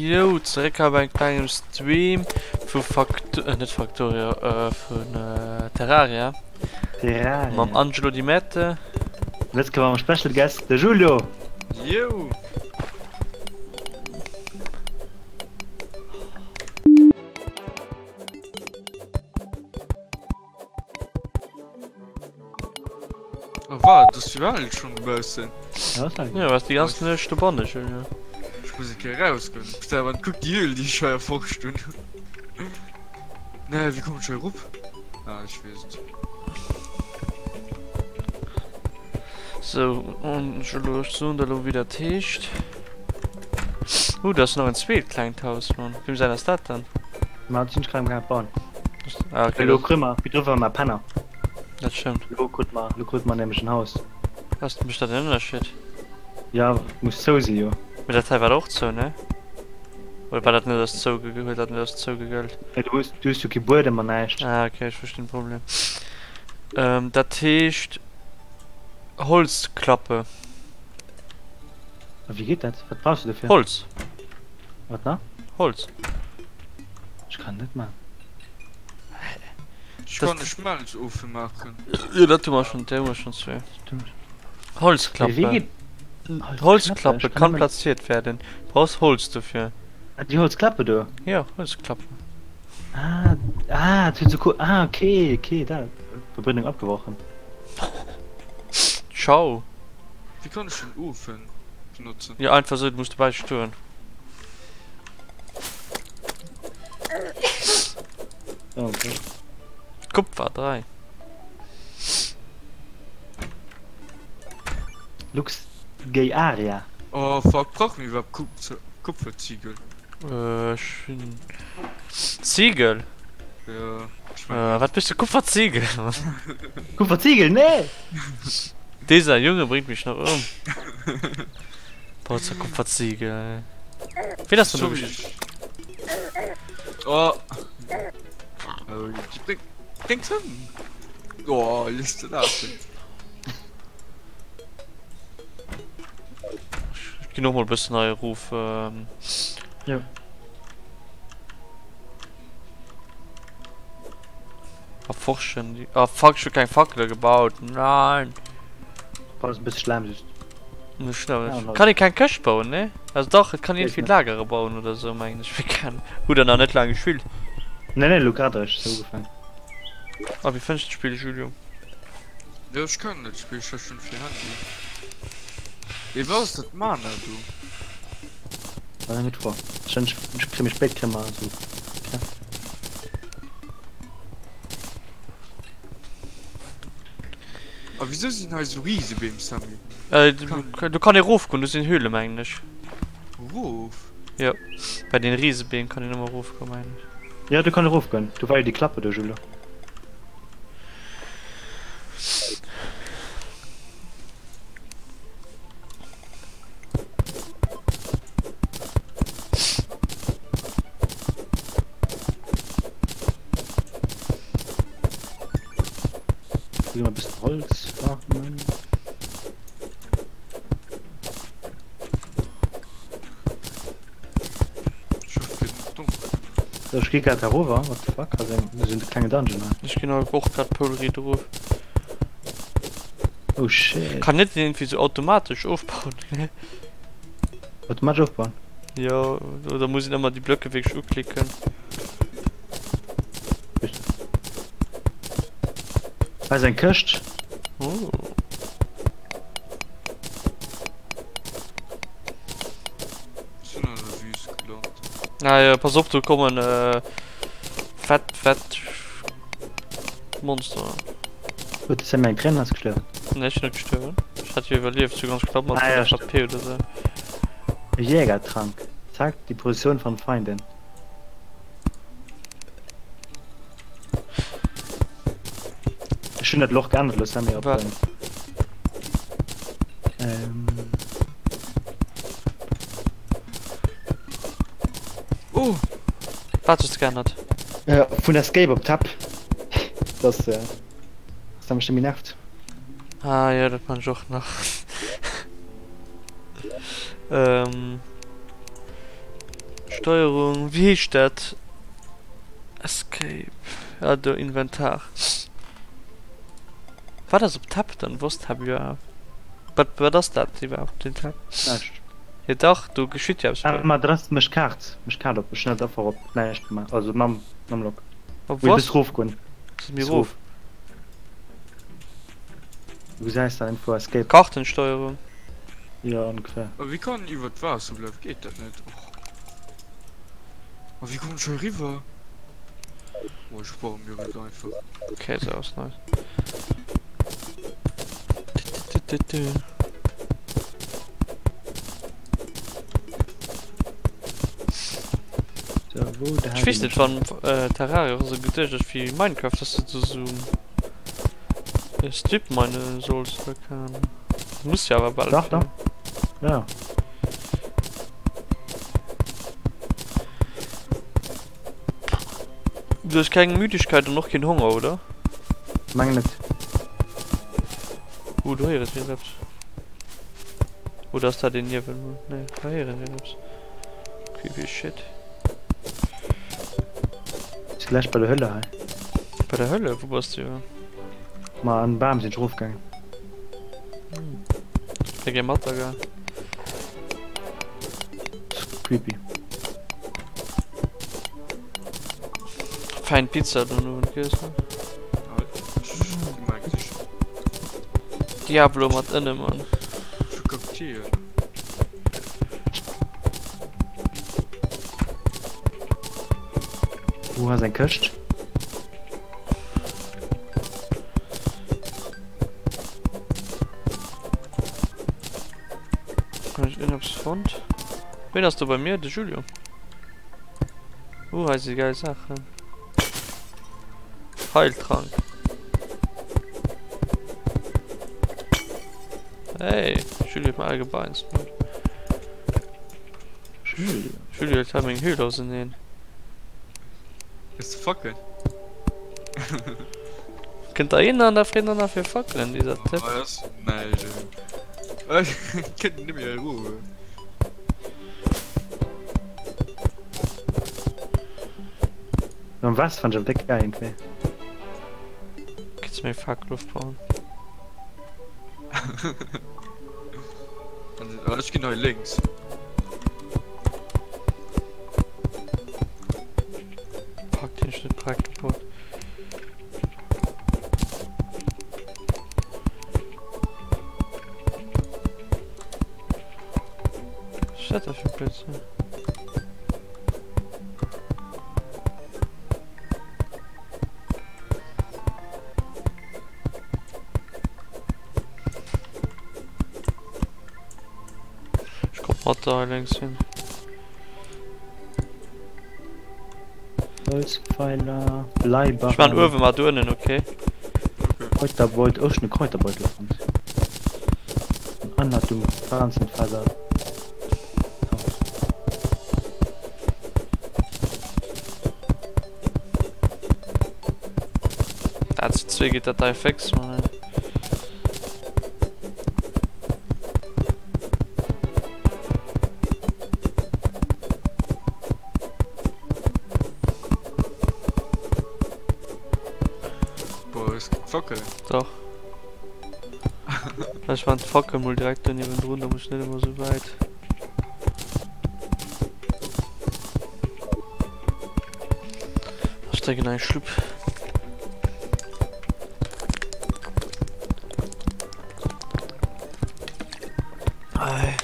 Jo, zeréck hei bei engem klengem Stream vu Fact äh, net Factorio, äh, vun äh, Terraria. Terraria. Mam Angelo Di Mette. Let's go mam Special Guest, de Julio. Yo! Oh, wat? Das war schon e bëssen. Ja, was die ganz Nuecht dobanne, Julio. Ech muss eng Kéier rausgoen. Putain, wann kuck déi Höhl, déi ech hei erforscht hunn. Nee, wéi kommen ech hei erop? Ah, ech weess et. So, Angelo, ech soen der elo, wéi dat heescht. Uh, do ass nach en zweet klengt Haus, Mann. Wiem säin ass dat dann? Ma dat sinn ech grad am gaang bauen. Ah, okay. Elo kréie mer, wéi drüwer mar Penner. Dat stëmmt. Elo krut mer, elo krut mer nämlech en Haus. Ass, mécht dat en Ënnerscheed? Ja, muss zou si jo. Mee dat hei war och zou, ne? Oder war dat net als zou, huet dat net als zou gegëllt? Nee, du hues, du hues jo kee Buedem an näischt. Ah, okay, ech verstinn den Problem. Ähm, dat heescht Holzklappe. A wéi geet dat? Wat brauchs du dofir? Holz. Wat nach? Holz. Ech kann net man. Ech kann e Schmelzofen maachen. Jo, dat hu mer schon, där hu mer schon zwee. Holzklappe. Holzklappe kann platziert werden. Brauchs Holz dofir. Ah, déi Holzklappe do? Jo, Holzklappe. Ah, ah, dat huet sou ah, okay, okay, dat. Verbindung abgebrochen. Ciao. Wéi kann ech den Ofen benotzen? Jo, einfach sou, du muss dobäi stoen. Okay. Kupfer 3. Lux Gay Aria. Oh fuck, brauche mir iwwerhaapt Kupfer Kupferziegel? Äh, ech hunn Ziegel? Ja, ech mein. Äh, wat bist du? Kupferziegel? Kupferziegel, nee! Dieser Junge bringt mich noch um. Brauchst du Kupferziegel, ey. Wéi ass denn du? Oh. Oh, bringt him. Oh, lässt du lafen. Ich geh noch mal ein bisschen hei ruf. Ähm. Ja. Erforschen die. Ah fuck, ich hab keng Fackele gebaut. Nein. Brauchst ein bisschen Schlamm just. Net schlimm. Kann ee keng Këscht bauen, ne? Also dach, et kann een vill Lagere bauen oder sou mengen ech. Wéi kann. Hutt der nach net laang gespillt? Nee, nee, elo grad eréischt sou ugefaangen. A wéi fënns de d'Spill, Julio? Jo, ech kennen dat Spill, ech hat schon fir Handy. Wéi war ass dat Mana do? War eng gutt Fro. Ech ech kréie méi spéit kréie mer esou Kräft. A wisou sinn hei sou Risebeem, Sammy? Äh, do kann ee rofgoen, do sinn Höhle mengen ech. Rof? Jo, bei den Risebeem kann een ëmmer rofgoen mengen ech. Jo, do kann ee rofgoen, do war jo déi Klappe do, Julo. Hier mal ein bisschen Holz farmen. So, ich geh grad darüber. What the fuck? Also, wir sind kleine Dungeon. Ne? Ich geh och grad Poulri drauf. Oh shit. Kann net irgendwie so automatisch ofbauen. Automatisch aufbauen? Ja, oder muss ich immer die Blöcke wirklich uklicken? Hei ass eng Këscht. Oh. Ech sinn an der Wüst gelant. Ah ja, pass op, do kommen äh, fett, fett Monster. Huet de Sammy eng Tréin ass gestuerwen? Nee, ech sinn net gestuerwen. Ech hat jo iwwerlieft, sou ganz knapp mat Ah, ja, 5 HP oder sou. Jägertrank. Zeigt die Position von Feinden. Ech hunn dat Loch geännert elo Sammy op Wat? Ähm. Oh! Wat hues de geännert? Äh, vun Escape op Tab. Das, äh, das hat mech nëmme nervt. Ah jo, dat man ech och nach. Ähm. Steuerung, wéi heescht dat? Escape, ah do, Inventar. Wat ass op Tab dann? Wou ass Tab iwwerhaapt? Wat, wat ass dat iwwerhaapt, den Tab? Näischt. Jo dach, do geschitt jo eppes Ah, bei. ma dat ass mech Kaart, mech Kaart op. Ech hunn dat einfach op näischt gemaach, also mam, mam Lock. Op Wéi was? bis rof goen. Ass mir Bis rof. rof. Du gesäis da Info Escape. Kartensteuerung. Jo, ongeféier. A wéi kann en iwwert d'Waasser bleiwen? Geet dat net? Och. A wéi kommen ech hei eriwwer? Oh, ech baue mir et einfach. Okay, sou ass nice. So, wou de Ech weess net wann Terraria och esou geduecht ass wéi Minecraft, dass du do sou Strip minen solls oder keng Ahnung. Muss jo awer bal. Dach, dach. Ja. Du hues keng Müdigkeit an och keen Honger, oder? Meng net. Uh, do héieren ech eppes. Oder ass dat een Niewel? Nee, da héieren ech eppes. Creepy shit. Ech si gläich bei der Hölle hei. Bei der Hölle? Wou bass du? Ma an den Bam sinn ech erofgaangen. Hm. Ech wär gär mat der gaang. Creepy. Fein Pizza den Owend giess, ne? Diablo mat Ënne, Mann. Wou ass eng Këscht? Hunn ech iergendeppes fonnt? Ween ass do bei mir? De Julio. Uh, hei si geil Saachen. Heiltrank. Hey, Julio huet mer all gebeinst, Mann. Julio? Julio huet hei meng Höhle auseneen. Hues de Fackelen? Kënnt der een an da freet der nach fir Fackelen, dieser Typ. Oh, das nein, Kënnt net méi erof. Mam Waasser fand ech awer déck geil iergendwéi. Kannst du mir eng Fakel ofbauen? Ech ginn hei lénks. Pack den Schnitt direkt kaputt. Was ist das da für ein Blödsinn? Ech komm mat da längs hin. Holzpfeiler, Ech maan Bleibarren. uewe mat uennen, okay? Kräuterbeutel, oh ech hunn e Kräuterbeutel fonnt. Anleitung, Pflanzenfaser. Ah, zu zwee geet dat dei fix, man. Boah, es gibt Fackeln. Doch. Ech man d'Fackel mol direkt do niewendrun, da muss ich net ëmmer sou wäit. Ech drénken eng Schlupp. Ei.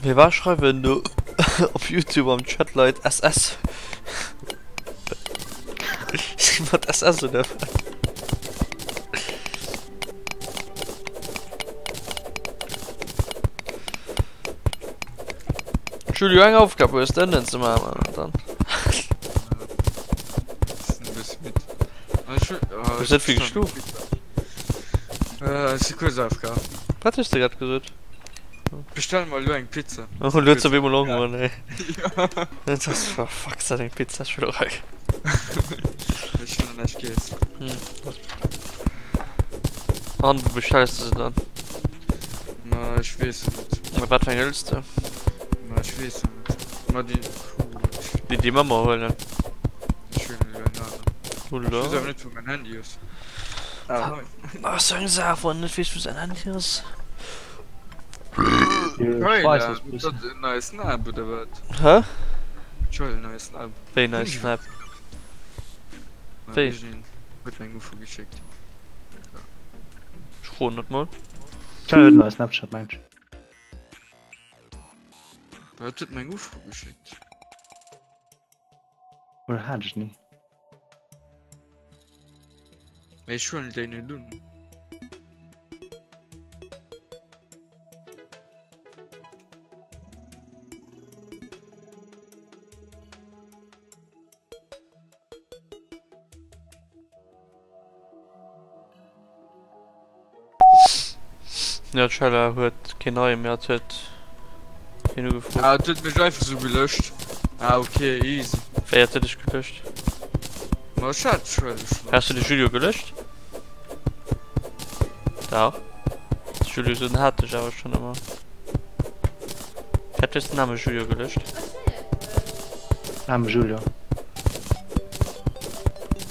Mir war schreiwen do op Youtube am Chat Leit SS. Mat SS oder wat? Julio, eng Aufgab hues de ënnen ze maachen, Mann, an dann. Hues net vill geschlof? Äh, si kuerz AFK. Wat hues de grad gesot? Bestell mer elo eng Pizza. Oh, elo hues de op eemol Honger, nee. Dat ass, oh fuck, dat eng Pizza, ech wëll och eng. Ech hunn nach näischt giess. Hm. An wou bestells de se dann? Ma ech weess et net. Mä wat fir eng hëls de? Ma ech weess nach net. Ma déi, puh. Déi déi Mamma huelen. Ech huelen elo eng aner. Huel Ech weess elo. awer net wou mäin Handy ass. Ah hei. Ass sou eng Saach wann een net weess wou säin Handy ass. Tyler, huet dat en neie Snap oder wat? Hä? Huet Tyler en neie Snap? Wéi neie Snap? Wéi? Iergendeen huet mer eng Ufro geschéckt. Ech froen net mol. Tyler huet en neie Snapchat mengt ech. Wat huet mer eng Ufro geschéckt? Oder hat ech ni? Mee ech huelen déi net un. Jo d'Schella huet keen neie méi, hat huet een ugefrot. Ah et huet mech einfach sou gelöscht. Ah ok easy. Wéi hat huet dech gelöscht? Ma ech hat d'Schella schon. Has du de Julio gelöscht? Dach. De Julio sot en hat dech awer schon ëmmer. Hat hues den aarme Julio gelöscht? Aarme Julio.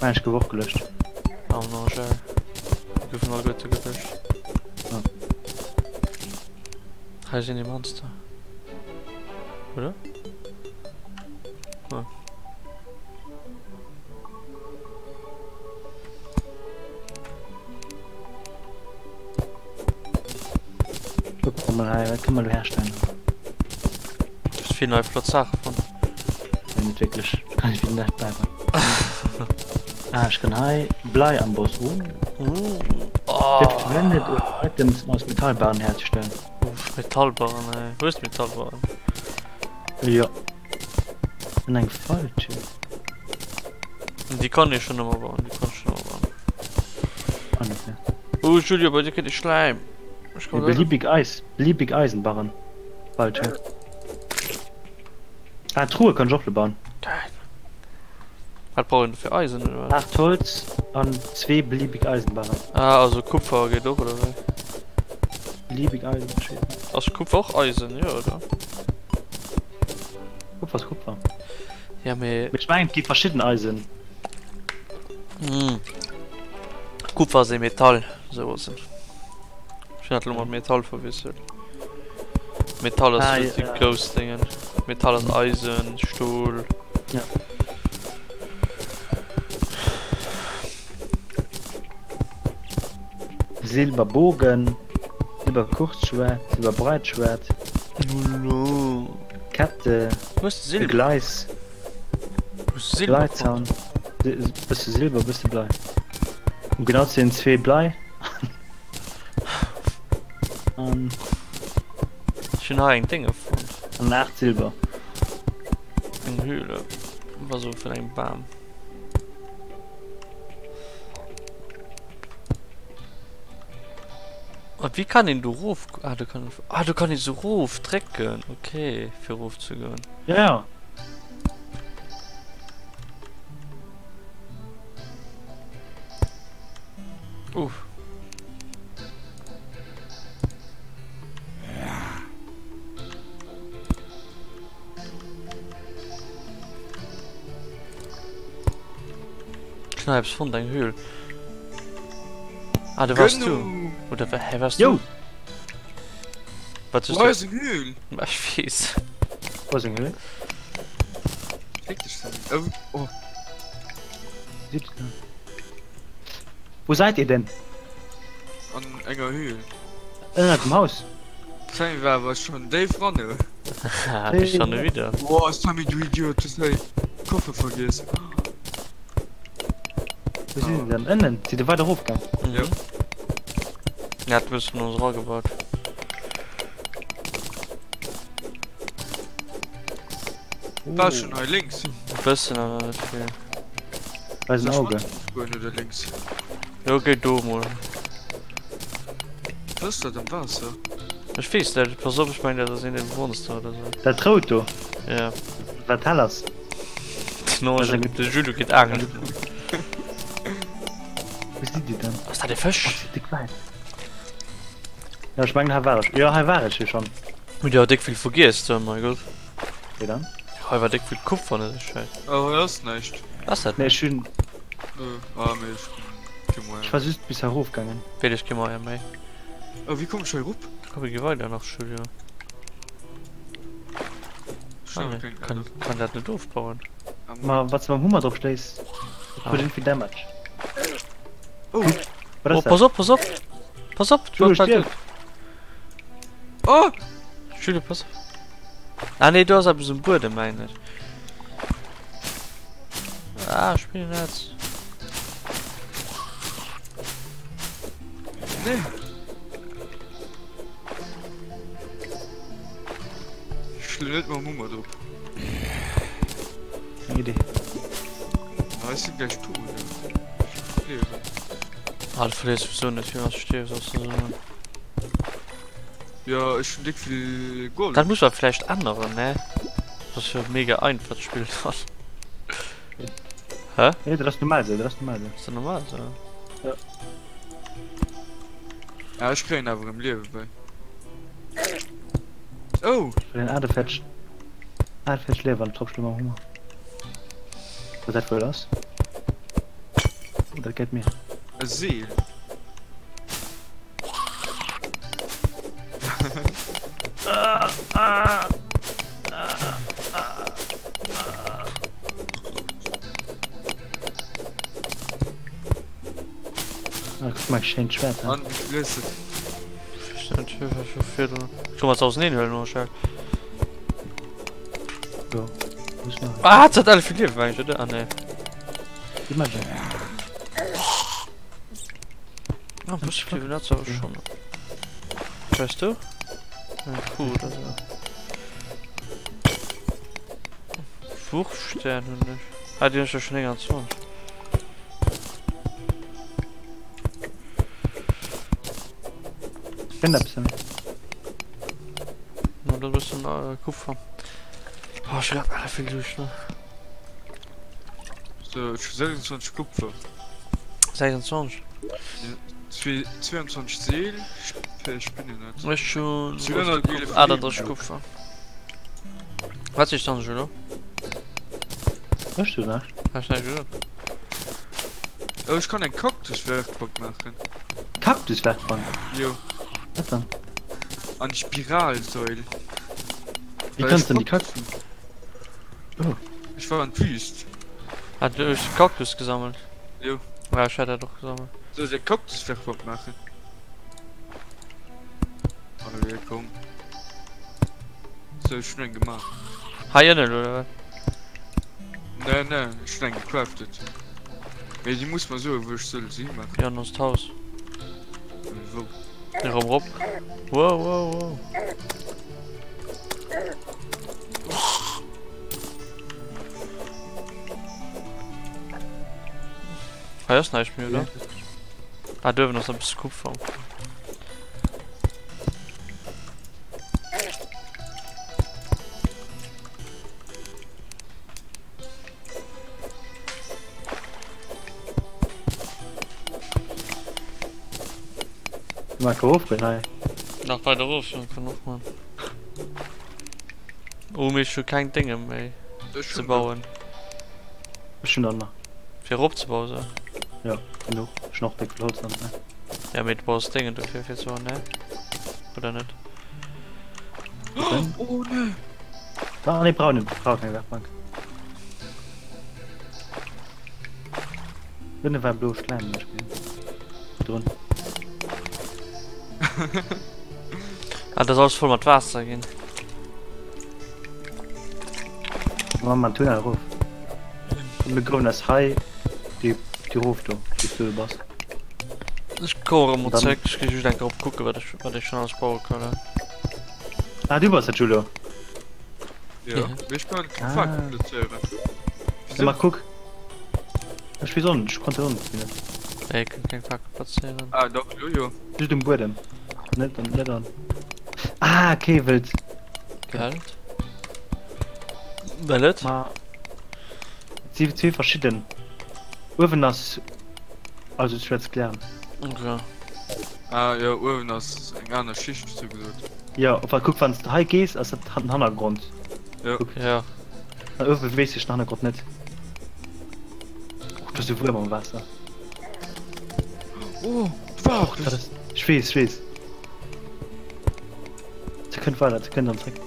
Mengen ech gouf och gelöscht. Oh non Gel. Goufen alleguerte gelöscht. Ah. Hei sinn déi Monster. Oder? Ah. Kuck mol hei, wat kënne mer do herstellen? Du hues vill nei flott Saache fonnt. Nee, net wierklech. Ech kann nicht wieder bleiben. Ah, ech kann hei Bleiamboss. Oh. Oh. Wird verwendet, um Items aus Metallbarren herzustellen. Uff, Metallbarren, ey. Hues du Metallbarren? Jo. An eng Falltür. Déi kann ech schon ëmmer bauen, déi kann ech schon ëmmer bauen. Ah, net mehr. Oh, Julio, bei dir kritt ech Schläim. Ech komm Beliebig Eis, beliebig Eisenbarren. Falltür. Ah, Truhe kann ech och lo bauen. Geil. Wat brauch een dofir Eisen oder wat? 8 Holz an zwee beliebig Eisenbarren. Ah, also Kupfer geet och oder wéi? Beliebig Eisen, ech weess net. Ass Kupfer och Eisen, jo oder? Kupfer ass Kupfer. Ja mee. Mee ech mengen et gi verschidden Eisen. Hm. Kupfer ass ee Metall, sou ass et. Ech hunn dat elo mat Metall verwiesselt. Metall ass ah, ja, ja. grouss Dingen. Metall ass Eisen, Stol. Ja. Silberbogen, Silberkurzschwert, Silberbreitschwert. Lolo. Kette, Silber. Gleis. Silber. Bësse Silber, bësse Blei. Um genau ze sinn zwee Blei. An Ech hunn hei eng Dénge fonnt. An 8 Silber. Eng Höhle. War sou vun engem Bam. A wéi kann een do rof? Ah, do kann ah, do kann ee sou rof drécken. Okay, fir rof ze goen. Ja, ja. Uff. Kneips fonnt eng Höhl. Ah, du warst du. Oder hä, warst Jo. du? Wat Wo ass eng Höhl? Ech weess. Wo ass eng Höhl? Fick dech, Sammy. Oh, oh. Wo seid ihr denn? An enger Höhl. Ënnert dem Haus. Sammy war awer schon déif ran, ne? Haha, bist schon wieder. Boah, Sammy, du Idiot, du hast hei Koffer vergessen. Wo sinn se denn? Ënnen? Sidd der weider erofgaang? Mhm. Jo. Ja, du bist von uns ragebaut. War schon hei links. E bëssen, awer net vill. Bei den Auge. Goen oder links? Jo, géi do mol. Was ass dat am Waasser? Ech weess net, pass op, ech mengen dat ass een dee Monster oder sou. Dat rout do? Ja. Wat hell ass? No, de Jules geet aangelen. Wou sidd dir denn? Ass dat e Fësch? Oh, déck wäit. Ja, ech mengen hei war ech. Jo, hei war ech jo schonn. Hun jo déck vill vergiess do, mein Gott. Wéi dann? Hei war déck vill Kupfer an esou Schäiss. Oh hei ass näischt. Ass dat Nee, ech hun. Ah mee ech hun kee Moyen. Ech war just bis erof gaangen. Wéi ech kee Moyen méi. Oh wéi komm ech hei rop? Komm mir gi weider nach Julio. Ah, nee. Kann, kann dat net ofbauen. Ma wat du mam Hummer drop schléiss, dat huet vill Damage. Oh, Wat Oh, ass dat? pass op, pass op! Pass op, du Julio hast stierft! oh! Julio, pass op. Ah nee, do ass eppes um Buedem, mengen ech. Ah, Spinnennetz. Nee! Ech schloen net mam Hummer drop. Eng Idee. Ah, ech sinn gläich tot. Ech liewen. Ah, du verléiers sowieso net vill, wann s du stierfs, ass dat esou. Ja, ech hunn déck vill Gold. Dat muss man vläicht änneren, ne? Dat ass jo mega einfach d'Spill dann. Hä? Nee, dat ass normal esou, dat ass normal esou. Ass dat normal esou? Ja. Ja, ech kréien awer erëm Liewe bäi. Oh! Ech verléieren 48, 48 Liewen, wann ech drop schloe mam Hummer. Wat dat wuel ass? Oh, dat gëtt mir. E Seel. Ah, guck mal, schéint Schwert. An, wéi vill hues de? Komm mal auserneen huelen, oder Schell? Jo. Muss man. Ah, hat alle vill Liewen eigentlich, oder? Ah, nee. Imagine. Ah, ein bisschen Liewen hat aber schon. Weißt du? Ein Kuh oder so. Wurfstern hun ich. Ah, die hun ich ja schon 29. Kennt eppes méi. No, dat ass en äh, Kupfer. Oh, ich grad alle vill Duuscht, ne? So, ech hu 26 Kupfer. 26? Ja, 22 Seel, Spinnennetz. Ech hun 38 Kupfer. Wat sichs dann elo? Ech du nach? Hast du elo? Oh, ech kann eng Kaktuswerkbank maachen. Kaktuswerkbank? Jo. Wat dann? An Spiralsäul. Wéi kanns du denn déi Kaktus? Oh. Ech war an d'Wüst. Hat du hues Kaktus gesammelt? Jo. Ja, ech hat dat och gesammelt. Soll ech eng Kaktuswerkbank maachen? Allez, komm. So, ech hun eng gemaach. Hei ënnen, oder wat? Nee, nee, ech hun eng gecraftet. Mee déi muss mer soen, wou ech soll se himaachen. Jo, an onst Haus. Wou? Erëm rop. Wow, wow, wow. Hei ass näischt méi, oder? Ah, do uewen ass nach e bësse Kupfer. Mal hochgehen, hei. Nach weiter rauf, ja, kann och man. Oh, mir schon kein Dinge méi ze bauen. Ech hun der nach. Fir erop ze bauen, so. Ja, genuch. Ech hun och déck vill Holz an, ne? Ja, mee du brauchs Dingen dofir fir ze bauen, ne? Oder net? Oh ne! Ah, ne, brauch net, brauch keng Werkbank. Dënne war blo Schläim zum Beispiel. Drun. Ah, das alles voll mat Waasser ginn. Machen wir einen Tunnel rauf. Und wir gruben das hei, die, die rof do, wou du bass. Ech komme erëm Dann- zréck. Ech gi just eng Kéier op kucken, wat ech, wat ech schon alles baue kann. Ah, du bass dat, Julio. Ja, Ja. mee ech kann keng Ah. Fackel plazéieren. Ja, mach kuck. Ech weess och net, ech konnt dat och net gesinn. Nee, kann keng Fackel plazéieren. Ah, dach, jo, jo. Just um Buedem. Net an, net an. Ah, okay, wëllt. Geld? Well et? Ma. Et si zwee verschidden. Uewen ass also schwer ze klären. Okay. Ah, jo, uewen ass eng aner Schicht, sou gesot. Jo, op kuck wann s de hei gees, ass dat den Hannergrond. Jo. Kuck. Ja. An uewe beweegt sech den Hannergrond net. Och do ass e Wuerm am Waasser. Oh, du war Och dat ass. Ech weess, ech weess. Se kënnt weider, se kënnt an zréck.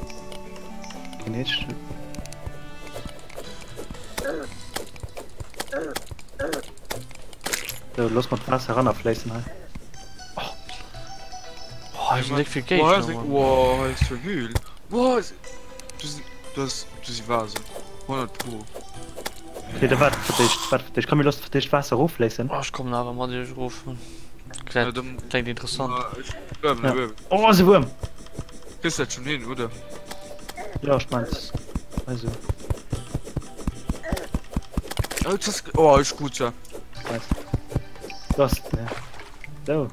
Okay, nee, ech. So, looss mer d'Waasser erannerfléissen hei. Oh, hei sinn déck vill Géigner, Mann. Wow, hei ass eng Höhl. Wow, du si, du ass, du si Vasen. 100 pro. Okay, da waart fir d'éischt, waart fir d'éischt. Komm, mir loossen fir d'éischt d'Waasser eroffléissen. Oh, ech kommen awer mat iech erof, Mann. Klärt, klengt interessant. Ja. Oh, ass e Wuerm! Kriss dat schon hin, oder? Ja, ech mein's. Also. Oh, das, oh, ist gut, ja. Nice. Du hast, ne. So.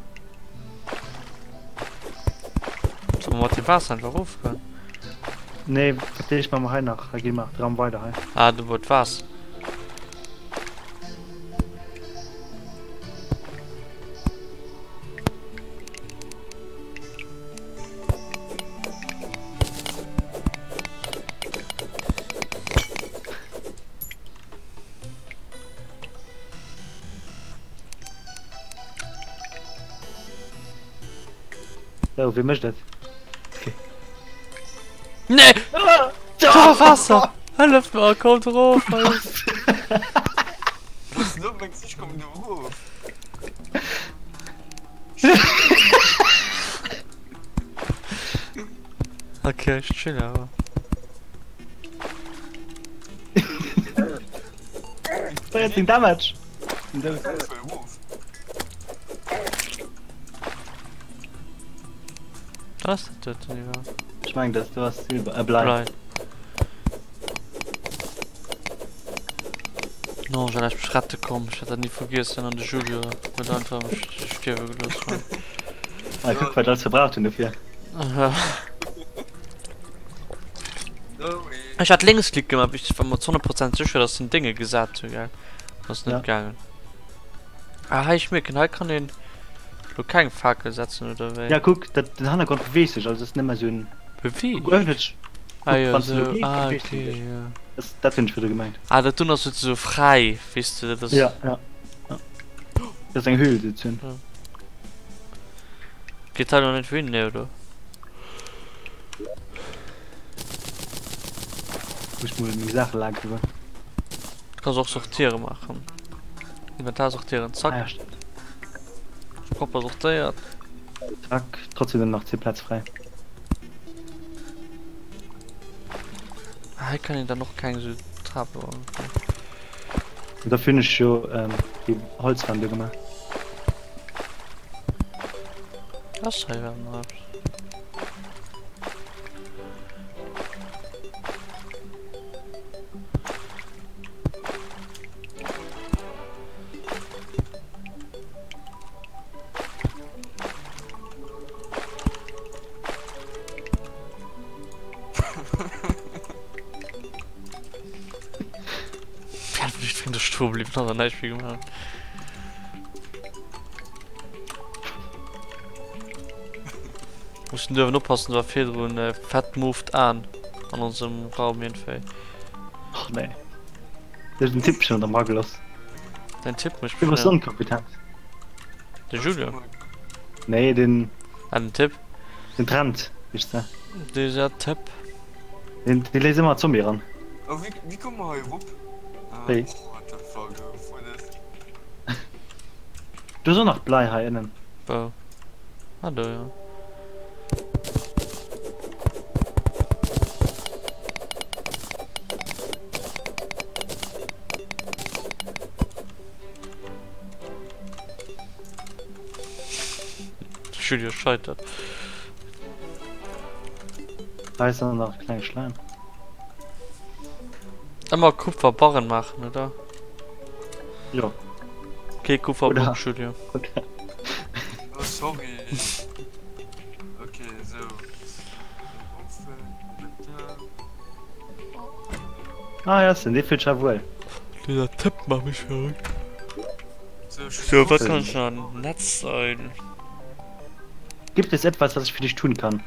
Soll mer mat dem Waasser einfach erofgoen? Nee, fir d'éischt maache mer hei nach, hei gi mer dran weider hei. Ah, do wou d'Waasser. So, wie mécht dat? Okay. Nee! Ah! Oh, Wasser! Hëlleft mer, kommt erof! Was du mengst, ich komm nur erof. Okay, ich chill awer. Deng Damage! Was ass dat doten iwwerhaapt? Ech mengen dat do ass Silber, äh Blei. Blei. No, ech hat mech rette komm, ech hat dat ni vergiessen an de Julio huet einfach mech stierwe gelooss. Mann. Ah, kuck wat alles verbraucht hunn dofir. Ech hat Lénksklick gemaach, ech war mer zu 100 Prozent sécher, dass den Dénge gesat hu gell. Ass net Ja. gaangen. Ah, hei, ech mierken, hei kann een lo keng Fakel setzen, oder wéi? Ja, kuck, dat, den Hannergrond beweegt sech, also ass net méi esou en. Beweegt? Kuck, uewen huet sech. Ah Kuck, jo, wann s du elo esou, gees, ah, beweegt en okay, sech. jo. Dat, dat hunn ech virdu gemengt. Ah, dat dunn ass souzesoe fräi, weess de, dat ass. Ja, ja, ja. Dat ass eng Höhl, souzesoen. Ja. Geet hei lo net wou hin, nee, oder? Muss ech mol meng Saache lagere. Du kanns och sortiere maachen. Inventar sortieren, zack. Ah ja, stimmt. Propper sortéiert. Zack, trotzdem sind nach 10 Plätz frei. Ah, hei kann een dann och keng sou Trap bauen. Und dafür hunn ech jo ähm, déi Holzwänn do gemaach. Ass hei iwwerhaapt nach eppes? Ich bin der Stroh blieb, hat näischt méi gemaach. Mussen duerfen oppassen, war virdrun äh, fett moved an an onsem Raum iergendwéi. Och nee. Du hues den Typ schon am Rageloss. Den Typ mécht Du bass schnell. onkompetent. De Julio? Nee, den. Ah, den Typ. Den Trent, weess de. Dieser Typ. Den, den léisst ëmmer Zombie ran. Oh, wéi, wéi komme mer hei erop? Ah, Wéi? what the fuck, oh, voll das. Du hues och nach Blei hei ënnen. Wou? Ah, do, ja. Julio scheitert. Hei ist auch nach klenge Schleim. Ëmmer Kupferbarren maachen, oder? Jo. Kee Kupferblock, Julio. Oder? Oh, sorry. Okay, so. Ah ja, den dee fillt sech wuel. Dieser Tipp macht mich verrückt. So, was kann schon nett sein? Gibt es etwas, was ich für dich tun kann?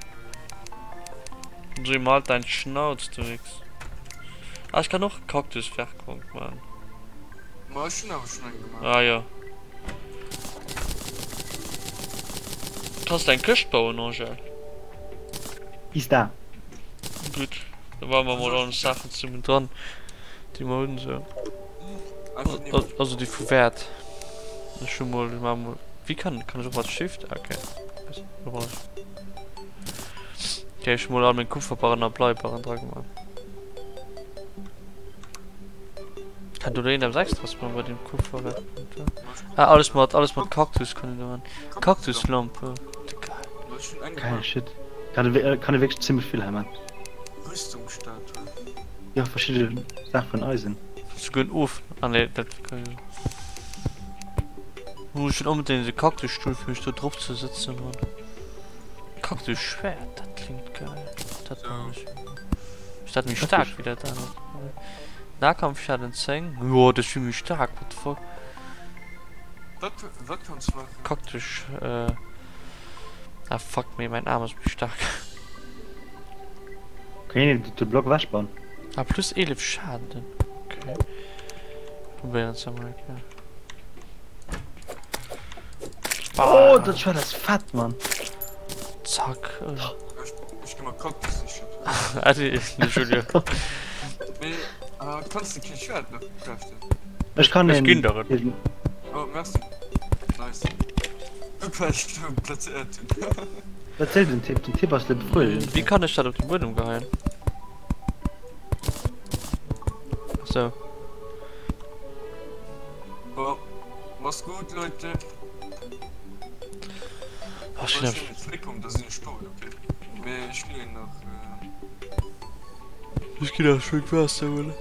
Jim, halt dein Schnauz, du Wichs. Ah, ech kann och Kaktuswerkbank man. Ma ech hunn awer schonn eng gemaach. Ah jo. Kanns de eng Këscht bauen, Angèle? Is da. Gutt, da baue mer mol all ons Saachen zesummen dran, déi mer hunn esou. Also déi vu Wäert. Ech hu mol, ech maache mol, wéi kann, kann ech och mat Shift? Ah, okay. Okay, ech hu mol all meng Kupferbarren a Bleibarren dra gemaach. Kann do een eppes extras man bei dem Kupferwerkpunkt? Ah, alles mat, alles mat Kaktus kann een do man. Kaktuslampe. Geil. Geil Shit. Kann e, kann e wierklech zimmlech vill hei man. Rüstungsstatue. Ja, verschidde Saache vun Eisen. Souguer en Ofen. Ah nee, dat kann ich. Muss ich unbedingt de Kaktusstuhl fir mech do drop ze sëtzen, Mann. Kaktusschwert, dat klingt geil. Dat man ech. Ist dat méi staark wéi dat anert? Nahkampfschaden 10. Jo, dat ass vill méi staark, what the fuck. Wat, wat kanns du maachen? Kaktus, äh. Ah fuck, mee mäin Aarm ass méi staark. Kann een de Block ewech bauen? Ah, plus 11 Schaden. Okay. Probéieren se emol eng Kéier. Oh, dat Schwert ass fett, Mann. Zack. Ech, ech gi mer Kaktus sichen. Adi, de Julio. Mee, äh, kanns de kee Schwert nach craften? Ech kann Ech een. ginn der et. een- Oh, merci. Nice. Guck, wat ech do plazéiert hunn. Wat seet den Typ? Den Typ ass le berouegend. Wéi kann ech dat op de Buedem geheien? Sou. Bon, mach's gut, Leute. Oh, Wann ech net zréckkomm, da sinn ech dout, okay? Mee ech ginn nach. Ech ginn nach e Schluck Waasser huelen.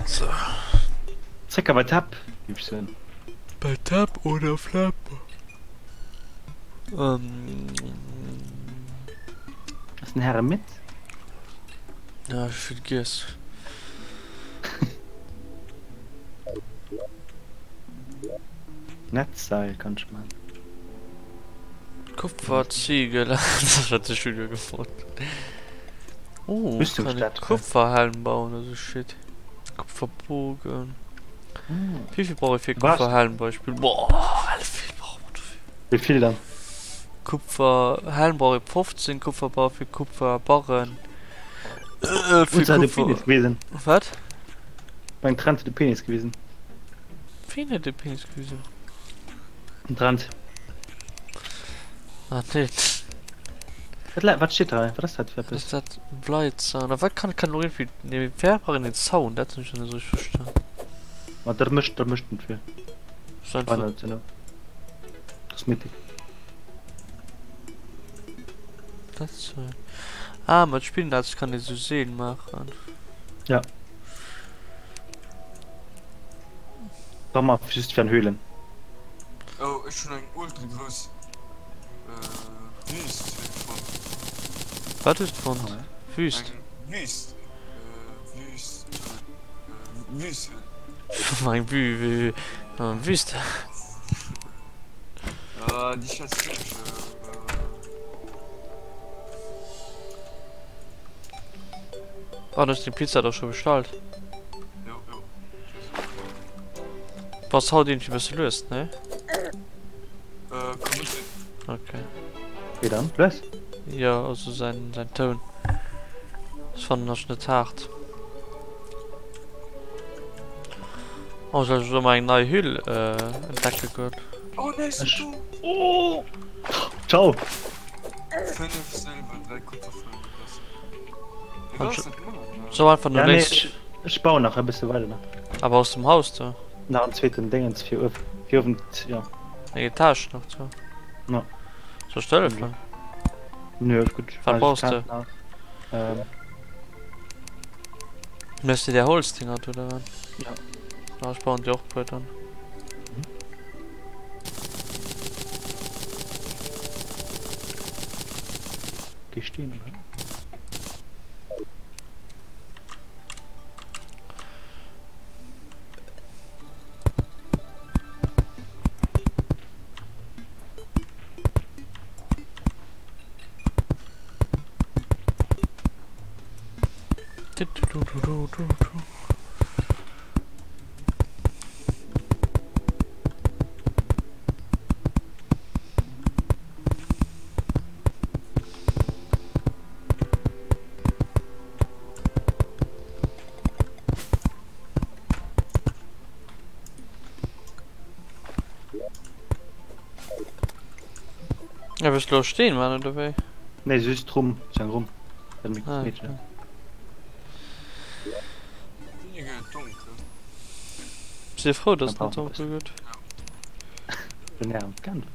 So. Zréck a bei Tab, géif ech soen. Bei Tab oder Flap? Ähm. Ass den Här midd? Ja, ech hu vill giess. Netzseil kann ech man. Kupferziegel, dat hat de Julio gefrot. Oh, kann Rüstungsstatue. ich Kupferhelm bauen oder so shit. Kupferbogen. Hm. Wie viel brauche ich für Was? Kupferhelm Beispiel? Boah, alle viel braucht man dafür. Wéi vill dann? Kupferhelm brauche ich 15 Kupferbar für Kupferbarren. Äh, für Unser hat de Kupfer. Penis gewisen. Was? Beim Trend huet de Penis gewisen. Wien huet de Penis gewisen? Den Trend. Ah, nee. Wat, wat steet hei? Wat ass dat fir Was eppes? ist dat? Bleizaun. A wat kann kann noch irgendwie. Nee, wer braucht den Zaun? Dat hunn ech net esou richtig verstanden. Ma dat mécht dat mécht net vill. Ist einfach. Einfach. Kosmetik. Dat Zaun. Ah, mat Spinnennetz kann ee sou Seel maachen. Ja. Brauch mer just fir an Höhlen. Oh, ech hunn eng ultra grouss äh, Wüst fonnt. Wat hues de fonnt? Wüst? Eng Wüst. Äh, Wüst. Äh, Wüste. Eng Wü Wü Wüste. Ah, déi schätz ich. Äh, Ah, du hues déi Pizza doch scho bestallt. Jo, jo. Bass haut irgendwie bësse lues, ne? Äh, komm net sinn. Okay. Wéi dann? Lues? Jo, also säin, säin Toun. Ech fannen ass net haart. Oh, soll ech elo mol eng nei Hüll äh, entdecke goen? Oh, nee, si Ech. do! Oh! Ciao! 5 Silber, 3 Kupfer, 5 Glas. Egal, was dat gemaach? Sou einfach no Ja, nee, lénks. ech, ech bauen nach e bësse weider nach. Awer aus dem Haus do. Nach en zweeten Dingens fir uewen, fir uewen, ja. Eng Etage nach do. No. Soll ech der hëllefen? Nö, ass gutt. Wat brauchs de? Ähm. Méchs de där Holzdinger do oder wat? Ja. Ah, ech bauen dir och puer dann. Geh stehen, oder? Ja, wëlls du lo Steen man oder wéi? Nee, just Rumm, sou eng Rumm. Dat méi Ah, Meedchen. okay. Wéini gëtt et donkel? Si frou, dass et Dann net brauch donkel gëtt. Den Här am Kand.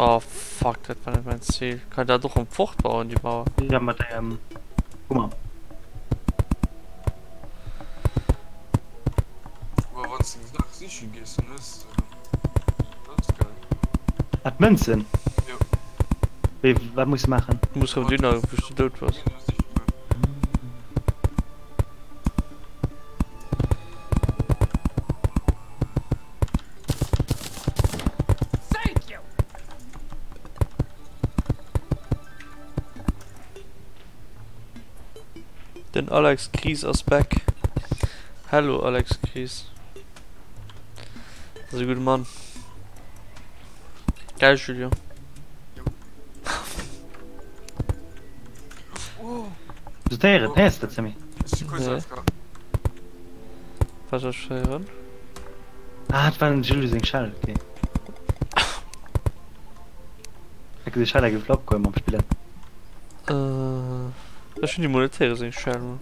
Oh fuck, dat war net mein Ziel. Kann dat och um fort bauen, déi Mauer? Ja, mat engem Hummer. Awer wann s de eng Saach siche gees, dann hues de se. Dat ass geil. Ah, d'Mënzen? Jo. Wéi, wat muss de maachen? Du muss rëm dunner, wou s du dout bass. Den Alex Kries ass back. Hello Alex Kries. Dat ass e gudde Mann. Geil Julien. Héieren, héiers de dat Sammy? Nee. Wat soll ech héieren? Ah, dat war dem Julie seng Schell, okay. Hat gesinn, Schelle gouf opgeholl mam Spillen. Äh, ech hunn déi mol net héieren, seng Schell.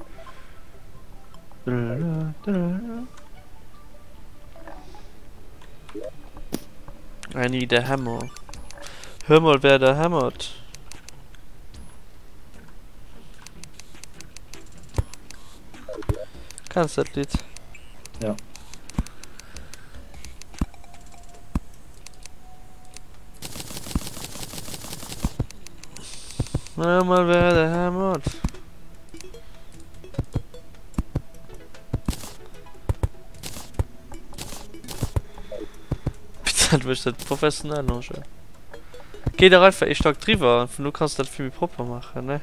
I need a hammer. Hör mal, wer da hämmert. Kenns dat Lidd? Ja. Hör mal, wer da hämmert. Putain, du méchs dat professionell, Angèle. Géi dach einfach ee Stack driwwer an vun do kanns de dat vill méi propper maachen, ne?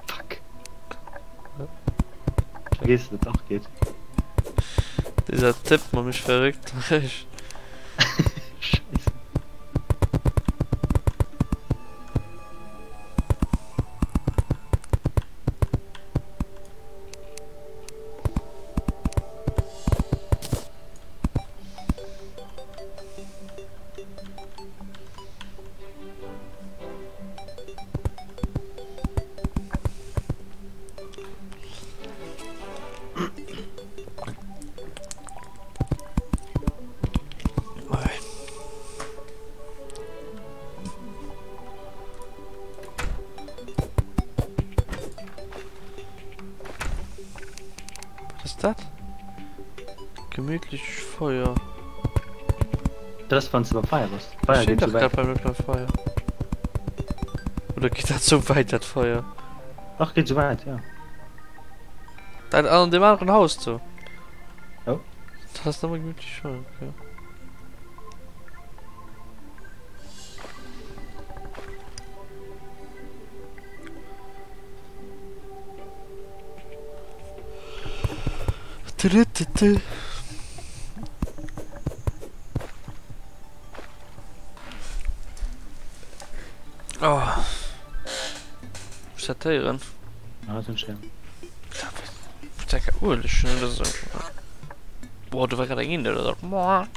Fuck. Vergiss, dass dat och geet. Dieser Typ macht mich verrückt. Scheiße. Was ist das? Gemütlich Feuer. Dat ass wann s de beim Feier bass. D'Feier Ech sinn geet dach sou grad wäit. beim beim Feier. Oder geet dat sou wäit dat Feier? Dach geet sou wäit, jo. Dat an deem aneren Haus do? Jo. Dat ass nëmme gemütlech Feuer, okay. Oh. Muss dat héieren? Ah, dat hunn ech héieren. Putain, kein Ueleg oder sou. Boah, do war grad eng Int oder sou. Moa.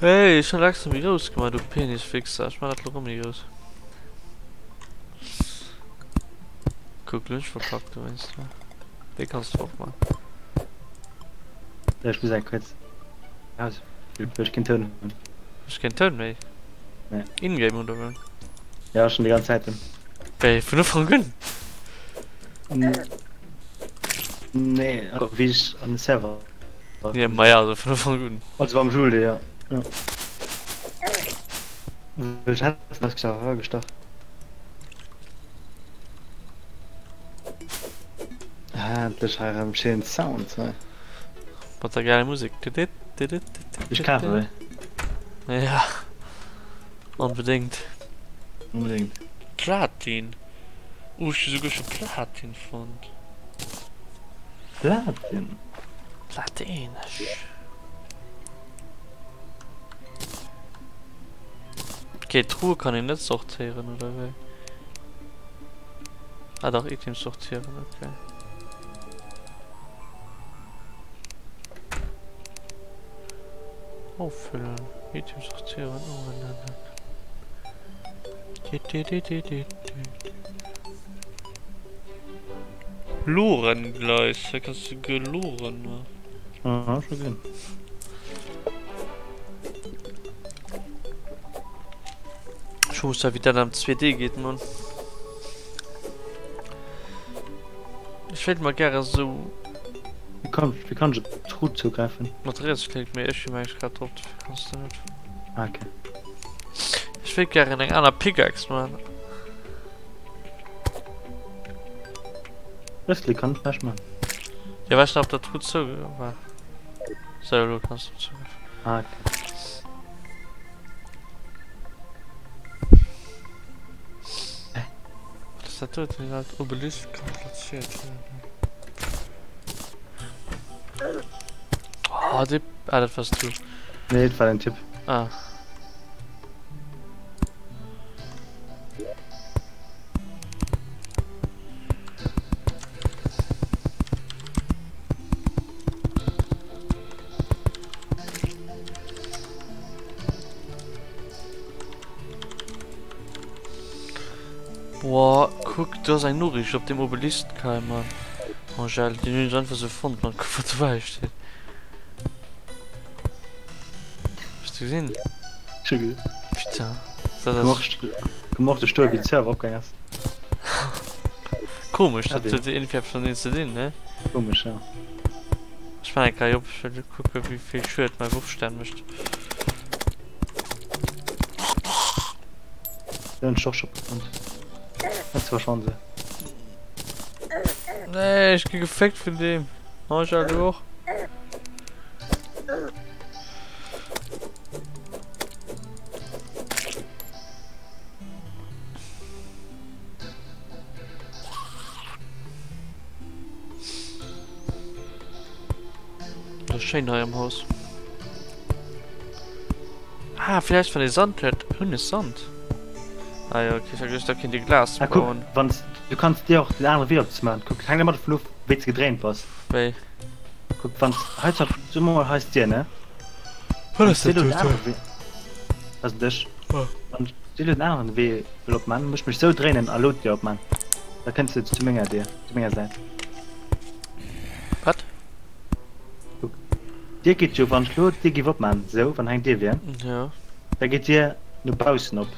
Hey, ech hun extra méi grouss gemaach, du Penisfixer. Ech man dat lo rëm méi grouss. Kuck, lo hun ech verkackt dowéinst. Dee kanns du och man. Ech muss eng kuerz Paus well ech keen Toun hunn. Hues keen Toun méi? Nee. Ingame oder wéi? Ja schon déi ganz Zäit. Wéi vun Ufank un? Nee, also wéi ech an de Server. Ja, ma ja, also vun Ufank un. Also beim Jules, ja. Ja. Well ech hat was gestach. Endlech hei erëm schéinen Sound hei. Mat der geiler Musek. Ech kafe wéi. Ja. Onbedéngt. Onbedéngt. Platin. Uh, ech hu souguer scho Platin fonnt. Platin? Platin. Okay, Truhe kann een net sortéieren, oder wéi? Ah dach, Items sortieren, okay. Auffüllen, Items sortieren, umbenennen. Lorengleis, da kannst du Geloren machen. Aha, schon gesehen. Ech muss da wéi dat am 2D geet man. Ech wéilt mer gäre sou. Wéi kann wéi kann ech op d'Truh zougräifen? Mat Rietsklick, mee ech hu meng grad drop, dofir kanns de net. Ah okay. Ech wéilt gären eng aner Pickaxe man. Rietsklick kann ech näischt man. Jo well ech nach op der Truh zou war. Sou elo kanns de zougräifen. Ah okay. Wat ass dat do? Den alt Obelisk kann platziert werden. Oh, die... Ah, dat warst du. Nee, dat war den Typ. Ah. Boah, kuck, do ass eng Noriicht op dem Obelisk hei, Mann. Angèle, déi hunn ech einfach sou fonnt, Mann. Kuck, wat dobäi steet. Hues de gesinn? Ech hu gesinn. Putain, dat ass. Gemorte Stuer, wéi de Server opgaang ass. Komesch, dat huet iergendwéi eppes mateneen ze dinn, ne? Komesch, ja. Ech maan eng Keier op, ech wëll kucken wéivill Schued mei Wurfstern mecht. Den hunn ech och scho gefonnt. Net ze verschwanze. Nee, ech gi geféckt vun deem. Angel, du och? Das ist schön hei am Haus. Ah, vielleicht wann ee Sand huet. Hunn ech Sand? Ah ja, okay, vergiss, da kinnt ee Glas Ah, kuck, bauen. wanns du kanns dir och den anere Wee opzemaachen. Kuck, hänkt ëmmer dovun of, wéi s de gedréint bass. Wéi? Kuck, wanns hei zum Beispill, soe mer mol, hei ass d'Dier, ne? Wat ass Wanns de dat elo den do? anere Wee, dat ass en Dësch. Ah. Wann de elo den aneren Wee wëll opman, muss ech mech sou dréinen a lo d'Dier opman. Da kënns de zu menger Dier, zu menger Säit. Wat? Kuck, d'Dier geet jo, wann ech lo d'Dier géif opman, sou, wann hei eng Dier wier, Ja. da geet d'Dier no baussen op.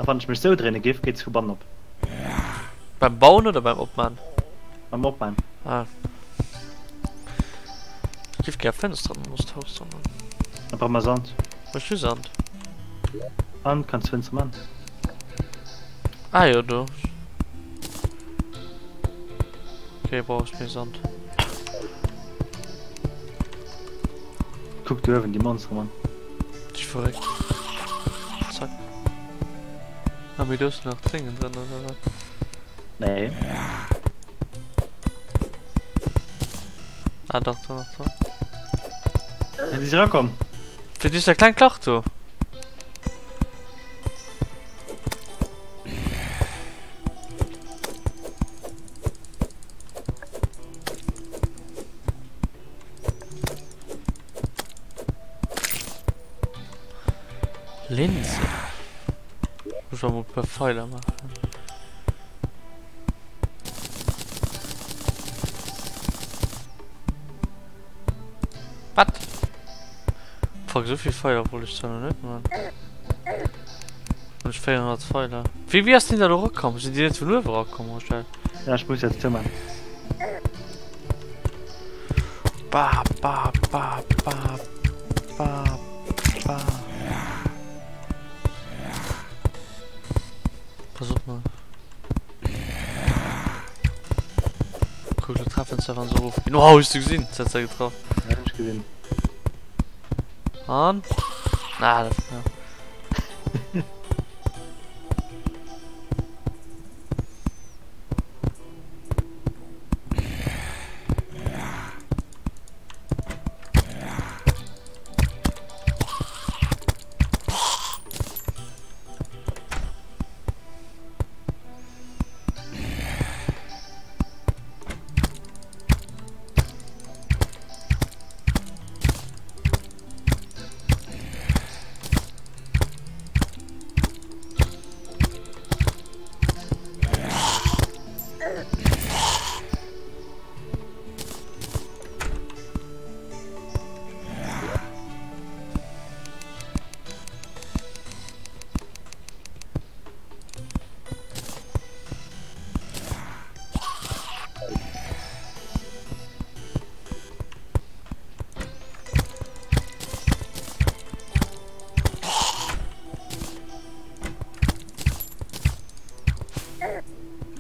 A wann ech mech sou dréine géif, geet se vu bannen op. Beim Bauen oder beim Opman? Beim Opman. Ah. Ech géif gär Fënsteren an onst Haus dran hunn. Da brauche mer Sand. Ech hu Sand. An kanns Fënster man. Ah jo, do. Okay, brauch ech méi Sand. Kuck do uewen déi Monstere, Mann. Déi verréckt. Zack. Ah, mee do sinn nach Déngen dran, oder wat? Nee. Ah dach, do nach do. Ja, déi si rakomm. Fir duerch dat klengt Lach do. Linse. Muss man mal ein paar Pfeiler machen. Wat? Fuck, so viel Feuer wollte ich zwar noch nicht machen. Und ich 400 Pfeiler. Wie, wie hast du denn da noch rausgekommen? Sind die nicht von oben rausgekommen, Rochelle? Ja, ich muss jetzt zumachen. Ba, ba, ba, ba, ba, ba. Pass op mol. Kuck, lo treffen se wann se erof ginn. Wow, hues du gesinn? Se hat se getraff. Ja, hunn ech gesinn. An? Ah, dat, ja.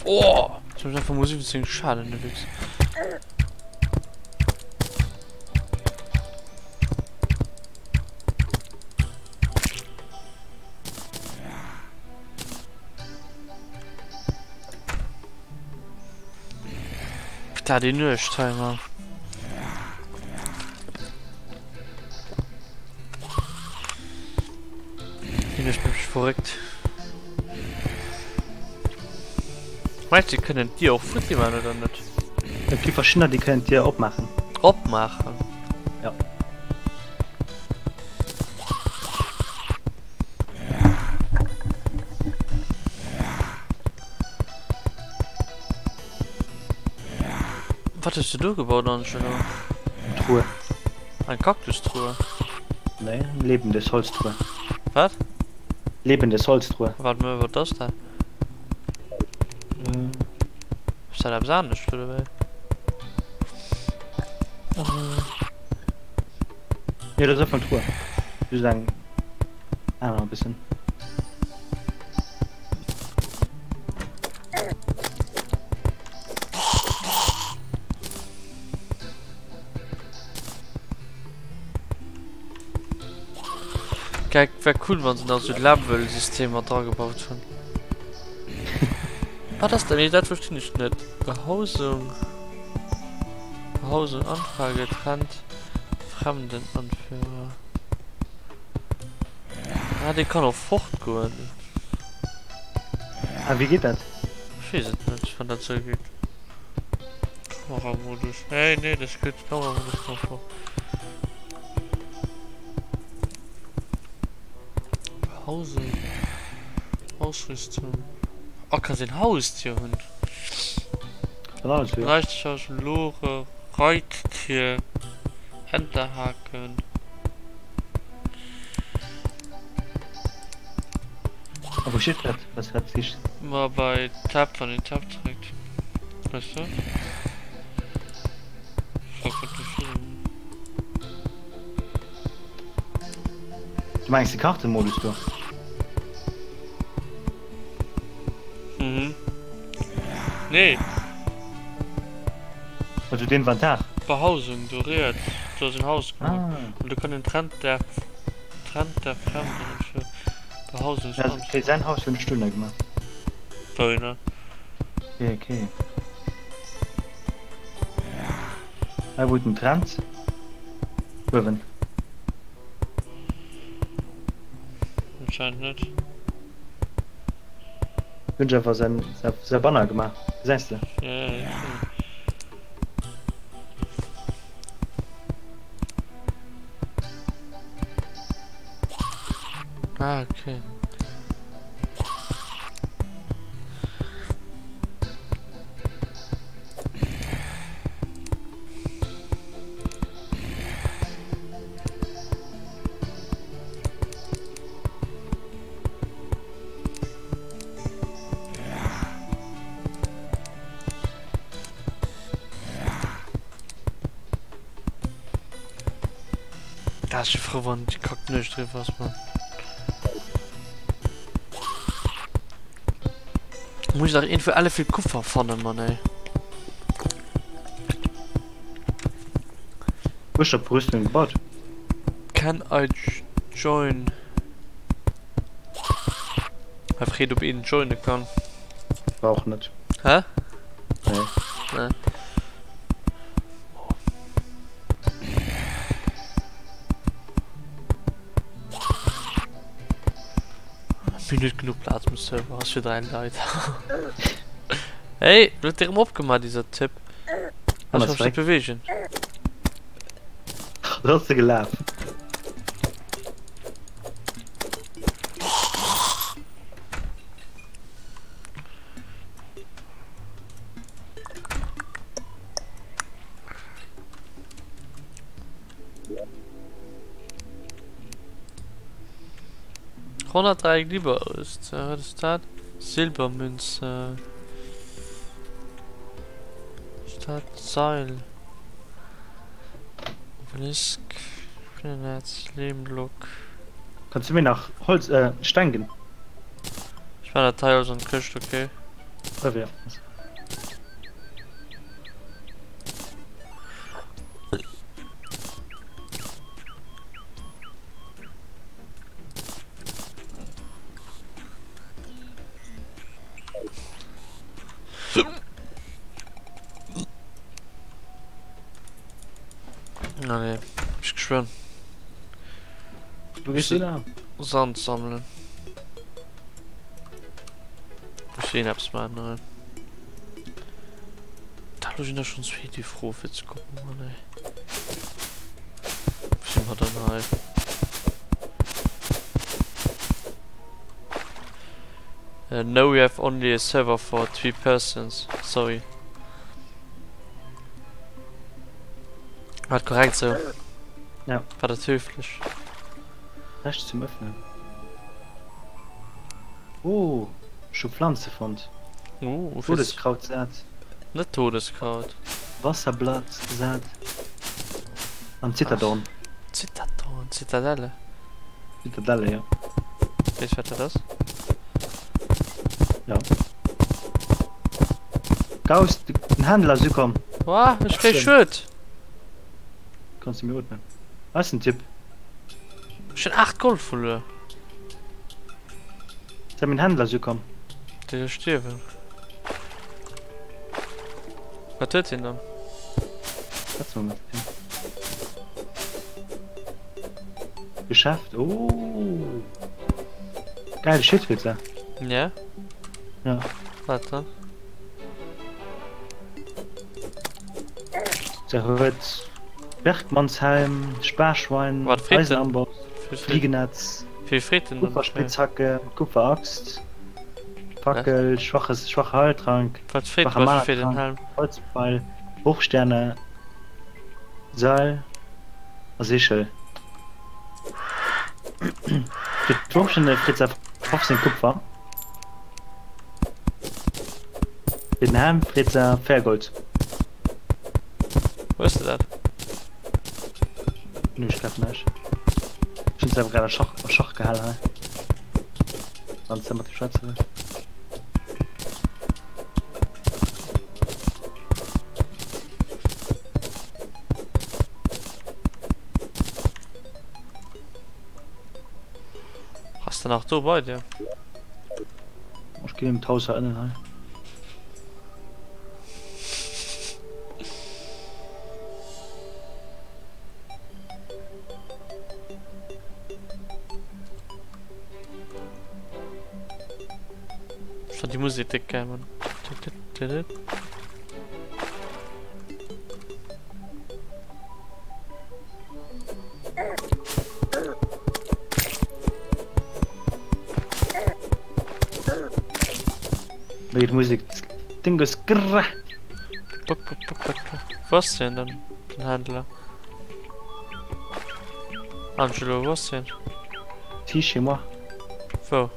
Oh! Ich hab einfach nur 17 Schaden gewichst. Da die Nuechtimer. Die Nuecht mech verréckt. Meinst du, die kënnen d'Dier och futti man oder net? Et gi verschiddener, déi kënnen d'Dier opmaachen. Opmaachen? Ja. Wat hues du do gebaut, Angelo? Eng Truhe. Eng Kaktustruhe? Nee, eng lebendes Holztruhe. Wat? Lebendes Holztruhe. Wat, wat ass dat? Ass dat eppes anescht oder wéi? Nee, dat ass einfach eng Truhe. Just eng aner e bëssen. Geck, wär cool wann se nach sou Level-System mat dragebaut hunn. Wat ass dat? Nee, dat verstinn ech net. Behausung, Behausung, Anfrage, Trend, Fremdenanführer. Ah, dee kann och fortgoen. Ah, wéi geet dat? Ech weess et net, wann dat sou geet. Kameramodus. Nee, nee, dat geet Kameramodus kann fort. Behausung. Ausrüstung. Oh, kann een Haustier hunn. Kann alles hunn. Leichthaus, Lore, Reittier, Enterhaken. A wou steet dat, was dat sicht? Ma bei Tab, wann een Tab dréckt. Weißt du? Fuck, wat du schon. Du mengs de Kartenmodus do? Mhm. Nee. Also den Inventar? Behausung, do riets, do ass en Haus gemaach. Ah. An do kann een Trend der Trend der Fremden fir Behausung. Ja, okay, säin Haus hunn ech dunner gemaach. Wouhinner? Okay, okay. Hei wou den trennt. Uewen. Anscheinend net. Hunn ech einfach säin säi Banner gemaach. Gesäis de? Ja, ja, ja. Ah, okay. Da ech froh wann die Kack nicht drin was man. Muss ich nach irgendwie alle viel Kupfer fannen, Mann, ey. Wo ist der Brüstung gebaut? Can I join? Hei freet ob een joine kann. Brauch net. Hä? Nee. Nee. Mir hunn net genuch Plaz um Server, ass fir 3 Leit. Hey, huet der erëm opgemaach dieser Typ. An Ech ass kann mech net weg. bewegen. Da ass de gelaf. Honnertdräi Glibberöst, wat ass dat? Silbermünze. Stadt Seil. Obelisk, Spinnennetz, Lehmblock. Kanns du mir nach Holz, äh, Steng ginn? Ech man dat hei alles an d'Këscht, okay? Revier. Ah nee, ech geschwënn. Wo gehst du da? Sand sammelen. Ech sehen eppes maachen hei. Da elo sinn der schonns vill déi Fro fir ze kucken, Mann ey. Wo si mer dann hei? No we have only a server for 3 persons, sorry. War dat korrekt sou? Ja. War dat höflech? Rechts zum Öffnen. Oh, ech hu Pflanze fonnt. Oh, Todeskrautsaat. Net Todeskraut. Wasserblattsaat. An Zitterdorn. Zitterdorn, Zitadelle. Zitadelle, ja. Weess wat dat ass? Ja. Gaus, den Händler ass ukomm. Wah, ech kréi Schued. Kanns du mir otmen? Was en Typ. Ech hunn 8 Gold verluer. Sag min Händler ass ukomm. Dee soll stierwen. Wat huet hien dann? Schwätz mol mat him. Geschäft, oh. Geile Schild huet se. Ja? Ja. Wat dann? Se huet Bergmannshelm, Sparschwein, Wat freet den? Eisenamboss, Wéi freet- Fliegenetz, Wéi freet den dann? Kupferspitzhacke, Kupferaxt, Fackel, schwaches, schwache Heiltrank, Wat freet schwache wat fir den Manatrank, Helm? Holzpfeil, Bruchsterne, Seil a Sichel. Fir d'Wurfsterne freet se 15 Kupfer. Fir den Helm freet se Fairgold. Hues de dat? Nö, ech grad näischt. Ech hunn se awer grad a Schach, a Schach gehal hei. Wann s de mat dem schwätze wëlls. Ass de nach do bei dir? Ech ginn em d'Haus hei ënnen hei. Ech fannen déi Musek déck geil, Mann. Wéi d'Musek Ding goes grrr. Wou ass deen dann, den Händler? Angelo, wou ass deen? Si chez moi. Wou?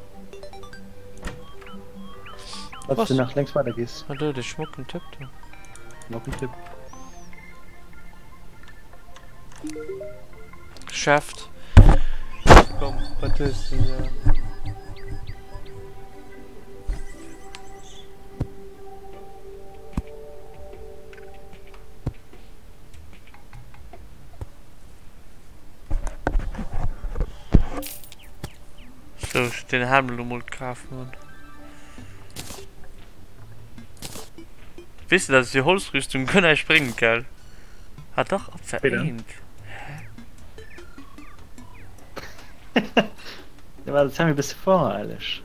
Wann du nach längs weider gees. Ah do, dee schmocken Typ do. Schmocken Typ. Geschäft. Komm, wat hues du da? So, ech den Helm elo mol kaf, Mann. Weess de, dass déi Holzrüstung guer näischt bréngt, gell? Ah dach, Abwehr Wéi denn? 1. Hä? Ja, war dat Helm e bësse voreileg.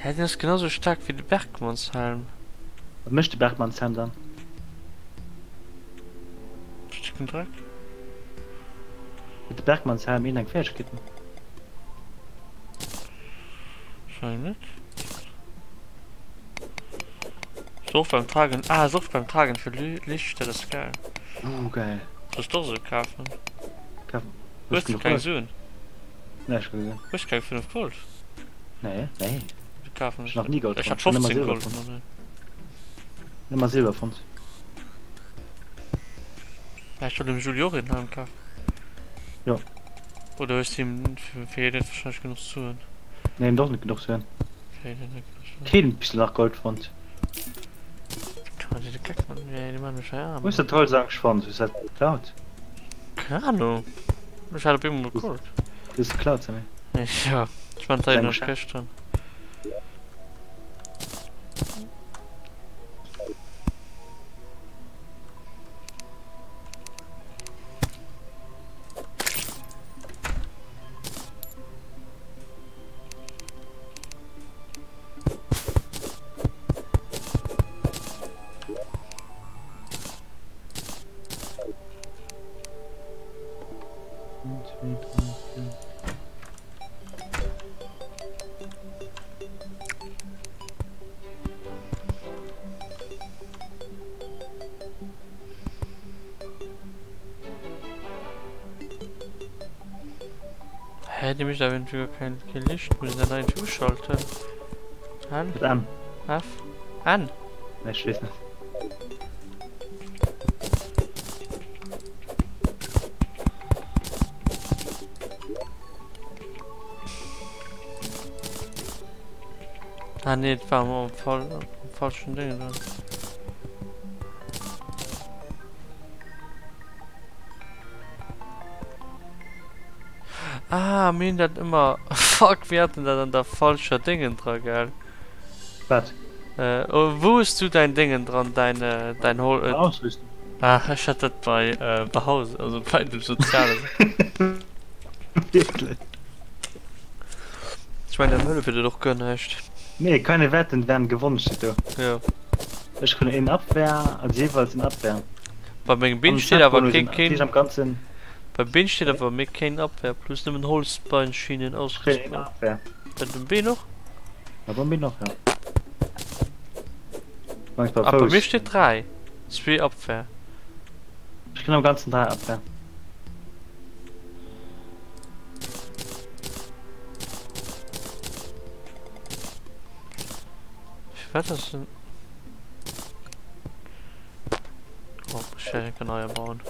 Hä, deen ass genau sou staark wéi de Bergmannshelm. Wat mécht de Bergmannshelm dann? Dicken Dreck. Huet de Bergmannshelm iergendeng Fäegkeeten? Wahrscheinlech net. Sorgt beim Tragen, ah, sorgt beim Tragen für Licht, dat ass geil. Uh, geil. Soll ech doch esou kafen? Kafen. Hues du keng Suen? Nee, ech keng Suen. Hues du keng 5 Gold? Nee, nee. Ech kafen Ech nach nie Gold Ech hat fonnt. 15 Gold. Mann, Ëmmer Silber fonnt. Ja, ech soll dem Juli och een Helm kafen. Jo. Oder hues du him fir fir hien net wahrscheinlech genuch Suen? Nee, him doch net genuch Suen. Fir hien net genuch Suen. Keen bis nach Gold fonnt. Kann man de Geck man nee, die man mich ja Wo hues du dat Holz eigentlich fonnt? Hues du dat geklaut? Keine Ahnung. Ech hat op eemol Gold. Du hues geklaut, Sammy. Ja, ich mein, da Dein nach Geschäft. gestern. Hä, die mécht awer irgendwie gar kein, kein Licht. Muss ich dat irgendwie uschalten? N? Mit M. F? N? Nee, ich wees net. Ah nee, dat war am, am, am falschen Ding dran. Ah, mir hunn dat ëmmer. Fuck, mir haten dat an der falscher Déngen dra, gell? Wat? Äh, oh, wou hues du däin Déngen dran, däin, äh, däin Hol. Äh, Ausrüstung. ah, ech hat dat bei, äh, Behaus, also bei dem Sozialen. Wierklech? Ech mengen, dat Hëllef huet et och guer näischt. Nee, keine Wetten werden gewonnen, steet do. Jo. Ech kruten een Abwehr, also jeeweils een Abwehr. Bei mengem Been An steet awer Setbonus keen, en keen. Tisch am Ganzen. Beim Been steet awer méi keen Abwehr plus nëmmen Holzbeinschienen Ech kréien een ausrüstbar. Abwehr. Bei dem Been och? Ja, beim Been och, ja. Meinst bei Ah, bei mir Fouss? steet 3. Zwee Abwehr. Ech kréien am Ganzen 3 Abwehr. Firwat ass denn. Oh, ech wäert enke neier bauen.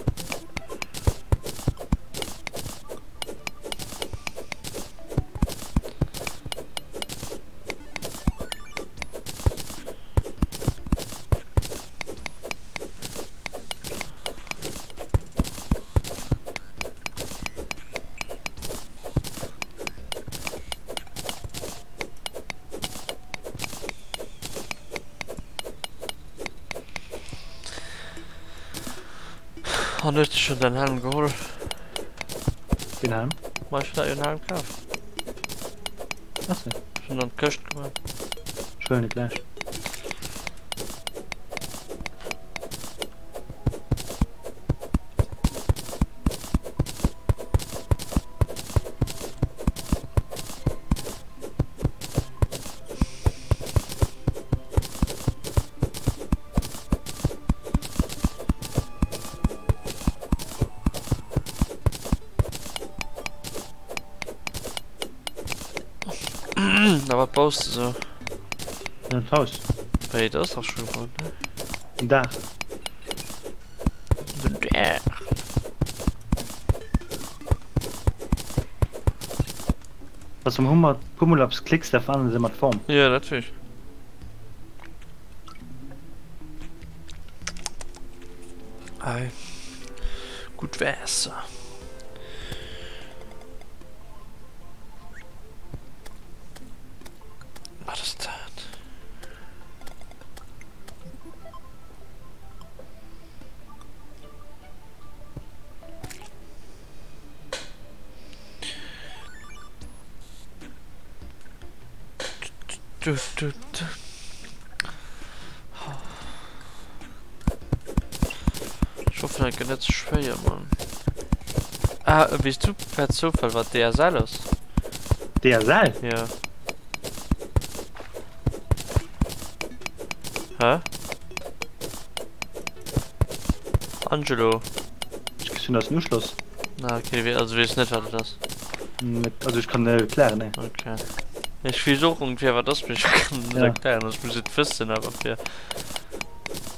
An hues du schon dein Helm geholl? Den Helm? Ma ech hun dat jo en Helm kaf. Achso. Schon an d'Këscht gemaach. Ech huelen et gläich. Na wat baus de sou? En Haus. Wéi, dat ass dach scho gebaut, ne? En Daach. Den Daach. Was am Hummer Pumulaps klicks, da verännern se mat Form. Ja, dat weess ech. Ei. Gutt Waasser. Wat ass dat? Ech hoffen dat gëtt net ze schwéier Mann. Ah, weess du per Zoufall wat DSL ass? DSL? Ja. Hä? Angelo. Ech gesinn dat ass en Uschloss. Ah, okay, we also weess net wat et ass. Net, also ech kann net erklären, nee. Okay. Ech weess och ongeféier wat ass, mee ech kann et net Ja. erklären, also ech muss et wëssen awer fir.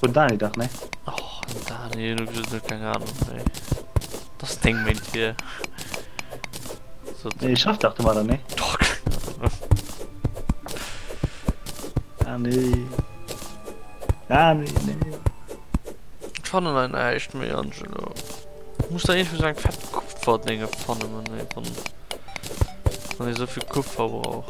Vun Dani dach, nee? Och, den Dani, hun ech gesot, keng Ahnung, nee. Dat ass deng Méint hier. So, Nee, ech schaff dach domadder, nee? Doch, keng Ahnung. Dani. Dani, nee. Ech fannen hei näischt méi, Angelo. Muss da iergendwou sou eng fett Kupferdinge fannen, wann ee wann wann ee souvill Kupfer brauch.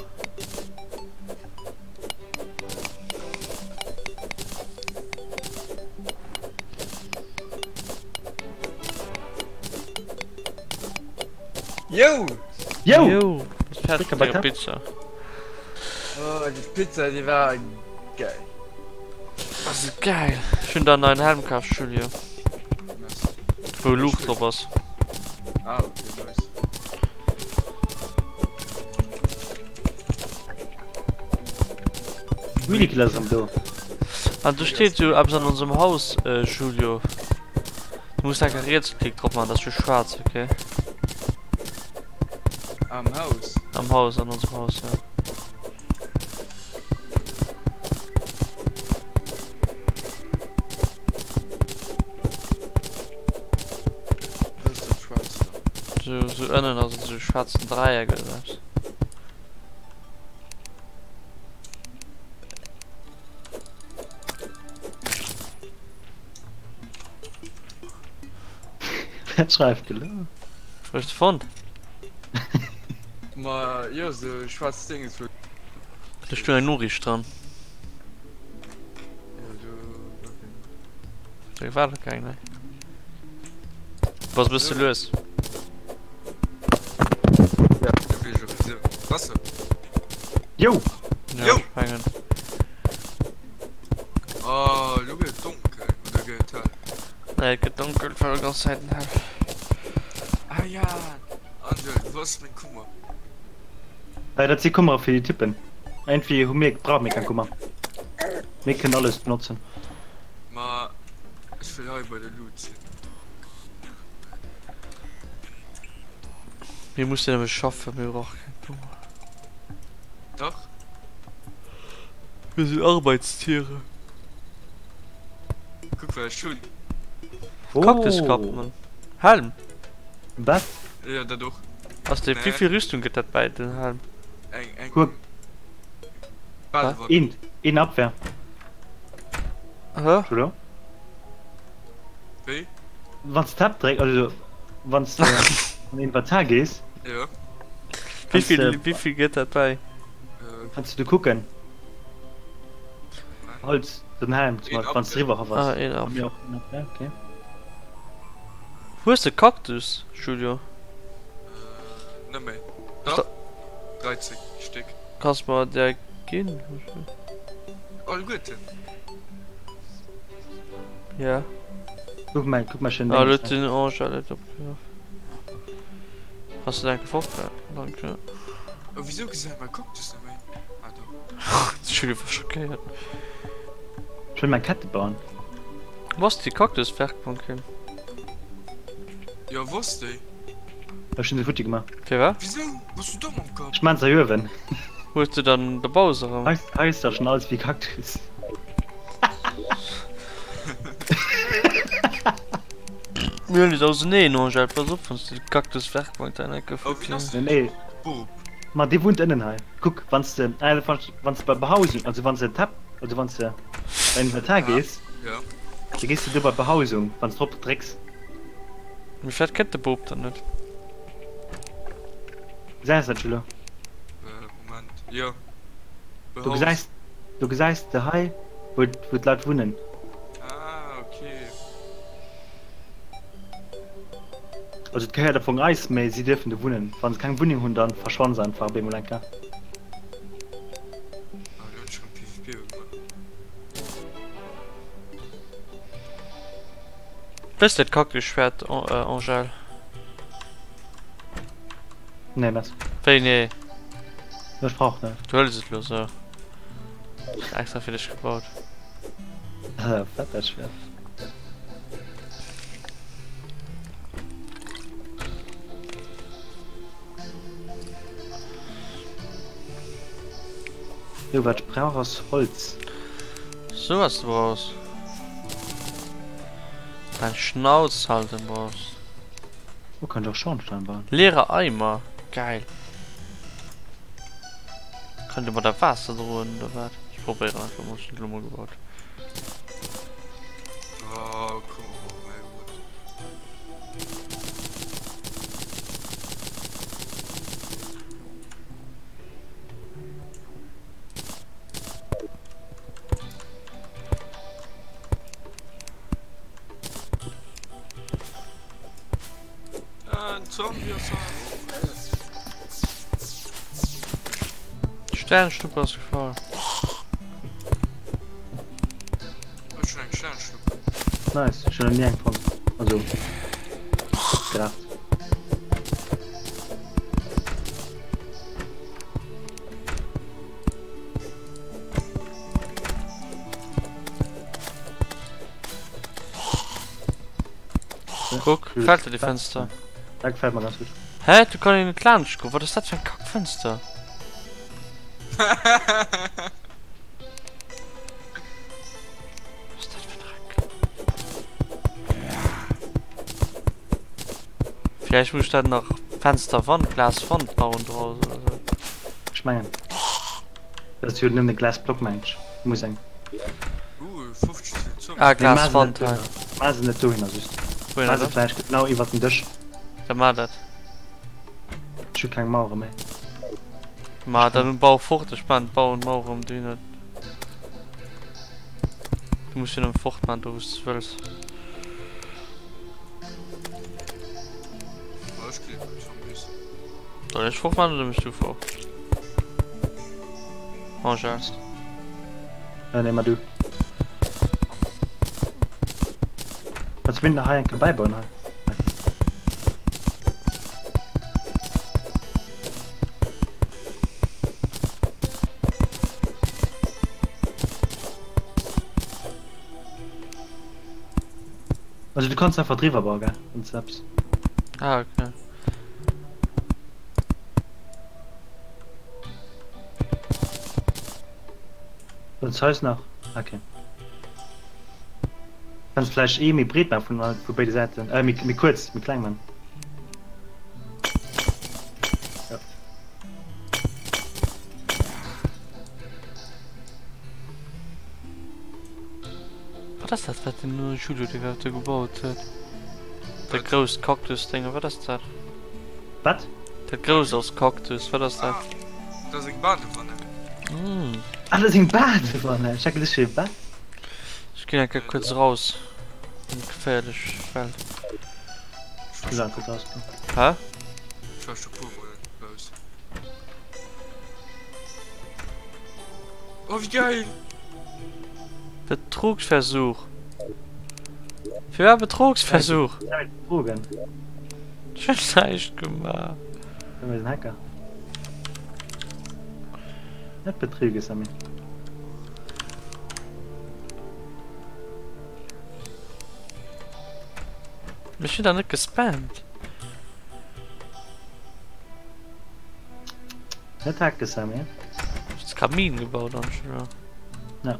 Yo! Yo! Yo! Bist fertig Drück mit denger aber Pizza? Oh, die Pizza, die war geil. Das ist geil. Ech hunn der en neien Helm kaf, Julio. Wou Luucht drop ass. Ah, okay, nice. Minikiller ass erëm do. An do steet jo eppes an onsem Haus, äh, Julio. Du muss enker Rietsklick drop man, dat ass jo schwaarz, okay? Am Haus? Am Haus, an onsem Haus, ja. So, so ënnen ass et so schwarzen Dreieck oder eppes. Wat schreift de lo? Hues de fonnt? Ma jo, sou schwaarz Dinges wou. Do stoung eng Noriicht dran. Jo, do war keng. Do war doch keng, ne? Du bass e bësse lues. Ja, da weess ech och wisou. Bass de? Jo! Ja, Jo! ech mengen. Oh, lo gëtt et donkel, oder gëtt et hell? Nee, et gëtt donkel, et war jo ganz Zäiten hell. Ah ja, Angel, wou ass meng Kummer? Äh, dat si Kummere fir déi Typen. Irgendwie hu mir, brauche mir keng Kummer. Mir kënnen alles benotzen. Ma ech wëll hei bei der Lut sinn. Mir mussen nämlech schaffen, mir brauche keng Kummer. Dach. Mir sinn Arbeitstiere. Kuck wat ech hunn. Oh. Kaktuskapp, Mann. Helm! Wat? Jo, dat och. Ass de, Nee. wéivill Rüstung gëtt dat bäi, den Helm? Eng, eng. Guck. Badewanne. Een, een Abwehr. Hä? Oder? Wéi? Wann s Tab dréck, also wann s de an Inventar gees. Jo. Wéi vill, wéi vill gëtt dat bäi? Kanns du kucken. Holz den Helm zum Beispiel, wann s driwwer Ah, bass. een Abwehr. Mir och en Abwehr, okay. Hues de Kaktus, Julio? Äh, net méi. Dach. 13 Stéck. Kanns mer der ginn? Alleguerten? Ja. Kuck mal, kuck mal schön Ah, links, lo huet den Angel et opgegraff. Has du dat gefort? Ja, danke. Oh, wieso gesäit mäi Kaktus net méi? Ah, do. De Julie war schockéiert. Ech wëll meng Kette bauen. Wou ass déi Kaktuswerkbank hin? Jo, wou ass déi? Ech hunn se futti gemaach. Firwat? Wisou bass du domm am Kapp? Ech maan se hei uewen. Hues du dann de Bowser erëm? Hei, hei ass dach schon alles wéi Kaktus. Mir hunn et auseneen, Angèle, pass op wanns du de Kaktuswerkbank da eng Kéier Oh, wien ass Nee, nee. Bob? Ma dee wunnt ënnen hei. Kuck, wanns de, äh, wanns de bei Behausung, also wanns de Tab, also wanns de bei Inventar gees, Ja. da gees de do bei Behausung, wanns de drop drécks. Mee vläit kennt de Bob dann net. Gesäis dat Julo? Äh, Moment. Jo. Du gesäis, du gesäis de hei, wou, wou d'Leit wunnen. Ah, okay. Also et gehéiert am Fong eis, mee si dierfen do wunnen. Wa se keng Wunneng hunn, dann verschwanne se einfach op eemol eng Kéier. Ah, lo hunn ech rëm PvP ugemaach. Wëss dat Kaktusschwert, Angèle? Nee, merci. Wéi nee? Ech brauch net. Du hëls et lo sou. Extra fir dech gebaut. Fett dat Schwert. Jo, wat ech brauch ass Holz. Sou was du brauchs. Dein Schnauz halten brauchs. Oh, kann ich och Schornstein bauen. Leere Eimer, geil. Kann ich mat der Waasser droen oder wat? Ich probéieren einfach mol, ech hunn et elo mol gebaut. Oh, komm, oh mein Gott. Ein Zombie ass hei. Sternschnuppe ass gefall. Ech hunn eng Sternschnuppe. Nice, ech hunn nach ni eng fonnt. Also, gedacht. Guck, gefällt dir die Fenster? Dat gefällt mir ganz gut. Hä? Du kann een net laanscht goen. Wat ass dat fir eng Kackfenster? Was ass dat fir Dreck? Vielleicht muss ich dann nach Fensterwand, Glaswand bauen draus oder so. Ech mengen. Dat ass jo nëmmen e Glasblock mengen ech. Muss eng. Uh, 50 Zombies. Ah, Glaswand hei. Maa se net dohinner just. Wohinner Maa se dann? vläicht genau iwwert den Dësch. Dann maa dat. Ech hu keng Mauere méi. Ma dann bau fort, ech maan bauen Mauere um dohinner. Du muss jo nëmmen fort maan do wous de wëlls. Soll ech fort maan oder mechs du fort? Angel. Äh, nee, ma du. Kannst du mir nach hei eng beibauen hei? Also du kannst einfach driwwer bauen, gell? Wann du eppes. Ah, okay. Sonst heis nach. Okay. Kannst vläicht eh méi breet maachen vun vu béide Säiten. Äh, méi, méi kuerz, méi kleng man. Ja. Wat ass dat wat den Julio dee do gebaut huet? Dat grousst Kaktusdénge, wat ass dat? Wat? Dat grousst ass Kaktus, wat ass dat? Ah, dat ass eng Badewanne. Mm. Ah, dat ass eng Badewanne! Ech hat geduecht fir e Bett. Ech ginn eng Kéier kuerz raus an d'geféierlech Welt. Ech war scho Hä? Ech war scho puer mol raus. Oh, wéi geil! Betrugsversuch. Firwat Betrugsversuch? Drogen. Ech hunn näischt gemaach. Sammy ass en Hacker. Net betrügen, Sammy. Ech hunn der net gespammt. Net hacken, Sammy. Hues de Kamin gebaut Angela? Ja.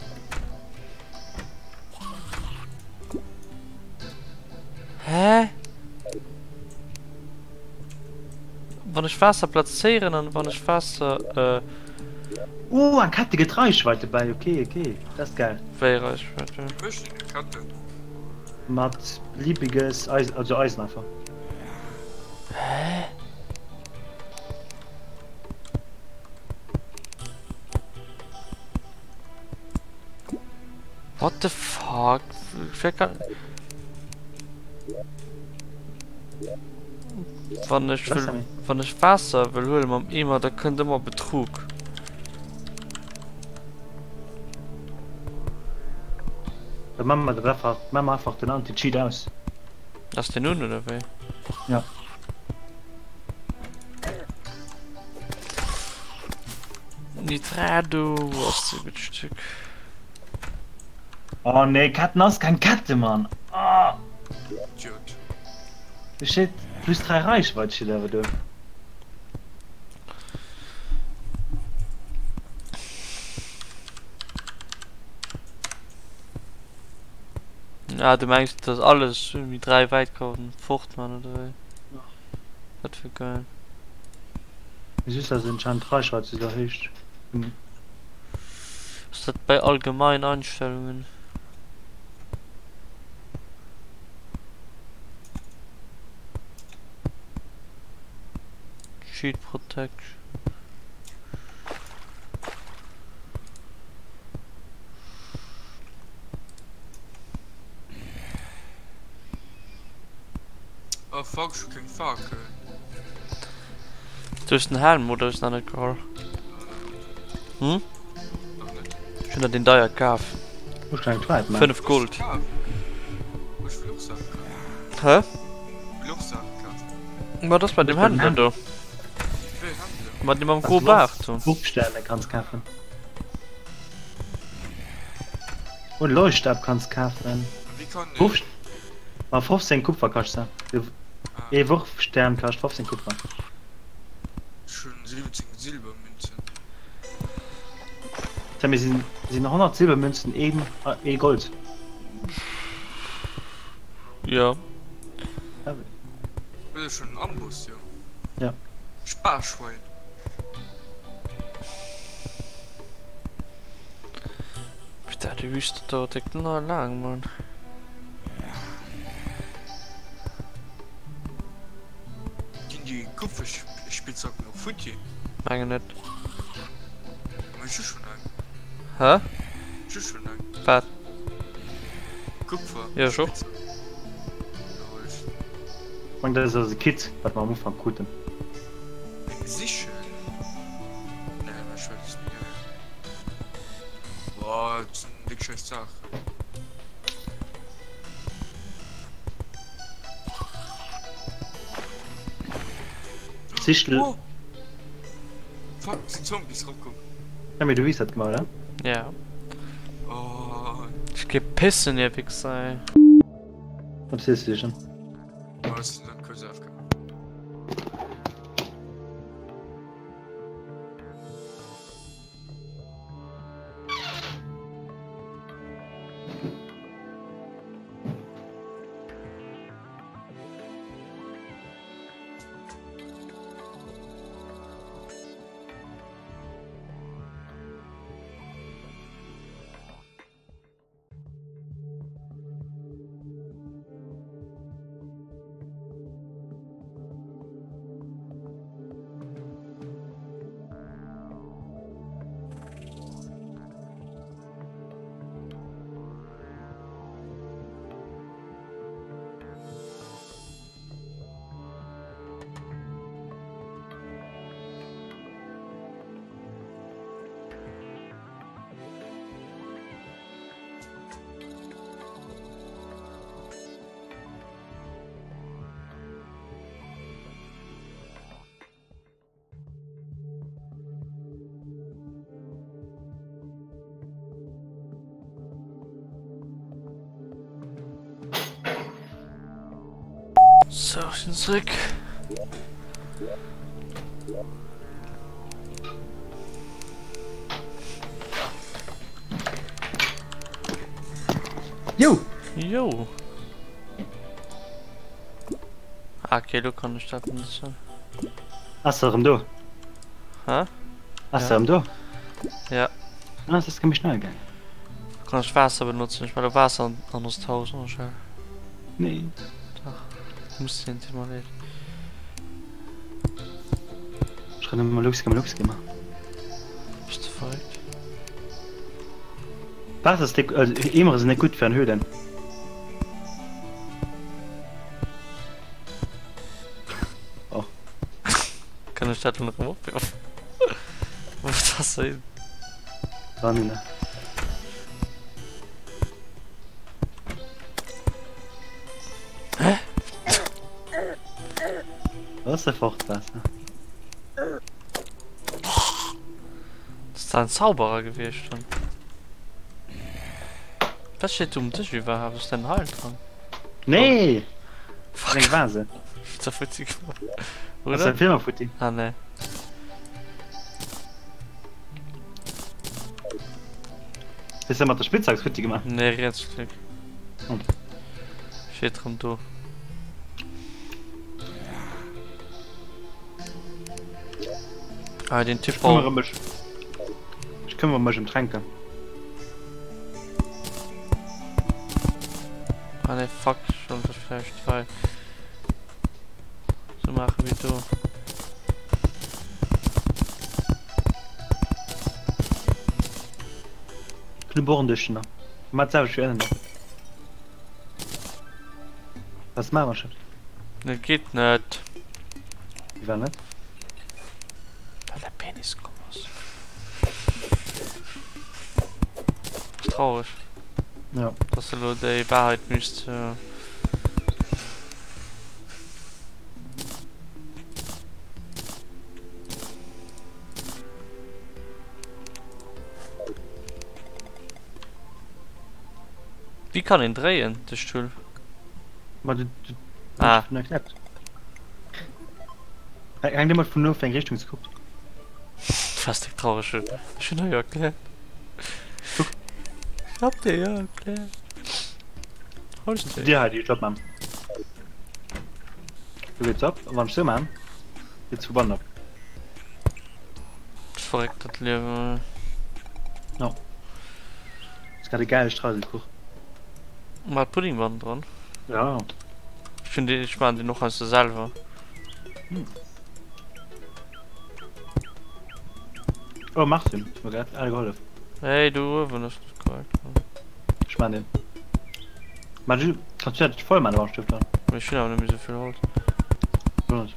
Hä? Wann ech Waasser plazéieren an wann ech Waasser äh. Oh, eng Kette gëtt Reichweite bäi. Okay, okay, dat ass geil. Wéi Reichweite? Wéi mécht een eng Kette? Mat beliebiges Eisen, also Eisen einfach. Hä? What the fuck? Wer kann... Wann ech wëll, wann ech Waasser wëll huelen mam Eemer, da kënnt ëmmer Betrug. Da man mer dat einfach, man mer einfach den Anti-Cheat aus. Ass den un oder wéi? Ja. Nitrado ass e gutt Stück. Oh nee, Ketten ass keng Kette, Mann! Oh. Idiot. Do steet plus 3 Reichweite steet awer do. Ah, du mengs, dass alles méi 3 wäit kann fort man oder wéi? Dat wier geil. Just dass anscheinend d'Reichweite sech erhéicht. Ass dat bei allgemein Einstellungen? Cheat Protection. Oh fuck, ech hu keng Fakel. Du hues den Helm oder hues nach net geholl? Hm? Ech hunn der deen deier kaf. Ech eng Toilette man. 5 Gold. Hä? Ma dat ass bei dem Händler do. Mat dem mam gro Baart do. Wurfsterne kanns kafen. Und Leuchtstab kanns kafen. Wurf Ma 15 Kupfer kascht se. Ee Wurfstern kascht 15 Kupfer. Ech hunn 17 Silbermünzen. Tja, mir sinn sinn 100 Silbermünzen een ee Gold. Ja. Dat ass schon en Amboss, jo. Ja. Sparschwein. Putain, déi Wüste dauert déck laang, Mann. Ginn déi Kupferspitzhacken och futti? Mengen net. Ma ech hu schon eng. Hä? Ech hu schon eng. Wat? Kupfer. Ja, ech och. Ech mengen dat ass e Kit wat mer am Ufank kruten. Eng Sichel? Nee, mä ech weess et net. Boah, dat sinn déck scheiss Saachen. Sichel. Oh! Fuck, sind Zombies raufgekommen. Ja, mee du hues dat gemaach, oder? Ja. Oh. Ech geh pissen, ihr Wichser, ey. Wat sees du denn? Oh, das ist dann kurz AFK. Sou, ech sinn zréck. Jo! Jo! Ah, okay, lo kann ech dat benutzen. Ass se erëm do? Hä? Ass se erëm do? Ja. Ah, das ass méi schnell gaangen. Kann ech Waasser benutzen? Ech war do Waasser an, an ons Haus, Angèle. Nee. Dach. Muss sinn, tut mer leed. Ech renne mal Lux, Lux gemaach. Bist du verrückt? Waasser ass net, also Eemere sinn net gutt fir an Höhlen. Oh. Kann ech dat dann erëm opwerfen? Wo ass das hin? Wann. Hä? Was ist fort Wasser? Das ist ein Zauberer gewesen schon. Was steht um Tisch überhaupt? Was ist denn Heiltrank? Nee! Fuck. Eng Vase. Ist futti gemacht. Oder? Ass Firma futti. Ah, nee. Hues de mat der Spitzhack futti gemaach? Nee, Rietsklick. Hm. Steet rëm do. Ah, den Typ Ich kümmere mech. Ich kümmere mech ëm Tränke. Ah ne, fuck, schon das vielleicht zwei. So machen wie du. Knu boren duerch nach. Mat selwecht wéi ënnen. Was maache mer schon? Dat geet net. Wie war net? Well der Penis komm ass. Ass traureg. Ja. Dass de lo déi Wahrheit misst. Äh Wéi kann een dréien de Stull? Ma du, du ah. erklärt. Hängt immer von nur auf eng Richtung ze kuckt. Fast dick traurig. Ech hun jo erklärt. Guck. Ich hab dir ja erklärt. Holst Dir hei, déi ech opman. Du geht's op, wann ech sou man, geht's vu bannen op. Verréckt dat Liewen. No. Ass grad e geile Streuselkuch. Mat Pudding bannen dran? Ja. Ech hunn deen, ech maachen deen och heiansdo selwer. Hm. Oh Martin, hues mer grad alle gehollef. Hey, do uewen ass net korrekt. Ech maan deen. Ma du kanns du dat voll maan, wann ech dann. Ech hunn awer net méi sou vill Holz. Wou net?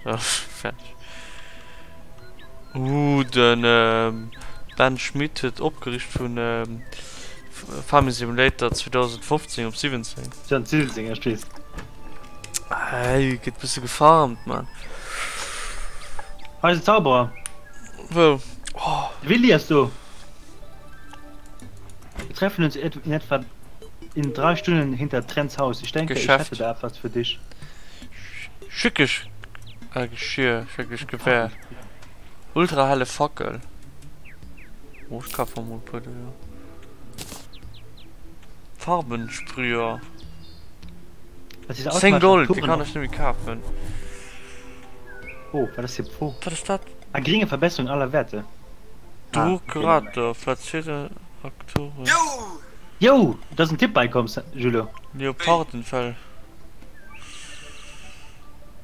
Ja, fertig. Uh, den Ben Schmit huet opgericht vun Farming Simulator 2015 op 17. 2017, ja, ech weess. Hei gëtt bësse gefarmt, man. Hei ass en Zauberer. Wou? Oh. De Willi ass do. Wir treffen uns in etwa in drei Stunden hinter Trents Haus. Ich denke, ich Geschäft. hätte da etwas für dich. Schickeg äh, Geschirr, schickeg Gewehr. Ultra helle Fackel. Oh, ich kafe mol e puer der. Farbensprüher. Das ist 10 automatisch Gold, déi Touren kann ech nëmme kafen. Oh, wat ass hier Pfo? Wat ass dat? Ah, geringe Verbesserung aller Werte. Ah, okay, never mind. Druckrater, platzierte Traktoren. Yo! Yo, da ass en Tipp beikomm, Julo. Leopardenfell.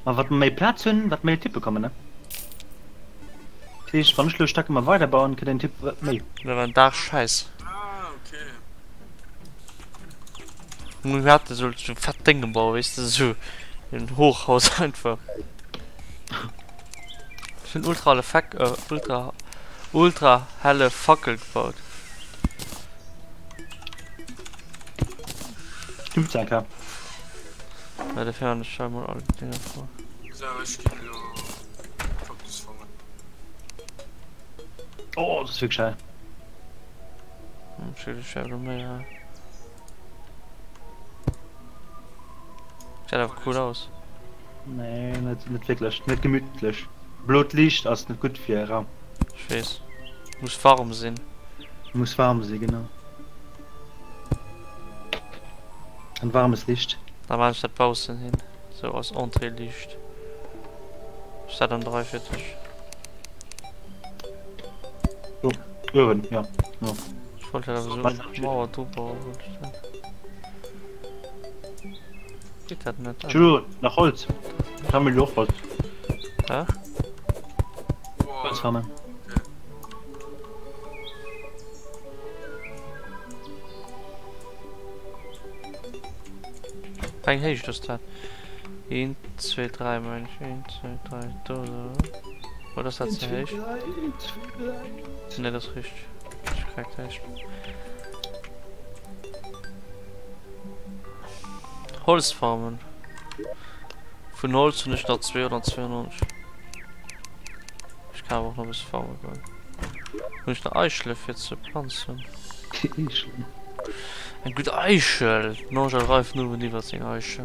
Ma wat mer méi Plaz hunn, wat méi Tippe kommen, ne? Dat heescht, wann ech elo Stacke mer weiderbauen, kritt een Tipp méi. Dat war en Dag Schäiss. Ah, okay. Mir hate sollt sou fett Dénge bauen, weess de, sou en Hochhaus einfach. Ech hunn ultra helle Fac äh, ultra ultra helle Fackel gebaut. 15 K. Ja, dafür han ech einmal all die Dinger vor. So, ech ginn elo Kaktus fangen. Oh, das ist wirklich geil. Hm, ech méi, ja. Gesäit awer cool aus. Nee, net, net wierklech. Net gemütlech. Blot Liicht ass net gutt fir e Raum. Ech weess. Muss warm sinn. Muss warm sinn, genau. Ein warmes Licht. Da maan ech dat baussen hin, sou als Entréeliicht. Ass dat an der Rei fir dech? Do uewen, jo. Jo. Ech wollt dat awer sou un d'Mauer dru bauen, wollt ech dat. Geet dat net? Tjo, nach Holz. Sammel jo och Holz. Hä? Holz sammeln. Wéi eng Héicht ass dat? 1, 2, 3 meng ech. 1, 2, 3, do esou. Oder ass dat ze héich? Nee, dat ass richteg. Ech korrekt héich. Holzfarmen. Vun Holz hunn ech nach 292. Ech kann awer och nach e bësse farme goen. Hunn ech nach Eichele fir ze planzen? Eechelen? Eng gutt Eichel! Den Angel reift nëmmen iwwer seng Eichel.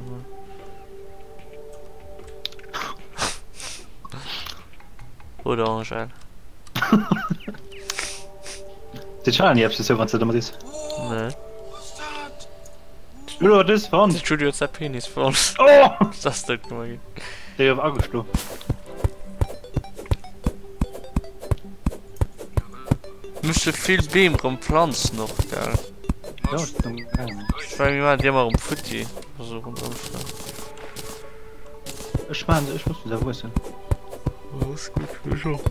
Oder Angel? Seet schon ni eppes dozou wann s de domat is. Nee. Julie huet dës fonnt. De Julie huet säi Penis fonnt. Oh! Das dout gemaach ginn. Déi gouf ageschlo. Musse vill Beem rëm planzen och, gell? Ja, ech sinn am gaangen. Ech mengen mir maachen déi ëmmer rëm futti, also ronderëm schonn. Ech maachen se, ech loossen se wuessen. Ass gutt, ech och.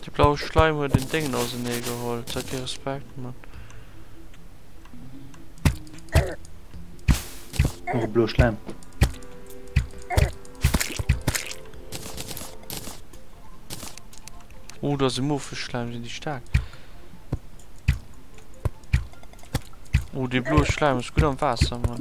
De blaue Schleim huet en Déngen ausenee geholl. Dat gi Respekt, Mann. Och e bloe Schläim. Oh, do ass e Mofeschläim, sinn déi staark? Oh, dee bloe Schläim ass gutt am Waasser, Mann.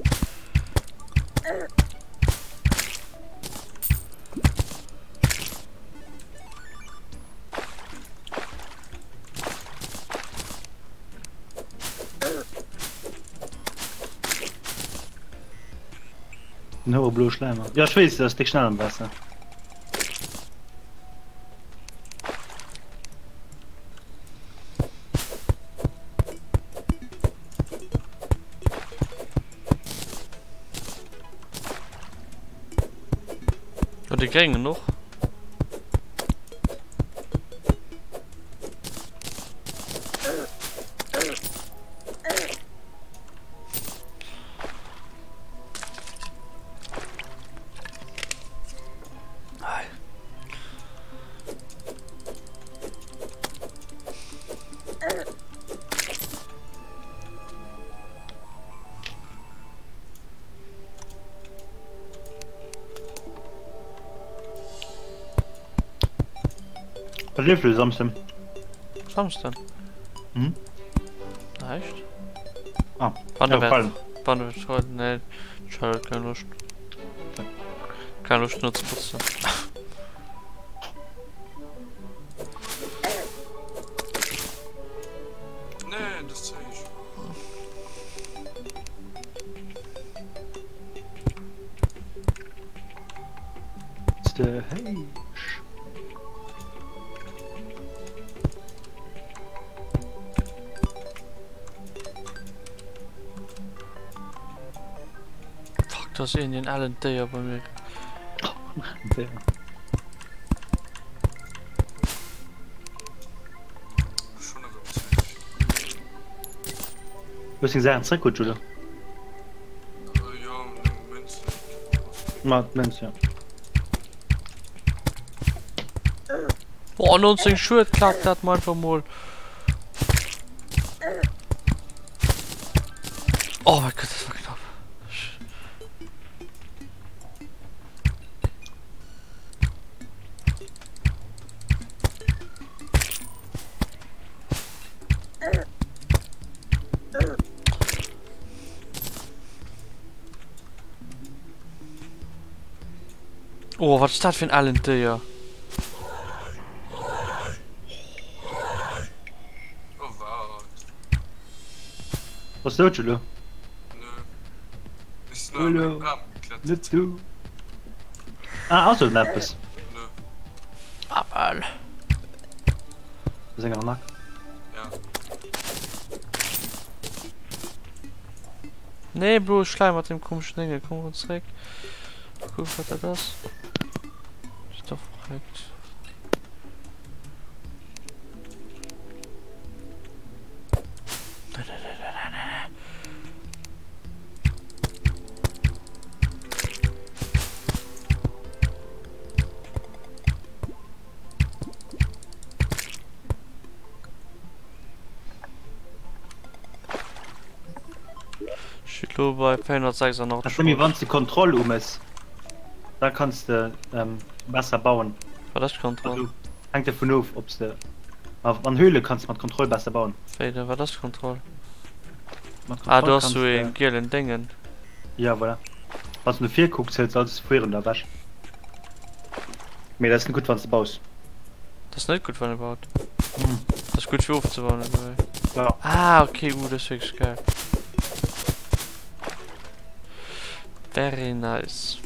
Den hohe bloe Schläimer. Ja, ech weess, dat ass déck schnell am Waasser. Oh, de gréngen och. Wat leeft de Samsden? Samsden? Hm? Näischt. Ah, Wann ja, der fallen. Wann der heute nee, ich habe keine Lust. Keine Lust nur zu putzen. Nee, das zeig ich. De Héich. Fuck, da ass iergendeen ellen Déier bei mir. Déier. Hues deng Saachen zréck krut, Jules? Jo, nëmme Mënzen. Ma d'Mënz, jo. Boah, 19 Schued, klappt dat mer einfach mol. Oh mein Gott, das war knapp. Oh, wat ass dat fir en ellent Déier? Oh wat? Bass dout, Julo? Nö. Ech sinn an Julo, eng Bam geklettert. net du. Ah, ass do eppes? Nö. Ah, well. Ass eng Arnaque. Ja. Nee, bloe Schläim mat dem komischen Dinge. Komm rëm zréck. Guck, wat dat ass. Ist doch verrückt. Nee, nee, nee, nee, nee, nee. Ech lo bei 486. Ech mengen wann s de Kontroll umes, da kanns de besser bauen. Wat ass Kontroll? Also hänkt dovun of ob s de an Höhle kanns de mat Kontroll besser bauen. Wéi denn? Wat ass Kontroll? Mat Ah Kontroll do ass kanns sou de een gielen Déngen. Ja voilà. Wann s de no vir kucks hëls alles Fueren der ewech. Mee dat ass net gutt wann s de baus. Dat ass net gutt wann e baut. Dat ass gutt fir ofzebauen oder wéi? Ja. Ah okay, uh dat ass wierklech geil. Very nice.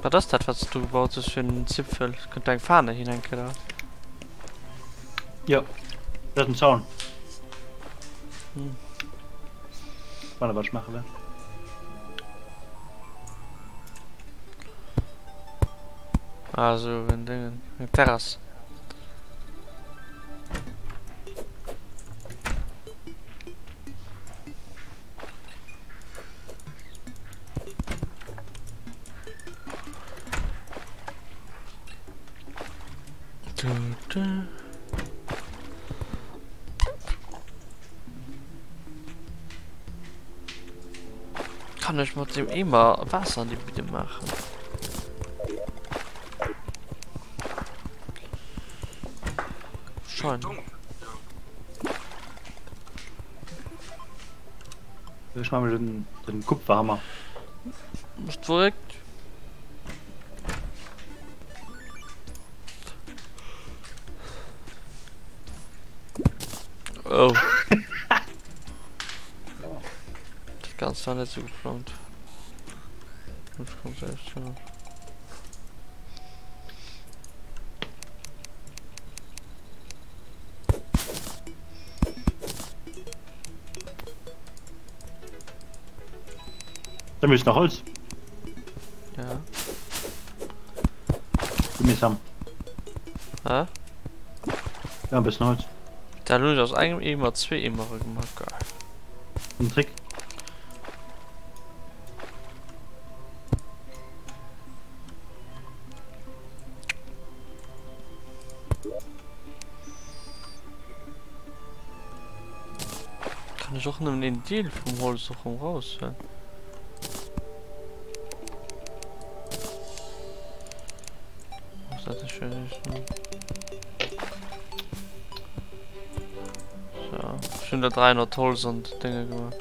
Wat ass dat wat s du gebaut hues fir en Zipfel? Kënnt do eng Fahne hinhänken oder? Jo, dat ass en Zaun. Hm. Warte, wat ech maache well. Ah, sou en Dingen, eng Terrass. Kann ech mat dem Eemer Waasser an die Bidde maachen? Schein. Ech maache mech den, den Kupferhammer. Bist verréckt? Oh. Dat Ganzt war net sou geplangt. Muss ich ganz ehrlich sagen. Da müssen noch Holz. Ja. Gib mir Sam. Hä? Ja, ein bisschen Holz. Da hunn ech aus engem Eemer zwee Eemere gemaach. Geil. Ein Trick. Kann ech och nëmmen een Deel vum Holz och rëm raushuelen? Was dat ech So, ech hunn der 300 Holz an d'Dénge gemaach.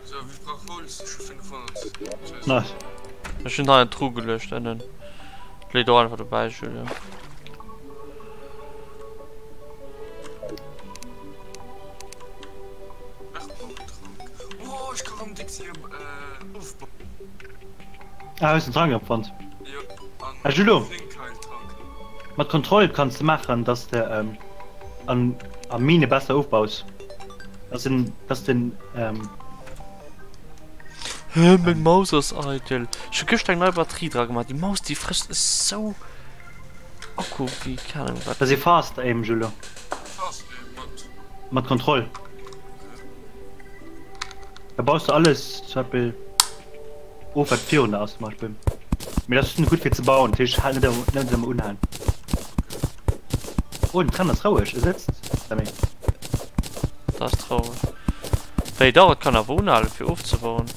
So, wie brauch Holz? Ech hu 500. Nice. Ech hunn hei en Truh geluecht ënnen. Léit och einfach dobäi, Julien. Oh, ech ka rëm dicks hier äh, ofbauen. Ah, hues den Trank erfonnt? Jo, an Ah, Julo. Flinkheiltrank. Mat Kontroll kanns de maachen, dass de ähm, an, a Mine besser ofbaus. Dass den, dass den, ähm. Hä, meng Maus ass eidel. Ech hu gëschter eng nei Batterie dra gemaach. Déi Maus déi frësst esou Akku wéi keng Ahnung wat. Dat ass ee Fast Aim, Julo. Fast Aim mat? Mat Kontroll. Da baus du alles zum Beispill of wat virun der ass zum Beispill. Mee dat ass net gutt fir ze bauen, dat heescht hal net net ëmmer unhalen. Oh den Tram ass roueg, e sëtzt Sammy. Dat ass traureg. Wéi dach, et kann awer unhalen fir ofzebauen.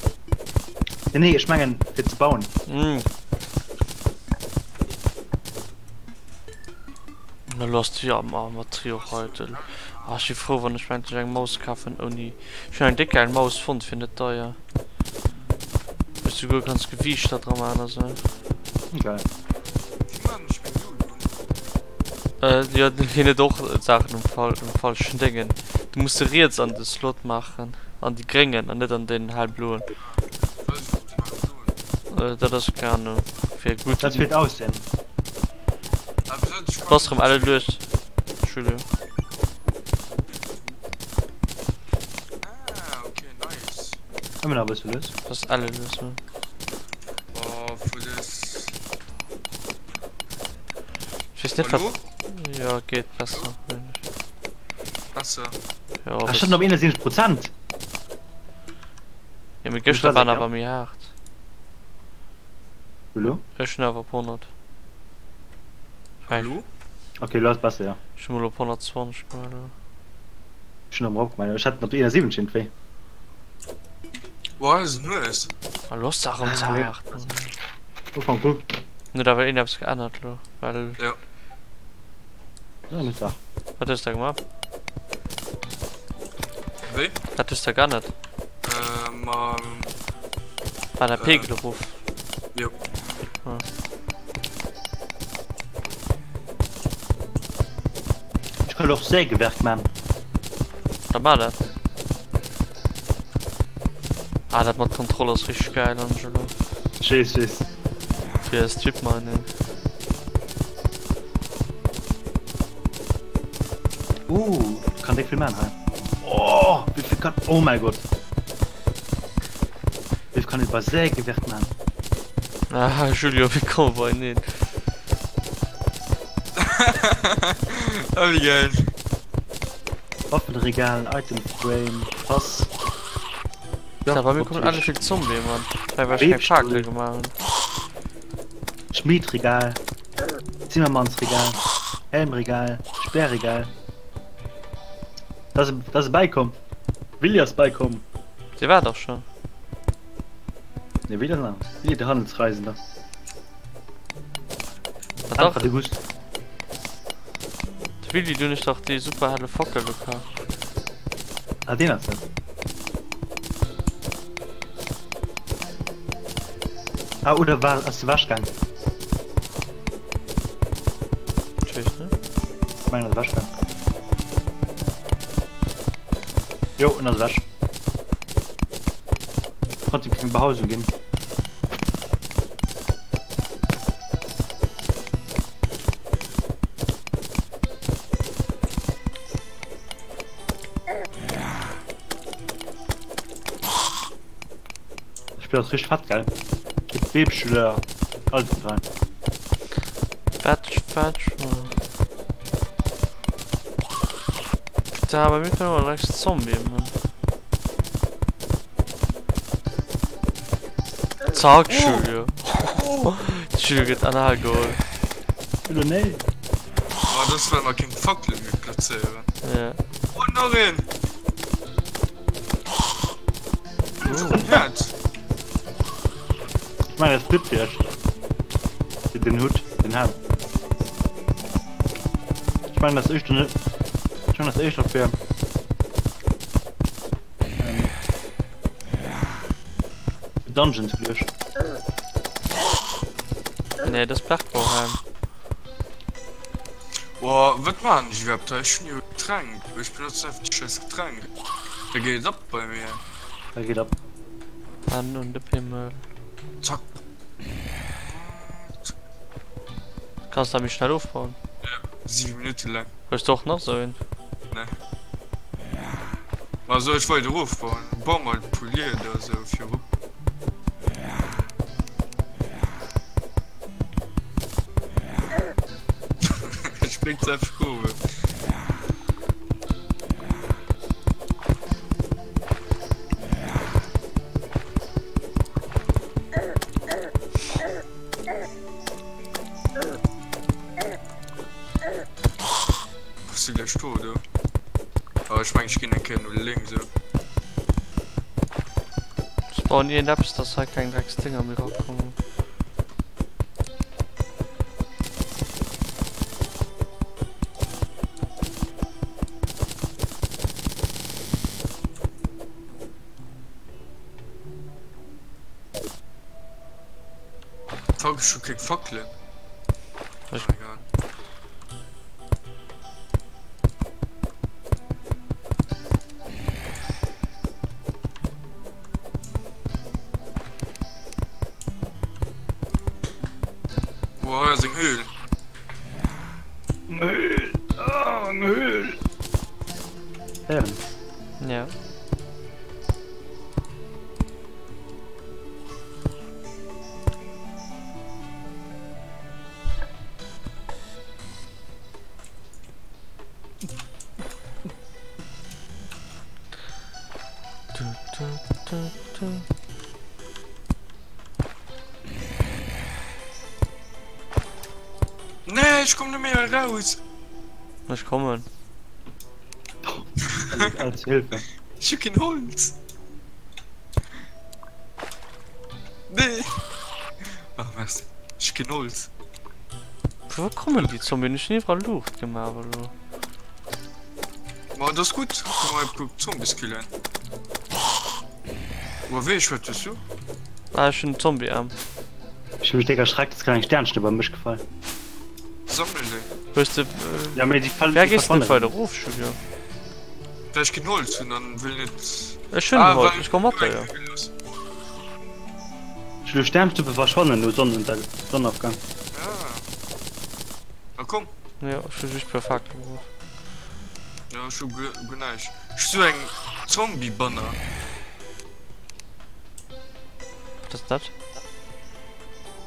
Nee nee, ech mengen fir ze bauen. Mm. Na lo ass déi Armatur och eidel. Ah, ech si frou wann ech mir endlech eng Maus kafen ouni. Ech hunn eng déck gäil Maus fonnt fir net deier. Wou s du souguer kanns Gewiichter dra maachen a sou. Geil. Wéi maan ech meng Höhl un? Äh, jo, hien huet och d'Saachen um fal um falschen Déngen. Du muss se riets an de Slot maachen, an déi gréngen an net an deen hellbloen. Wat ass op den hellbloen? Äh, dat ass keng Ahnung, fir gutt. Dat fir d'Aussehen. Ah, wéi soll ech Bass rëm elle lues, Julio. Ah, okay, nice. Ëmmer nach e bësse lues. Bass elle lues, ne? Oh, Fulles. Ich wees net Hallo? wat. Ja, geet besser, mengen ech. Besser. Ja, Ah, bess. schon op 71 Prozent. Ja, mee Ech gëschter weiß waren net, ja. awer méi haart. Hallo? Ech hunn awer op 100. Hallo? Okay, lo ass besser, ja. Ech hunn mol op 120 gemaach elo. Ech hunn erëm eropgemaach, ech hat op 71 iergendwéi. Boah, ass en Hues. Ah, lo ass se erëm ze Ah, haart. Ufank gutt. En huet awer een eppes geännert elo, well. Ja. Ja, net da. Wat hues de gemaach? Wéi? Wat hues de geännert? Äh, ma. War der Pegel erof? Jo. Ah. Ech kann och Sägewerk man. Da mar dat. Ah, dat mat Kontroll ass richteg geil, Angelo. Ech weess, weess. Fir Strip Mining. Uh, kann déck vill man hei. Oh, wéi vill kann. Oh mäi Gott. Wéi kann iwwer Sägewerk man? Ah, Julio, wéi komme beieneen? Ah, wéi geil. Waffenregal, Item Frame, Fass. Ja, bei mir kommen alle vill Zombie, Mann. Well ech keng Fakele gemaach hunn. Schmiedregal, Zimmermannsregal, Helmregal, Speerregal. Da ass e bäikomm. Willi ass bäikomm. Dee war dach schon. Ne, Willi ass nach. Willi de Handelsreisender. Ah, dach. Einfach de Gust. De Willi, du hunn ech dach déi super helle Fackel gekaf. Ah, deen ass dat. Ah, oder war ass de wech gaang? Ech weess net. Ech mengen ass ewech gaang. Jo, en ass ewech. Konnt ihm keng Behausung ginn. Das Spiel ass richtig fett, gell? Gibt Webschüler, alles mit rein. Fetch, fetch, Mann. Da, bei mir kommen immer direkt Zombie, Mann. Zack, Julio. Julio gëtt anal geholl. Julio, nee. Oh, das well mer keng Fackele méi plazéieren. Ja. Oh, nach een! Häerz! Ich meine, das blüht vielleicht. Den Hut, den Helm. Ich meine, das ist ne. Ich meine, das ist dafür. Ähm, Dungeons geluecht. Nee, das Bergbauheim. Boah, wat maan ech iwwerhaapt hei? Ech hunn jo Getränk. Ech benotzen einfach déi scheiß Getränk. Da geet et ab bei mir. Da geet ab. An un de Pimmel. Zack. Kanns da méi schnell ofbauen. Ja, 7 Minutte laang. Hues du och nach sou een? Nee. Ma soll ech weider ofbauen? Bau mol Polier oder sou virup. spréngt se einfach erof. Bass du gläich do, oder? Ah, ech meng, ech ginn eng Kéier no lénks, jo. Spawn iergendeppes, dass hei keng Drecksdénger méi rakommen. Fuck, ech hu keng Fackelen. Ech. Ah, egal. Boah, hei ass eng Höhl. Eng Höhl! Oh, eng Höhl! Héieren. Ja. Du, du, du, du. Nee, ech komm net méi eraus. Ech kommen. Als Hilfe. Ech hu keen Holz. Nee. Ach, merci. Ech hu keen Holz. Vu wou kommen déi Zombien? Ech hunn iwwerall Luucht gemaach elo. Ma dat ass gutt. Kënne mer e puer Zombies killen. Oa wéi ech wat hues du? Ah ech hunn en Zombie-Aarm. Ech hu mech déck erschreckt, et ass grad eng Sternschnupp an mech gefall. Sammel déi. Hues de. Ja mee déi fallen, Wär déi gees de net verschwannen. weider erof Julien? Well ech keen Holz hunn an wëll net. Ech hunn Ah Holz, well ech komm mat der jo. Ech hu Sternschnuppe verschwannen no Sonnenunter Sonnenopgang. Ah. Na komm. Jo ech hu just puer Fakele gebraucht. Ja ech hu guer guer näischt. Ech hu sou eng Zombie Banner. Wat ass dat?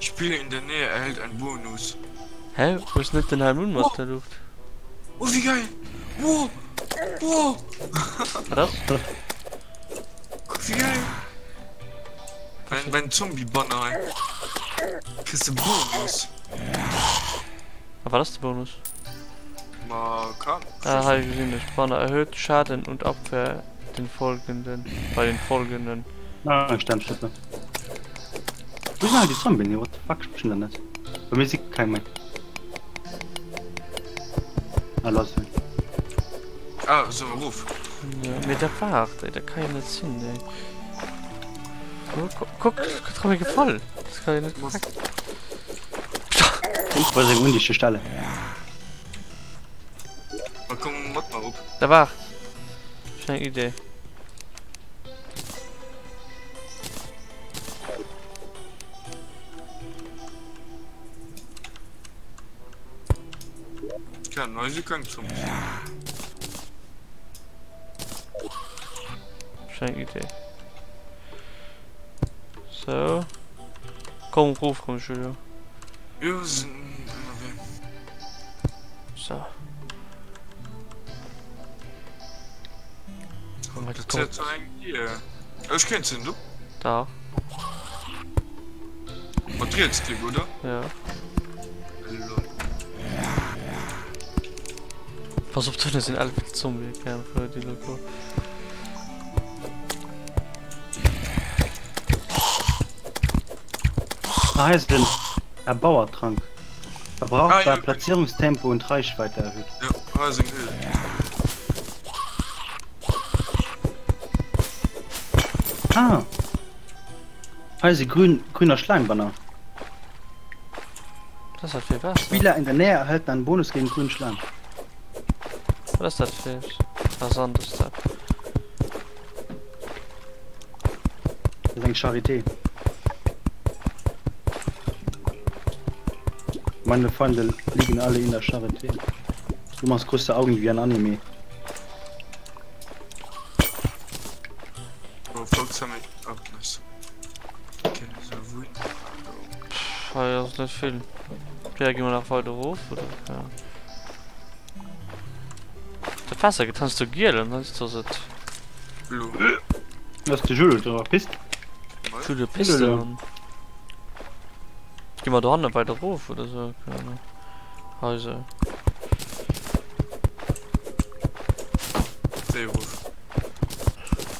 Spieler in der Nähe erhält einen Bonus. Hä? Hues net den Helm un mat der Luucht? Oh wéi geil! Wow! Wow! Wat ass? Kuck wéi geil! Mein, mein Zombie-Banner hei. Kriss de Bonus. A wat ass de Bonus? Ma kann. Ah hei gesinn ech Banner erhöht Schaden und Abwehr den folgenden bei den folgenden. Ah, eng Sternschnuppe. Wou sinn all déi Zombien hier? What the fuck, ech verstinn dat net. Bei mir si keng méi. Ah, lo ass eng. Ah, so erof. Ja, mee dat waart ey, dat kann jo net sinn ey. Kuck, dat ass mir gefall. Dat kann jo net korrekt. Ich bei seng undichte Stelle. Ma komm mat mer op. Da waart. Ech hunn eng Idee. Tja, nei si keng Zombies. Ech hunn eng Idee. So. Komm, ruf rëm, Julio. Jo, sinn ënnerwee. So. Oh mein Dat Gott. ass eng Dier. Ech kéint sinn, du? Da. Mat Rietsklick, oder? Ja. Lol. Pass op, do sinn all vill Zombie, keine Ahnung, déi lo. Ah, hei ass den Erbauertrank. Verbrauch Ah, bei ja. Platzierungstempo und Reichweite erhöht. Ja, hei ass eng Höhl. Ah! Hei ass e grün, grüner Schleimbanner. Was ass dat fir Waasser? Spieler in der Nähe erhalten einen Bonus gegen grünen Schleim. Was ass dat fir Ah, Sand ass dat. Das ist eng Charité. Meine Freunde liegen alle in der Charité. Du machst große Augen wie ein Anime. Oh, Folgt haben wir. Oh, nice. Okay, so, wohin? Pff, hei ass net vill. Pierre, gi mer nach weider erof, oder? Ja. D'Waasser gëtt heiansdo giel an heiansdo ass et. Blo. Ass de Jules do op Pist? Jules op Piste an. Gi mer dohanne weider erof oder sou? Keng Ahnung. Hei sou. Wéi erof?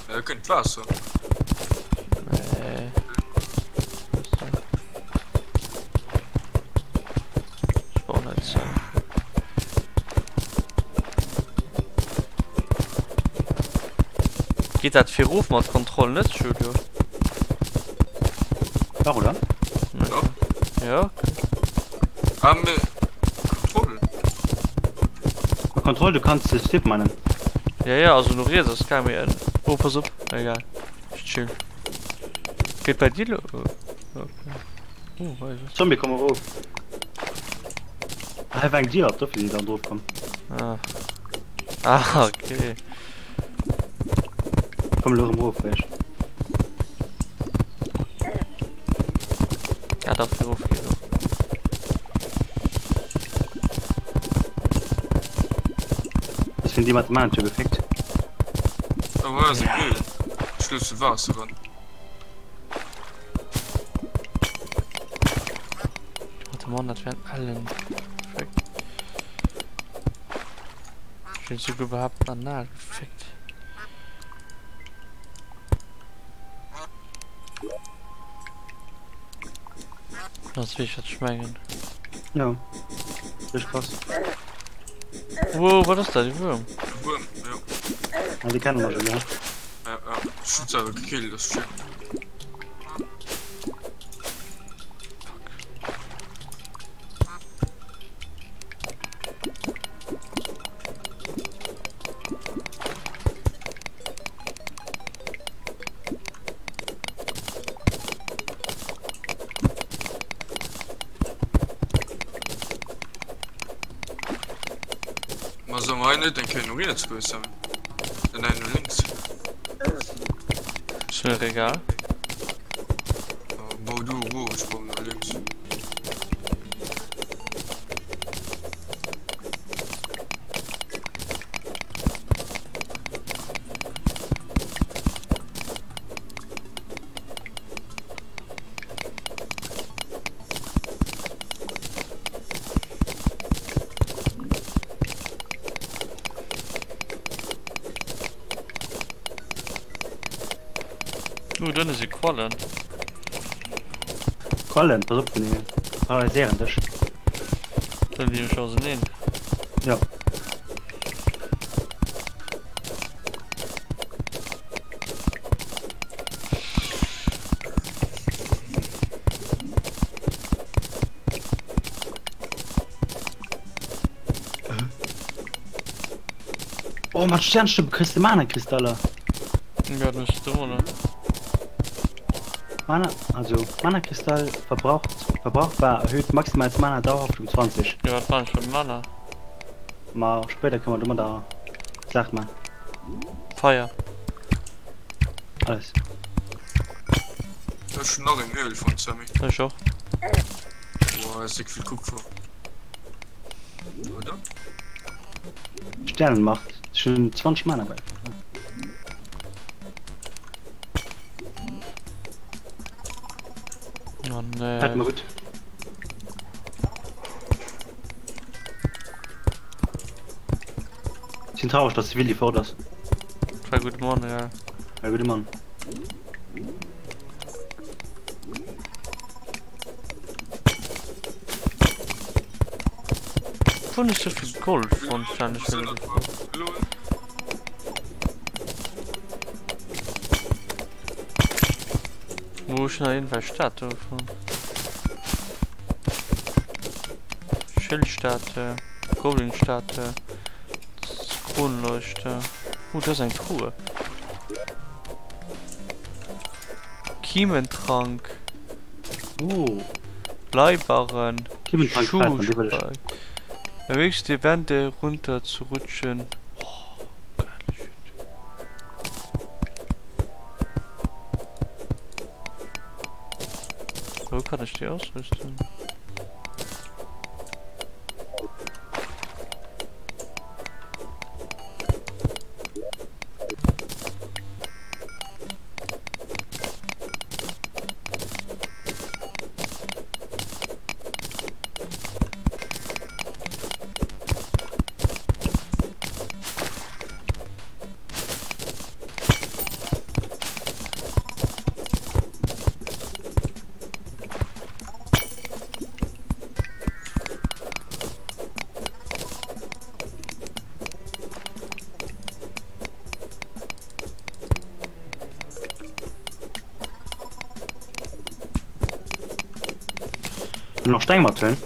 Ja, da kënnt d'Waasser. Nee. Ech brauch net ze. Geet dat fir erof mat Kontroll net, Julio? Dach, oder? Ja. Ja, okay. Ah, me Kontroll? Mat Kontroll, du kanns de Stipp mannen. Ja, ja, also no riets ass gaang, mee. Oh, pass op. Egal. Ech chill. Geet bei dir lo? Okay. Oh, hei ass. Zombie komm erof. Ah, hei war eng Dier op, dofir sinn déi dann drop komm. Ah. Ah, okay. Komm elo erëm erof, wéi ech. Ja, dach, fir erof geet och. Ech sinn déi mat dem Anentür gefickt. Oh, hei ass e Grill. Ech loosse Waasser ran. Warte Mann, dat wär en ellen Gefickt. Ech hunn souguer behaapten anal gefickt. Das weess wat ech mengen. Ja. Richteg krass. Wow, wat ass dat? E Wuerm? E Wuerm, jo. Ah, déi kenne mer schon, ja. Ja, ja. Ech hunn selwer gekillt, ass chill. Ma soll mer hei net eng Kéier no riets goen, Sammy? Äh, nein, no links. Ist mir egal. Bau du erof, ech bauen no links. Oh, do ënne si Quallen. Quallen, pass op, déi paralyséieren dech. Dann déi mech auseneen. Ja. Oh, mat Sternschnuppe kriss de Mana-Kristaller. Ja, dat muss du oder? Mana, also Mana-Kristall verbraucht, verbrauchbar, erhöht maximales Mana dauerhaft um 20. Ja, wat brauch ech fir Mana? Ma spéider kënne mer domadder Saach man. Feier. Alles. Ech hun nach eng Höhl fonnt, Sammy. Ech och. Boah, ass dick vill Kupfer. Oder? Sternenmacht. Ech hun 20 Mana bei. Oh nee. Halt mal gut. Ich bin traurig, dass Willi fort ass. War gude Mann, ja. War gude Mann. Wou hunn ech sou vill Gold fonnt, stellen ech mir elo déi Fro. Wou ech nach iergendwelch Statue fonnt. Schildstatue, Goblinstatue, Kronleuchter. Oh, do ass eng Truhe. Kiementrank. Oh. Bleibarren. Kiementrank gefällt mir, dee wëll ech. Ermöglicht dir Wände runter zu rutschen. Oh, geile Shit. Wou kann ech déi ausrüsten? Wëll nach Steng mat hunn?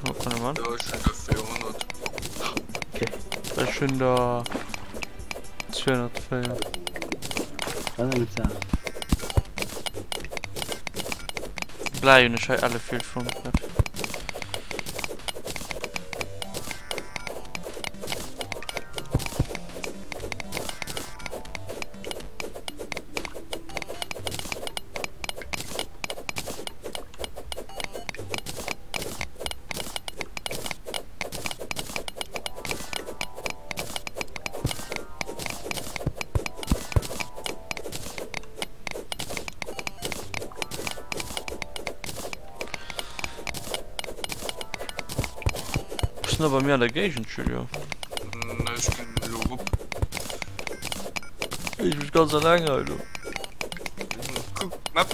Oh, kann ich mal. Ja, ech hunn der 400. Okay. Ech hunn der 204. Dat ass eng gutt Saach. Bläi hunn ech hei elle vill fonnt. Bist du bei mir an der Gegend, Julio? Nee, ech ginn elo erop. Ich bin ganz allein hei, du. Kuck, Map.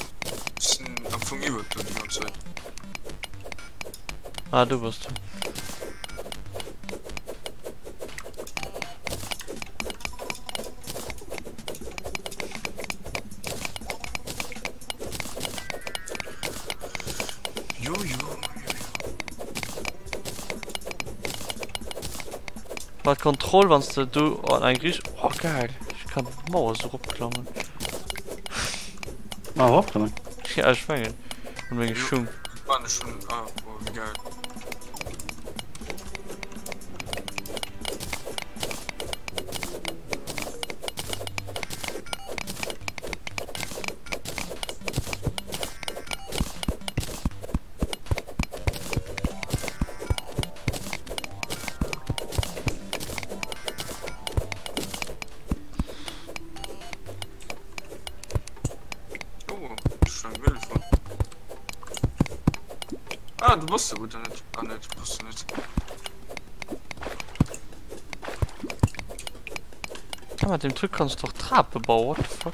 Ech sinn am Fong iwwert do déi ganz Zäit. Ah, du bass du. Jo, jo, jo, jo. Wat Kontroll wanns de do an eng Richt oh geil ech kann d'Mauer sou ropklammen. Mauer ropklammen? Ja ech mengen un menge Schung. Waren ech schon ah oh wéi geil. Oh, schon Müll von. Ah, du bist so gut nicht. Ah, nicht, du bist nicht. Ja, mit dem Trick kannst du doch Trape bauen, what the fuck?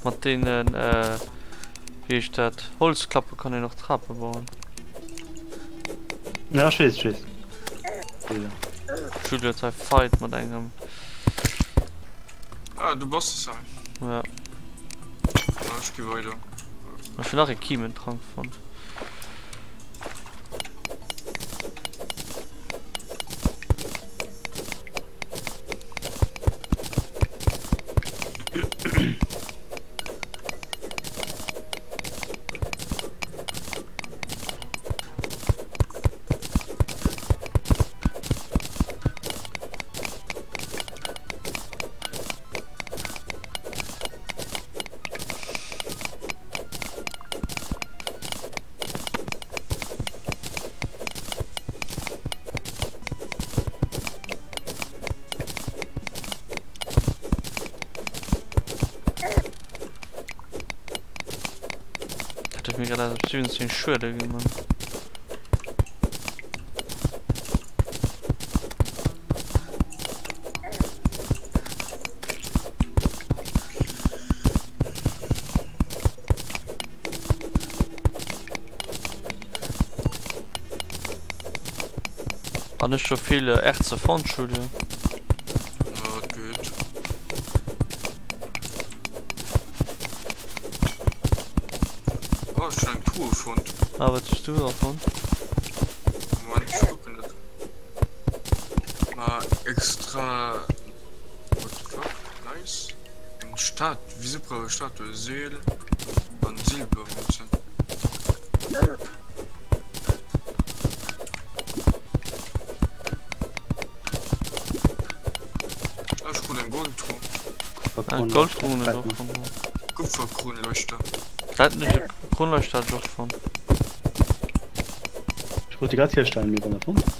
Mat deenen, äh, wéi heescht dat, Holzklappe kann een och Trape bauen. Ja, ech weess, ech weess. Julie huet hei Fight mat engem. Ah, du bass es hei. Ja. Ja, ech gi weider. Ech hunn nach e Kiementrank fonnt. Dat huet mir grad aus 17 Schuede gemaach. An ech scho vill Erze fonnt, Julien. Ja, et geet. Oh, ech hunn eng Truhe fonnt. Ah, wat hues du da fonnt? Moment, ech kucken et. Ma extra. What the fuck? Nice. Eng Stat. Wieso brauch ech Statue? Seel an Silbermünzen. Ah, ech krut eng Goldtruh. Eng Goldtruh hunn ech och fonnt. Kupferkronleuchter. Dat hunn ech, Kronleuchter hat ech och fonnt. Ech wollt déi grad hierstellen, mee wann der fonnt hutt.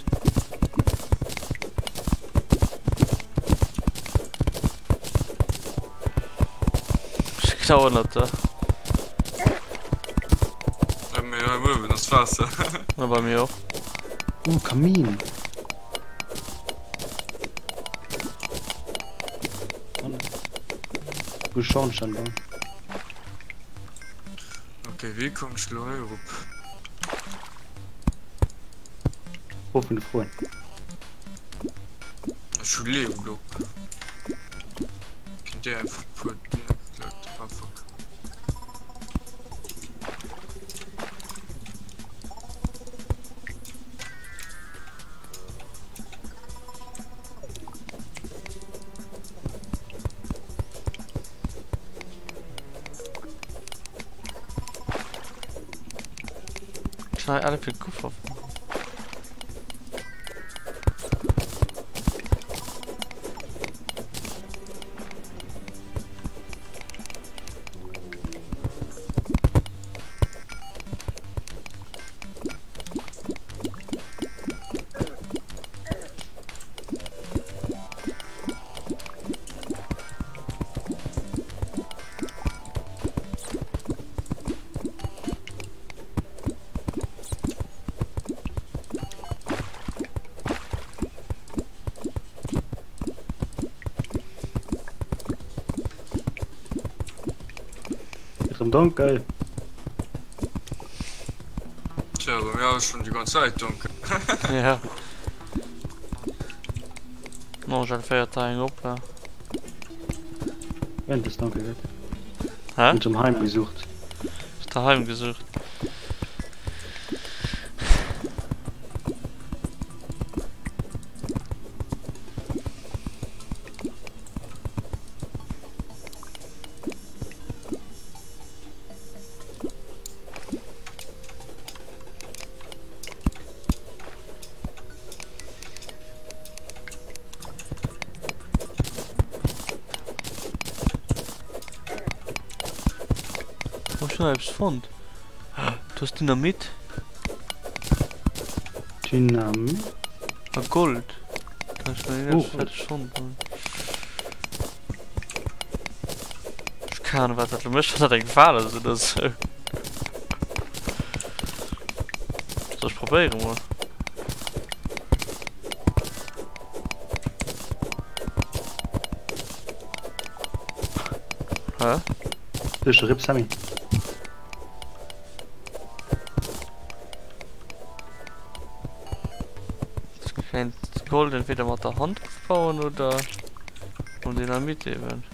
Ech genau ënnert der. Bei mir hei uewen ass Waasser. Ja, bei mir och. Oh, Kamin! Wou Schornstein bauen. Okay, wéi komm ech lo hei erop? Fro vun de Froen. Ech hu Leeblock. Kinnt dir einfach puer Dinger geklappt? Ah fuck. Ech hun hei elle vill Kuffer fonnt. Gëtt rëm donkel. Tja, bei mir ass schon déi ganz Zäit donkel. Ja. D'Angèle féiert da eng op, ja. Wenn es donkel gëtt. Hä? Hunn ech heim gesucht. Hues de heim gesucht? Oh, ech hunn eppes fonnt. Du hast Dynamit. Dynamit? A Gold. Da hab ich Oh, fertig fonnt. Ech keng Ahnung wat dat lo mécht, wann dat eng Fal ass oder sou. Soll ech probéieren mol? Hä? Duerch de Rip Sammy. Kéint Gold entweder mat der Hand ofbauen oder mam Dynamit eben.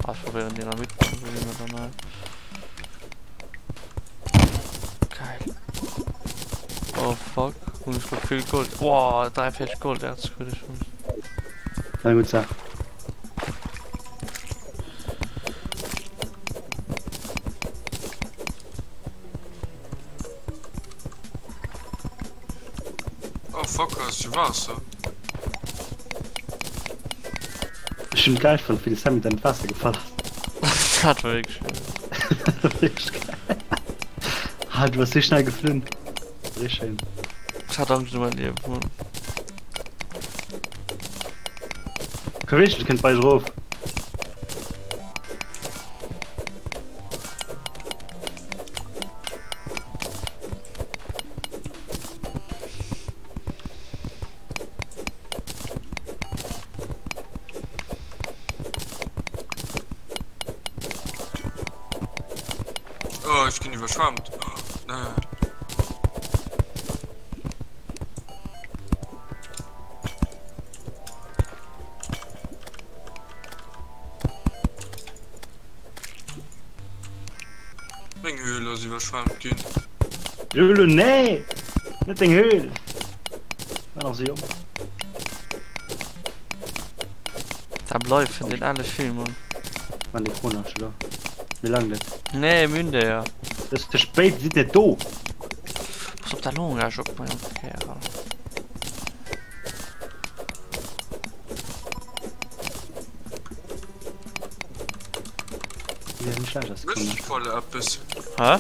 Ah, ich probiere Dynamit, dann sehen wir dann mal. Geil. Oh fuck, und ich hab viel Gold. Wow, 43 Gold, Erz gut ich schon. Na gut Saach. Oh fuck, ass jo Waasser. Ech hunn et geil fonnt wéi de Sammy dann an d'Waasser gefall ass. Dat war wierklech geil. Dat war wierklech geil. Ah, du bass sou schnell geflunn. Richtig schéin. Ech hat Angscht ëm mäin Liewen, Mann. Komm wierklech, du kënns bei eis erof. Oh, ech ginn iwwerschwemmt. Nee. Meng Höhl ass iwwerschwemmt ginn. Lulu, nee! Net deng Höhl! War nach sou jonk. Da bleift vun den ale Filmen. Mann, déi Krone ass scho do. Mir langt et. Nee, mir hunn déi jo. Et ass ze spéit, si sinn net do! Pass op der Langage op, mein Kerl. Mécht déi Qualle eppes? Hä?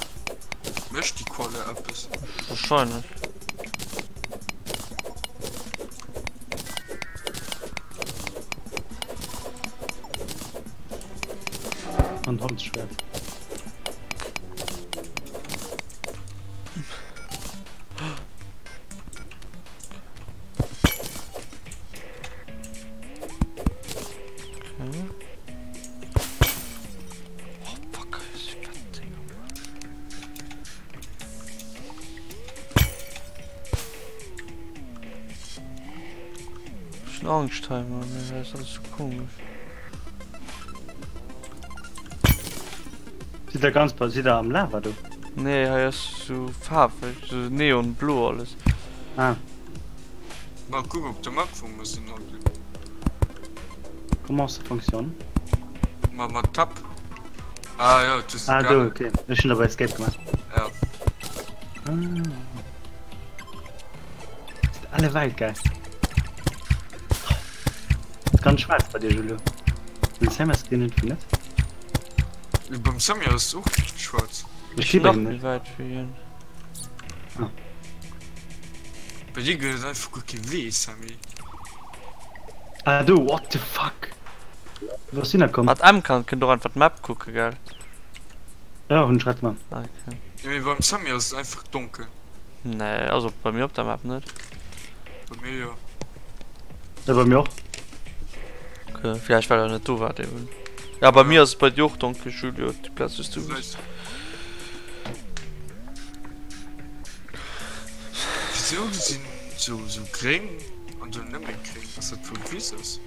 Mécht déi Qualle eppes? Wahrscheinlech. An Holzschwert. Okay. Oh fuck, ist fett, Digga. Schon Angst hei, Mann. Das ist alles so komisch. Sidd der ganz bei, sidd der am Lava do? Nee, hei ass so faarweg, so neonblo alles. Ah. Mal kucken op der Map wou mer sinn. Comment ça fonctionne? Ma mat Tab. Ah jo, du hues Ah do, okay. Ech hunn awer Escape gemaach. Ja. Ah. Sind alle weit, geil. Ist ganz schwarz bei dir, Julio. Den Sam ist den irgendwie net. Beim Sammy ass och schwarz. Ech Ech si sinn bei nach him méi net. wäit wéi hien. Ah. Bei dir gëtt et einfach guer kee Wee, Sammy. Ah do, what the fuck? Wou ass deen da komm? Mat M kann kënnt och einfach d'Map kucke gell? Ja, hunn ech grad gemaach. Ah, okay. Jo mee beim Sammy ass et einfach donkel. Nee, also bei mir op der Map net. Bei mir jo. Ja, bei mir och. Okay, vielleicht well er net do war eben. Ja, bei mir ass et bei dir och donkel, Julio, déi Plaz wous du bist. Vläicht. Wisou sinn sou sou gréng an dunn net méi gréng? Ass dat wou Wiss ass?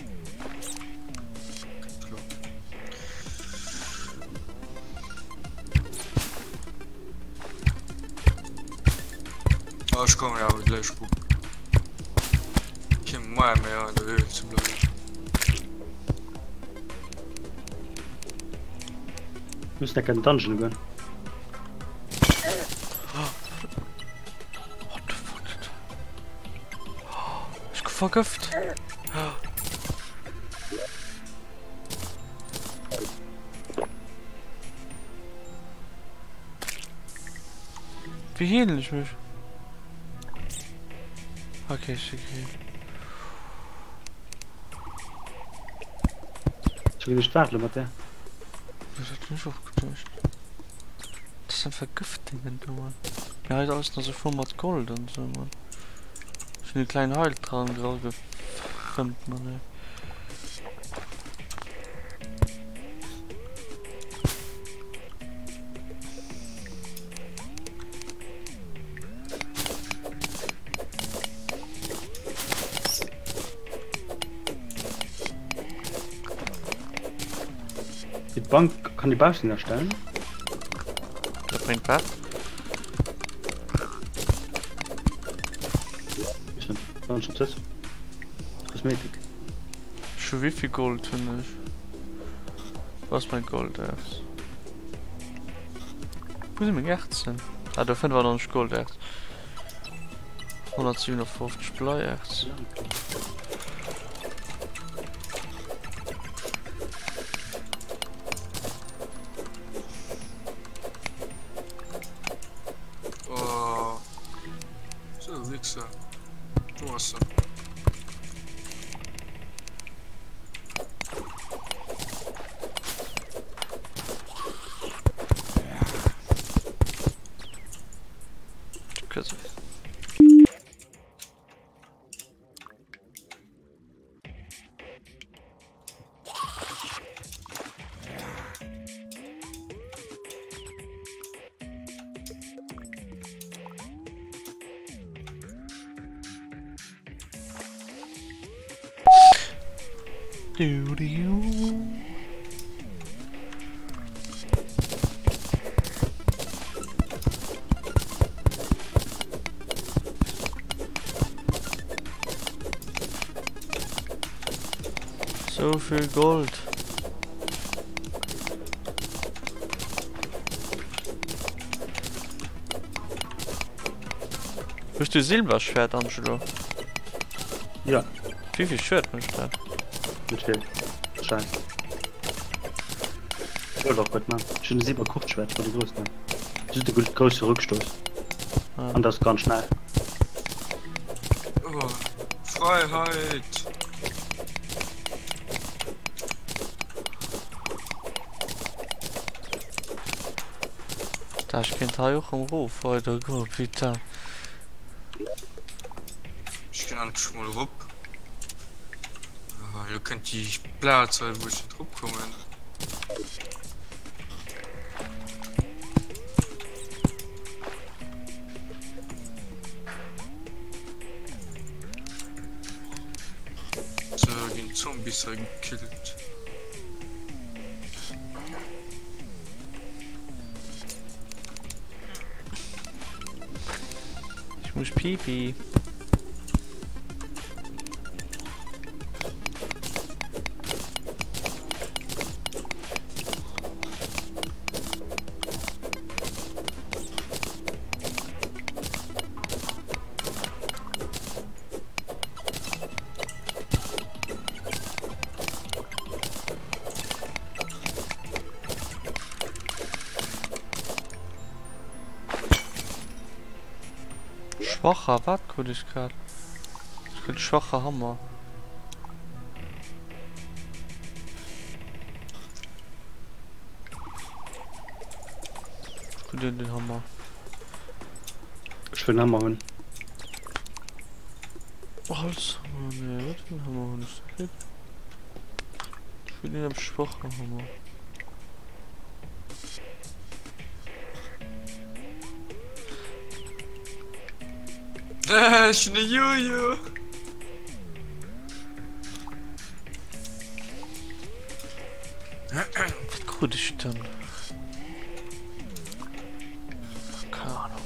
Klar. Ah, ech kommen awer gläich rop. Kee Moyen méi an der Höhle ze bleiwen. Muss nek an Dungeon goen. What the fuck? Ech gouf vergëft. Wéi healen ech mech? Okay, ech si geheelt. Ech hu geduecht waart lo mat där. Dat hunn ech och geduecht. Dat sinn Vergëftungen do, Mann. Mee hei ass alles nach sou voll mat Gold an sou, Mann. Ech hunn e klengen Heiltrank eragefëmmt, Mann, ey. Die Bank kann die Baustellen erstellen. Dat bréngt wat? Ich net. Wann schon das. Kosmetik. Ech hu wéivill Gold hunn ech? Wou ass mein Golderz? Wou si meng Erzen? Ah do 95 Golderz. 157 Bleierz. Oh. So, Wichser. Do ass se. So vill Gold. Hues du Silberschwert, Angelo? Ja. Wéi vill Schued mécht dat? Net vill. Scheiß. Ich wollte auch gut machen. Ich habe ein Kurzschwert, ich wollte groß machen. Das ist der große Rückstoß. Ah. Und das ganz schnell. Oh, Freiheit! Da ich kéint hei och erëm erof weider goen, putain. Ech ginn endlech mol erop. Elo kënnt déi Plaz hei wou ech net erop kommen. Sou ginn d'Zombies hei gekillt. Ich muss pipi. Schwacher, wat krut ech grad? Ech krut schwacher Hammer. Ech krut den Hammer. Ech wëll en Hammer hunn. Holzhammer, nee, wat fir en Hammer hunn ech da kritt? Ech krut een schwacher Hammer. Ech hunn e Jojo! Wat krut ech dann? Keine Ahnung.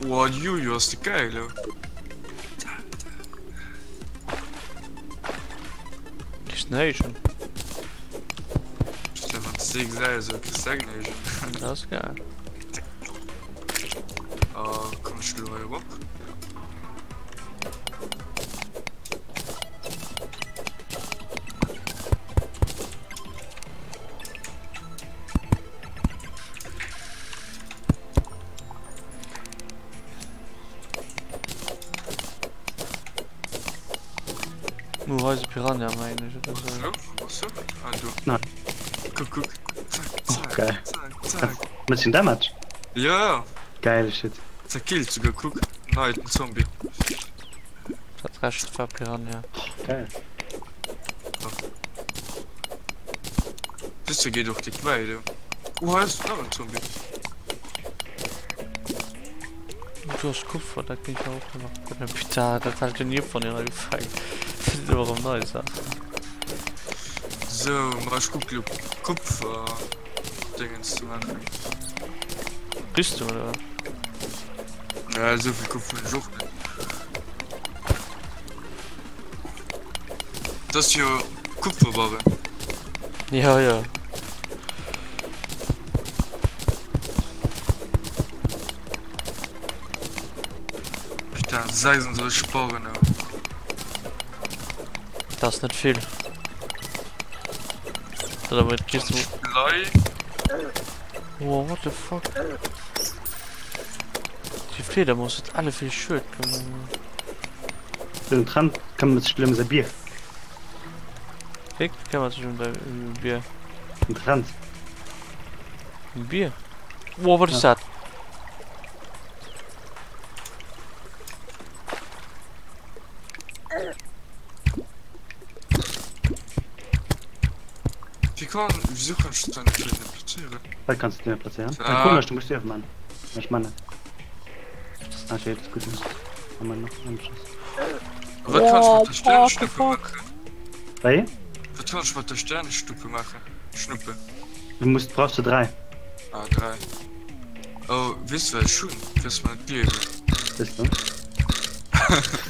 Boah, Jojo ass de geil, oh. Kriegst den Héijen. Dat ass geil. Oh, komm ech lo hei erop? Mo hei si Piranha mengen ech oder sou. Was? Ah, du. Nein. Kuck, kuck. Zack, Oh, zack, geil. zack, zack. Mëss den Damage? Ja, Geil Shit. zerkillt souguer, kuck. Nei, den Zombie. Dat Rescht war Piranha. Geil. Dëse geet och déck wäit, oh. Oh, hei ass nach en Zombie. Du hast Kupfer, dat géing ech och nach kënnen. Putain, dat hat ech jo ni van hirer gefaangen. Dat sinn awer erëm nei Saachen. Sou, ma ech kucke lo Kupfer Dingens ze maachen. Rüstung oder wat? Ja, esou vill Kupfer hunn ech och net. Dat ass jo Kupferbarren. Ja, ja. Putain, 36 Barren, oh. Dat ass net vill. Dat awer et kriss du. Blei. Wow, what the fuck? Déi Fliedermaus huet alle vill Schued gemaach. Den Trend këmmert sech ëm säi Bier. Wéi këmmert sech ëm säi Bier? Den Trend. Um Bier? Wow, wat ass dat? Wie kann, wieso kann ich das nicht platzieren? Wat kannst du net plazéieren? Ah. Komisch, du musst dierf man. Ech man. Ah, okay, das ist gut. Haben wir noch einen Schuss. Wat kann ich mat der Sternschnuppe machen? Wéi? Wat kann ich mat der Sternschnuppe machen? Schnuppe. Du musst brauchst du 3. Ah, 3. Oh, weess du wat ech hunn? Wirst mer net gleewen. Weess du?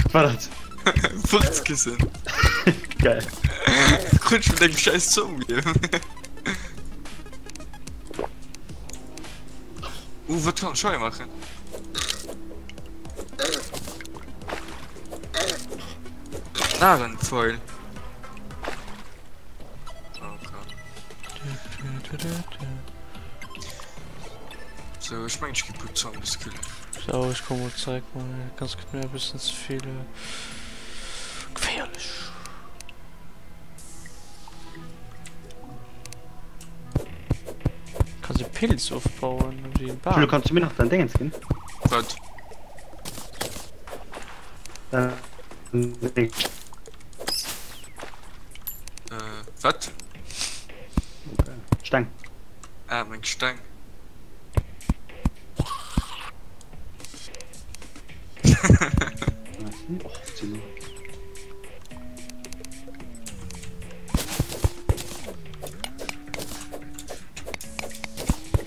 Wat war dat? Furzkissen. Geil. Krut ech vun dengem schäiss Zombie. Uh, wat kann ech hei maachen? Narenpfeil. Okay. So, ech mengen ech gi puer Zombies killen. So, ech komm mol zeréck, man dat Ganzt gëtt mir e bëssen ze vill geféierlech. Kann se Pilz ofbauen wéi en Jules, Bam. kanns du mir nach dein Dingens ginn? Wat? Äh, nee. Äh, wat? Okay. Steng. Ah, meng Steng. Merci. Och, Zino.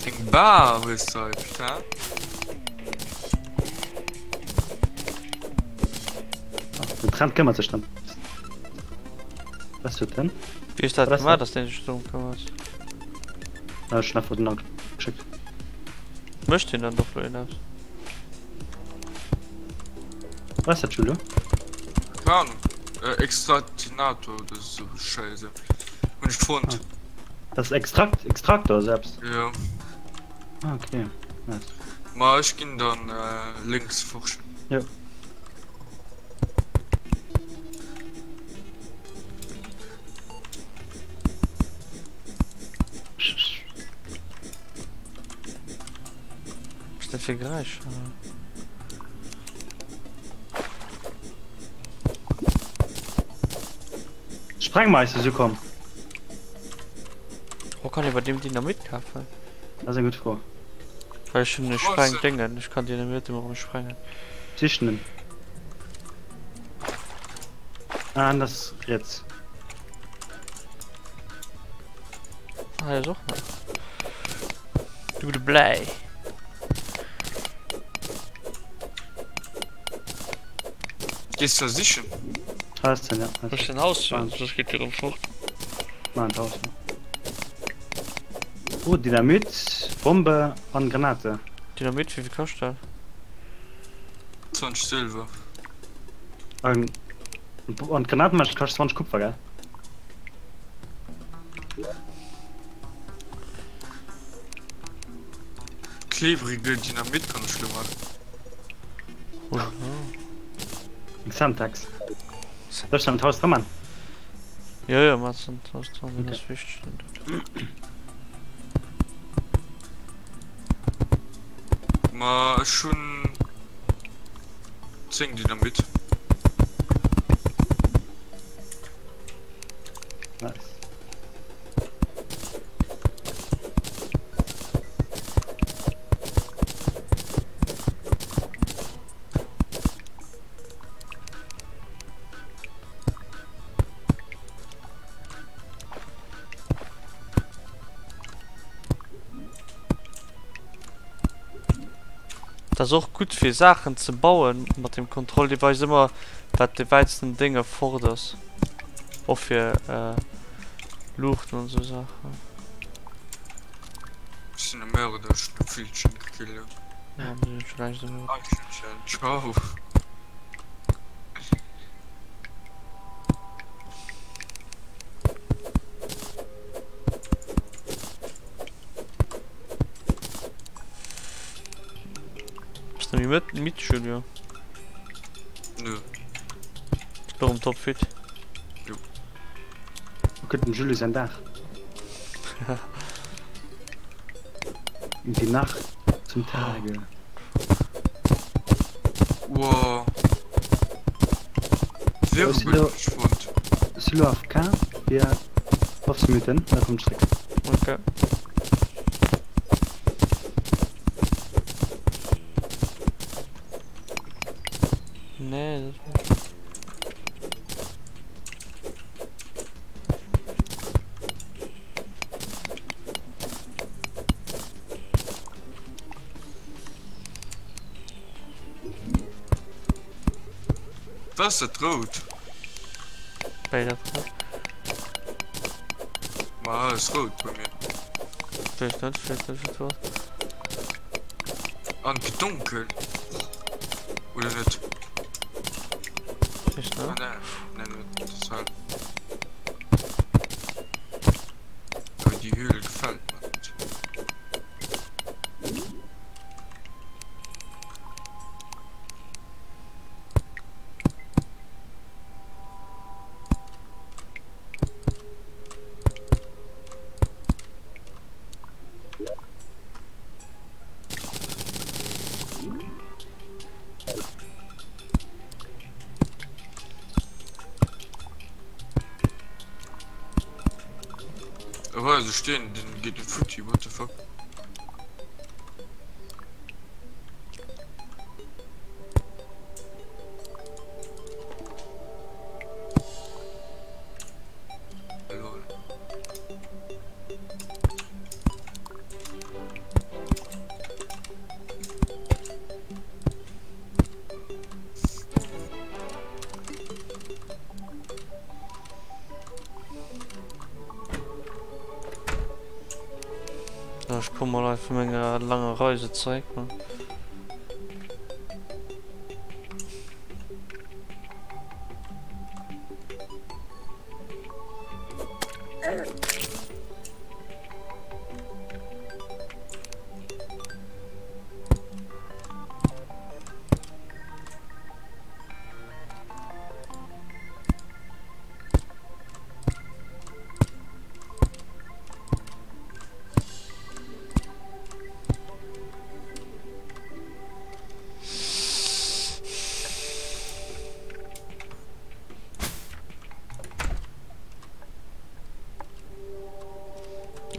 Eng Bar hues du hei, putain. Den Trend këmmert sech drëm. Was huet den? Wéi hues dat Was gemaach, denn? dass deen sech drëm këmmert? Ah, ech hun einfach den ageschéckt. Mécht deen dann doch lo een aus? Was dat Julio? Keine Ahnung. Äh, Extratinator oder so Scheiße. Hun ech fonnt. Das ist Extrakt, Extraktor selbst. Ja. Ah, okay. Nice. Ma ech ginn dann lénks forschen. Jo. Was ist dat fir Geräischer? Sprengmeister si komm. Wo kann ee bei deem Dynamit kafen? Dat ass eng gutt Fro. Well ech hunn e Sprengdéngen, ech kann Dynamit ëmmer erëm sprengen. Sichen en. Ah, en ass riets. Ah, hei ass och nach. De gudde Bläi. Gees du sichen? Haus ja. Ech den Haus zu, soss geet Dir erëm fort. Nein, Haus. Oh, Dynamit, Bombe an Granate. Dynamit, wéi vill kascht dat? 20 Silber. An, an d'Granaten kascht 20 Kupfer, gell? Klebrige Dynamit kann ech lo man. Semtex. Soll ech dann d'Haus dra man? Jo, jo, mat an d'Haus dran, dat ass wichteg. Ma ech hunn 10 Dynamit. Nice. Dat ass och gutt fir Saachen ze bauen mat dem Kontroll, dee weist ëmmer wat de wäitsten Dénge fort ass. Och fir Luuchten an esou Saachen. Ech sinn e Mörder, ech hunn e Villchen gekillt. Ja, mir sinn scho längst e Mörder. Eichelchen, ciao. Bass de méi midd, Julio? Nö. Bist du erëm topfit? Jo. Wo gëtt dem Julie säin Dag? Die Nacht zum Tage. Wow. Wirbel fonnt. Ech si lo AFK fir 15 Minutten, da kommen ech zréck. Okay. Nee, dat war. Wat ass dat rout? Wéi dat rout? Ma ass rout bei mir. Weess net, weess net wat war. An et gëtt donkel. Oder net? Weess net. Ah, nee, nee, nee, dat ass hell. Awer déi Höhle gefält mer net. Oh, also stehen, den geht den futti, what the fuck? Lol. Ja, ech komme mol hei vu menger langer Reise zeréck.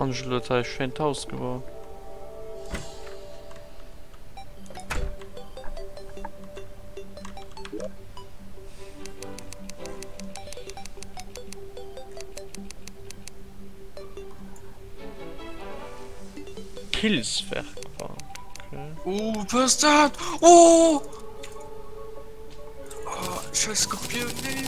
Angelo huet hei e schéint Haus gebaut. Pilzwerkbank, okay. Oh, was ist dat? Oh! Oh, scheiß Skorpion, nee!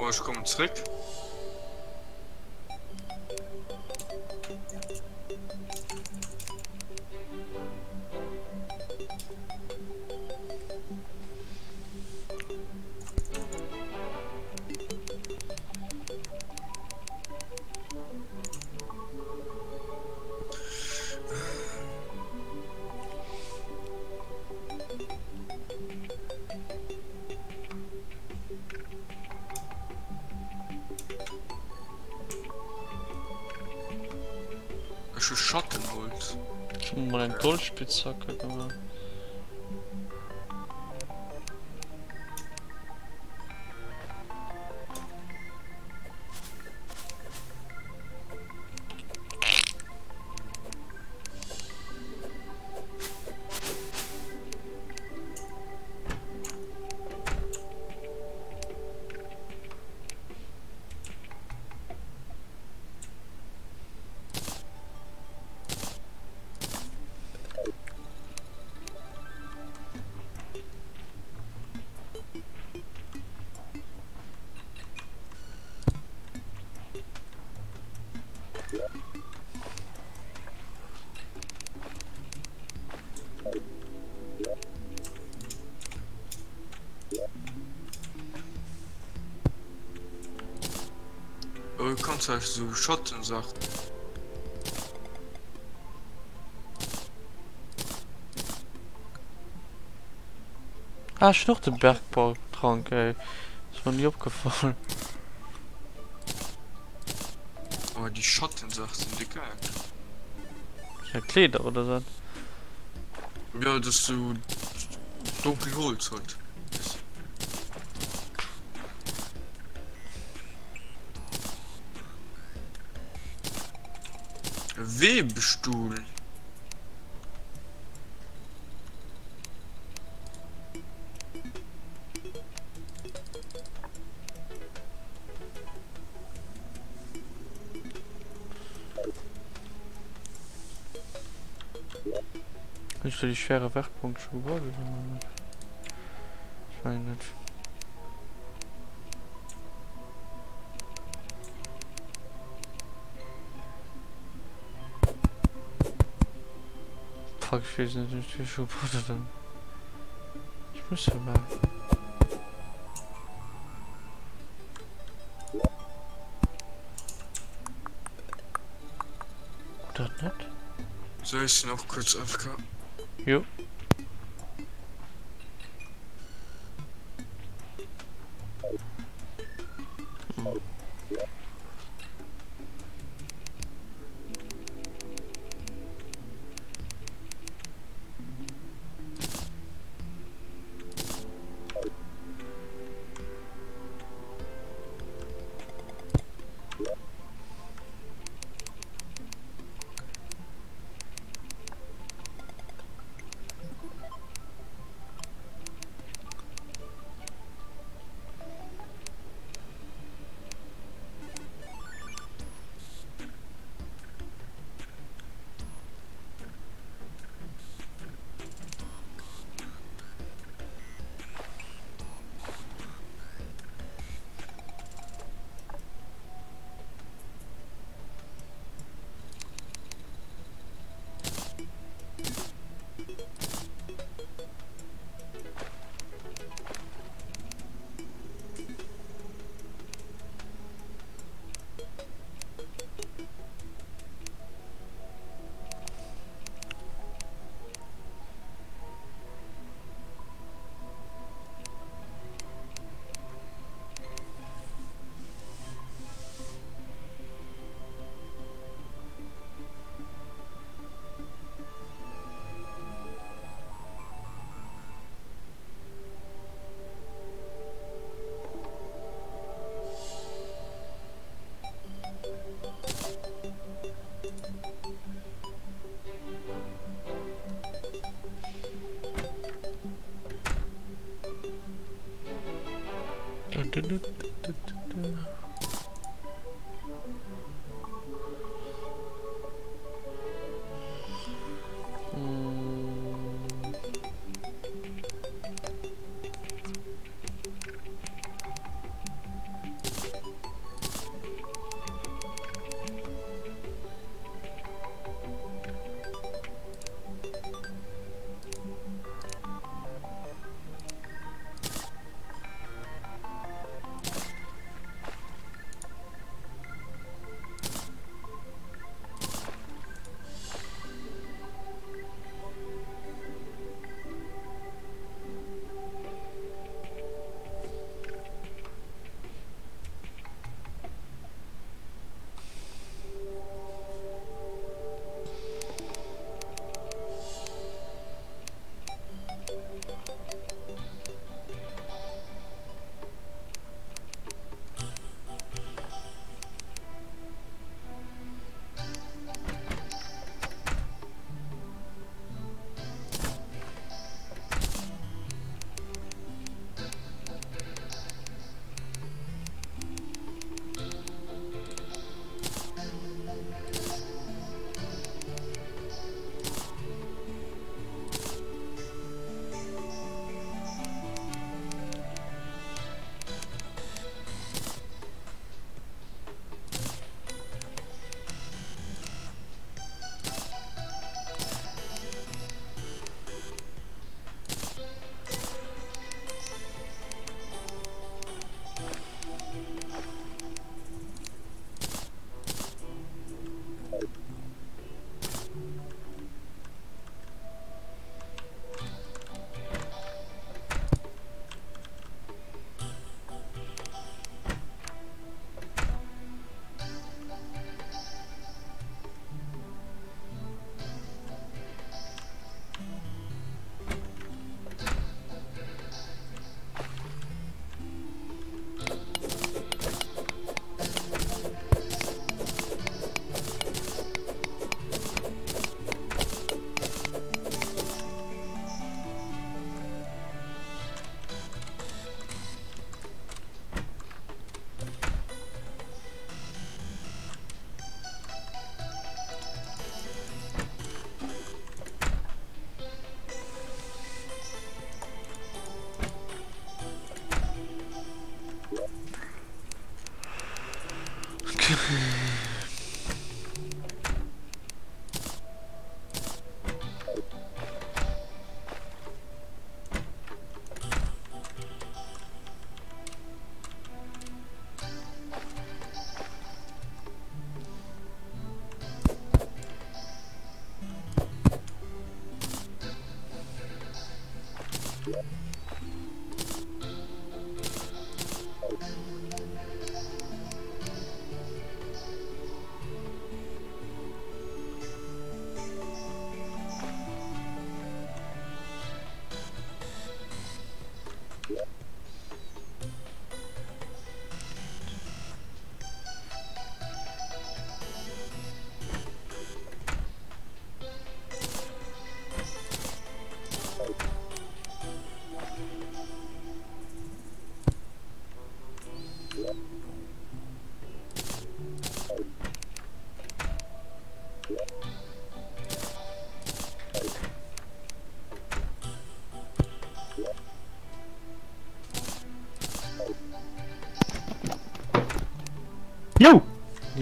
Boah, ech kommen zréck. Ech hu Schattenholz. Ech hu mer mol eng Goldspitzhacke gemaach. Oh, kannst du so Schattensachen. Ah, ech hunn och de Bergbautrank, ey. Ass mer ni opgefall. Oh, die Schattensachen sind déi geil. Ja, Kleeder oder wat? Ja, das ist so dunkel Holz halt. Webstuhl. Hunn ech do déi schwere Werkbank scho gebaut oder nach net? Ech mengen net. Fuck, ech weess net, ob ech déi scho gebaut oder net. Ech muss jo maachen. Oder net? So ech sinn och kuerz AFK. Jo.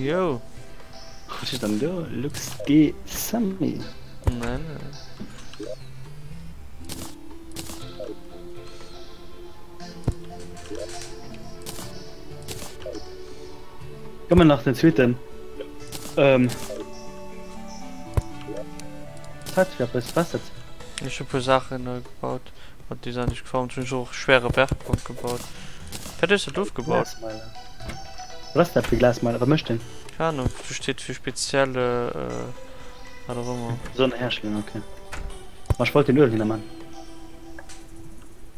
Jo. Wat steet dann do? Lux G Sammy. Nee, nee. Komm nach den zweeten. Ähm. Wat fir eppes? Was dat? Ech hu puer Saachen neu gebaut, mat déi sinn ech gefarmt. Hunn ech och schwere Werkbank gebaut. Wat hues du do ofgebaut? Glasmeiler. Wat ass dat fir Glasmeiler? Wat mécht den? Keng Ahnung, do steet fir spezielle wat och ëmmer. Sonne herstellen, okay. Ma ech wollt den Uewen hinner man.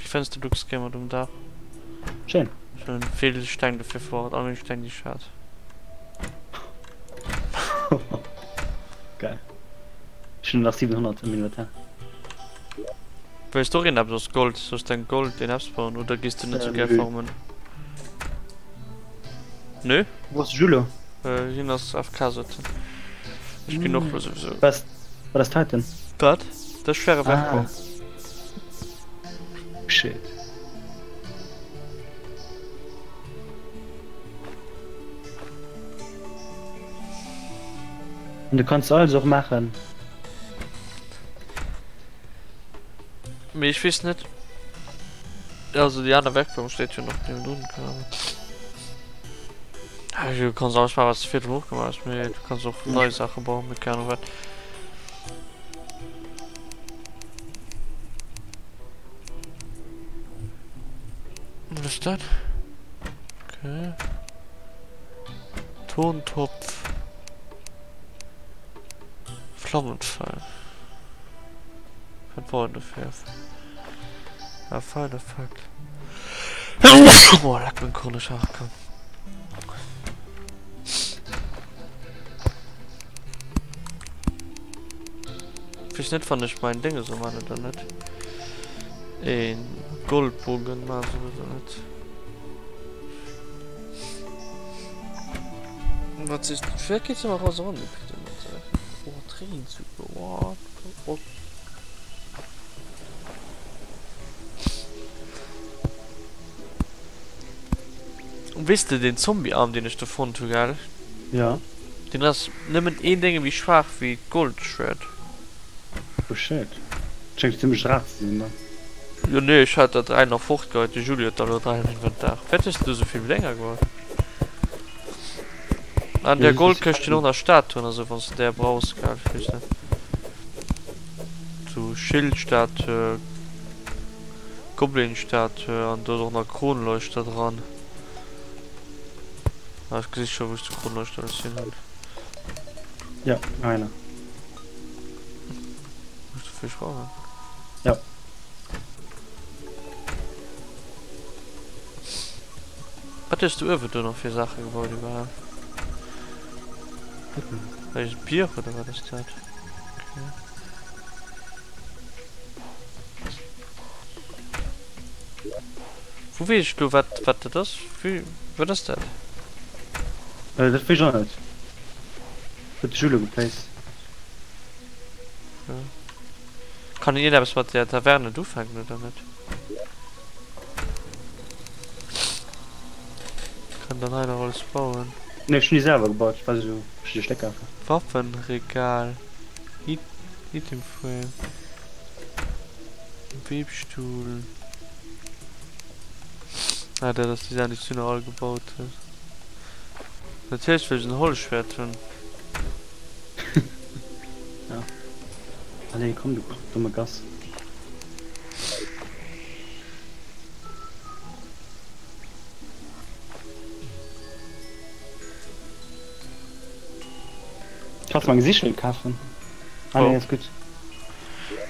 Wéi fënns de Luxgamer um Daach? Schéin. Ech hunn vill Steng dofir verbraucht, all meng Steng déi ech hat. Geil. Ech hunn nach 700 am Inventar. Wëlls du och een eppes aus Gold? Soll ech deng Gold een eppes bauen oder gees du net sou gär farmen? Nö? Wou ass de Julo? Hien ass AFK sot en. Ech ginn och lo souwisou. Wat ass Titan? Wat? Dat ass schwere Werkbau. Shit. An du kanns alles och maachen. Mee ech weess net. Also déi aner Werkbank steet jo nach niewendrun, keine Ahnung. Ah, du kanns alles maachen, wat s du virdrun och gemaach hues, mee du kanns och nei Saache bauen, mee keine Ahnung wat. Wat ass dat? Okay. Tontopf. Flammenpfeil. Wat war denn dofir? Ah, Pfeil Effekt. Oh, leck meng chronesch Aarke. Ich wees net wann ech mein Ding esou man oder net. Een Goldbogen man oder net. Wat ist Vielleicht geht's immer raus ran. Oh, Tränenzucker. What? Oh. Und weess de den Zombie-Arm deen ech do fonnt hu gell? Ja. Deen ass nëmmen een Dénge méi schwaach wéi d'Goldschwert. Oh shit. Schéngt zimmlech rar ze sinn dann. Jo nee, ech hat der 3 nach fortgeheit, de Juli huet der elo 3 am Inventar. Firwat hues de do souvill Dénger geholl? An der Goldkëscht stinn och nach Statuen a sou, wann s de där brauchs, gell? Ech weess net. Sou Schildstatue, Goblinstatue an do ass och nach Kronleuchter dran. Ah, ech gesi scho wou ech de Kronleuchter alles hin hunn. Ja, einer. Muss du vill brauchen? Ja. Wat hues du uewen do nach fir Saache gebaut iwwerhaapt? Welches Bier oder wat ass dat? Okay. Wou weess ech lo wat wat dat ass? Wéi wat ass dat? Äh, dat weess ech och net. Huet de Julo geplaced. Ja. Kann een iergendeppes mat der Taverne ufänken oder net? Kann dann hei nach alles bauen. Ne, ech hun déi selwer gebaut, ech war sou verschidde Stécker einfach. Waffenregal, Item Frame, Webstuhl. Ah, dat ass déi Saach, déi s du nach all gebaut hues. Natierlech wëll ech en Holzschwert hunn. Ja. Allez, komm du dumme Gass. Kannst du mal ein Sichel kaufen? Ah, nee, ist gut.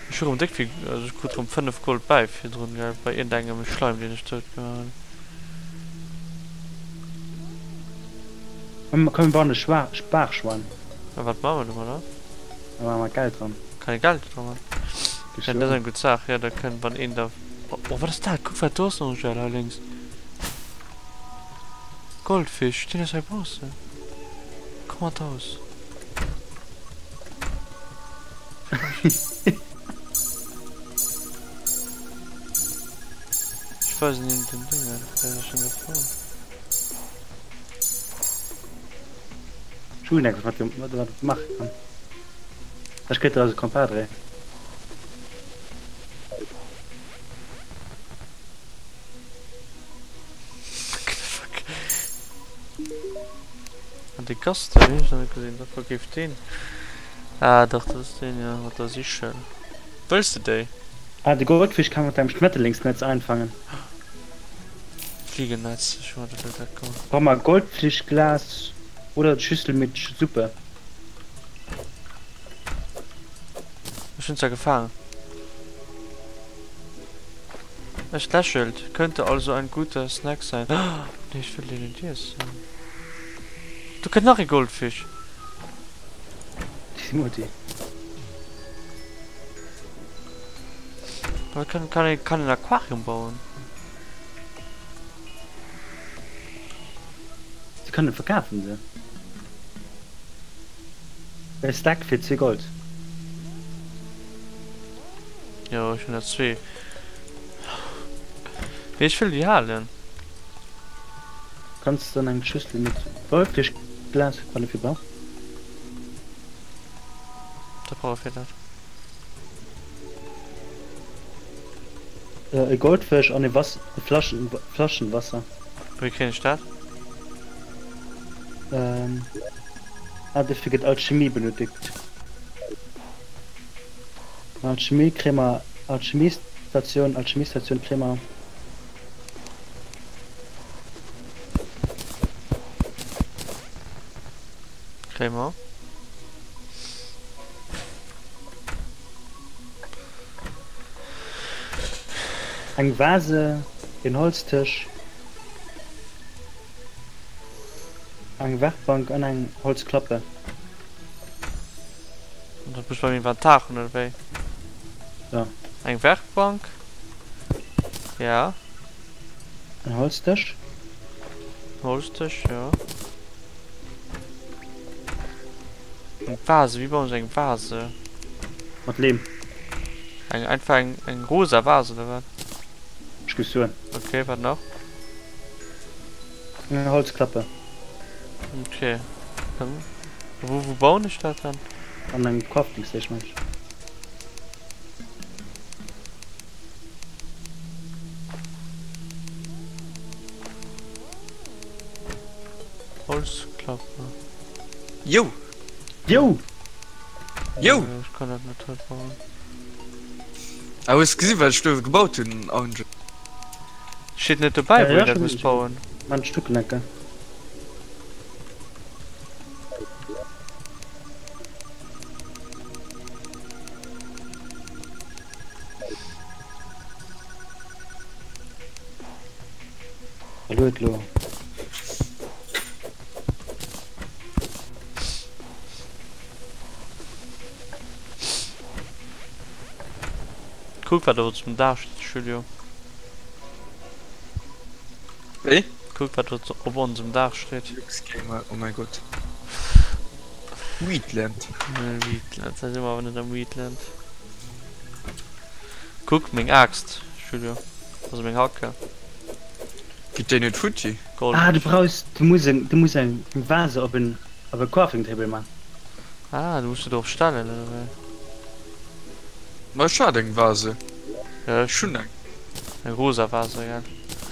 Ech hu rem déck vill, also ech krut rem 5 Gold bäi virdrun, gell, bei iergendengem Schleim deen ech dout gemaach hunn. Komm, komm, wir bauen e Schwa Sparschwein. A wat maache mer domadder? Da maache mer Geld dran. Kann ee Geld dra man? Ja, dat ass eng gutt Saach. Jo, da kënnt, wann een da. Oh, wat ass dat? Kuck, wat do ass, Angèle, hei lénks. Goldfisch, deen ass hei baussen. Komm an d'Haus. Ech weisen him den Déngen. Wéi ass ech denn do fonnt? Ech hunn eng wat wat wat maache kann. Ech kritt der also Compadre. Fuck. An de Gaston, deen hunn ech nach net gesinn. Wat verkeeft deen? Ah dach, dat ass deen, jo, mat der Sichel. Wëlls de déi? Ah, de Goldfisch kann man mit einem Schmetterlingsnetz einfangen. Fliegennetz, ech hu dat dat goen. Brauch mer Goldfischglas oder Schüssel mit Suppe? Ech hunn zwar gefaangen. Es lächelt. Könnte also ein guter Snack sein. Nee, ech wëll deen net iessen. Do kënnt nach ee Goldfisch. Timothy. Kann, kann, kann, kann een Aquarium bauen? Sie können verkaufen se. E Stack fir 2 Gold. Jo, ech hunn der zwee. Mee ech wëll déi halen. Kanns dann eng Schüssel mat Goldfischglas wann du fir brauchs. Da brauch ech fir dat. E Goldfësch an e Wass Flaschen Flaschen Wasser. Wéi kréien ech dat? Ähm, ah, dofir gëtt Alchemie benötigt. Alchemie kréie mer, Alchemiestation, Alchemiestation kréie mer. Kréie mer. Eng Vase, een Holztësch, eng Werkbank an eng Holzklappe. An dat muss beim Inventar hunn, oder wéi? Ja. Eng Werkbank? Ja. En Holztësch. Holztësch, ja. Eng Vase, wéi bauen ech eng Vase? Mat Leem. Eng einfach eng eng rosa Vase oder wat? Ech géif soen. Okay, wat nach? Eng Holzklappe. Okay. Dann, wou wou bauen ech dat dann? An engem Crafting Station meng ech. Holzklappe. Yo! Yo! Yo! Ech kann dat net hei bauen. Ah, hues gesi wat ech do gebaut hunn, Angel? Steet net dobäi wou een dat muss bauen. Maan Stucklecke. Hallo lo. Kuck wat op onsem Daach steet Julio. Wéi? Kuck wat op onsem Daach steet. Luxgamer, oh mein Gott. Wheatland. Wheatland, da si mer awer net am Wheatland. Kuck meng Aaxt Julio, also meng Hacke. Geet déi net futti? Gold. Ah, du brauchs, du muss eng, du muss eng Vase op en, op e Crafting Table man. Ah, du muss se dorop stellen, oder wéi? Ma ech hat eng Vase. Ja, ech hunn eng. Eng rosa Vase, gell?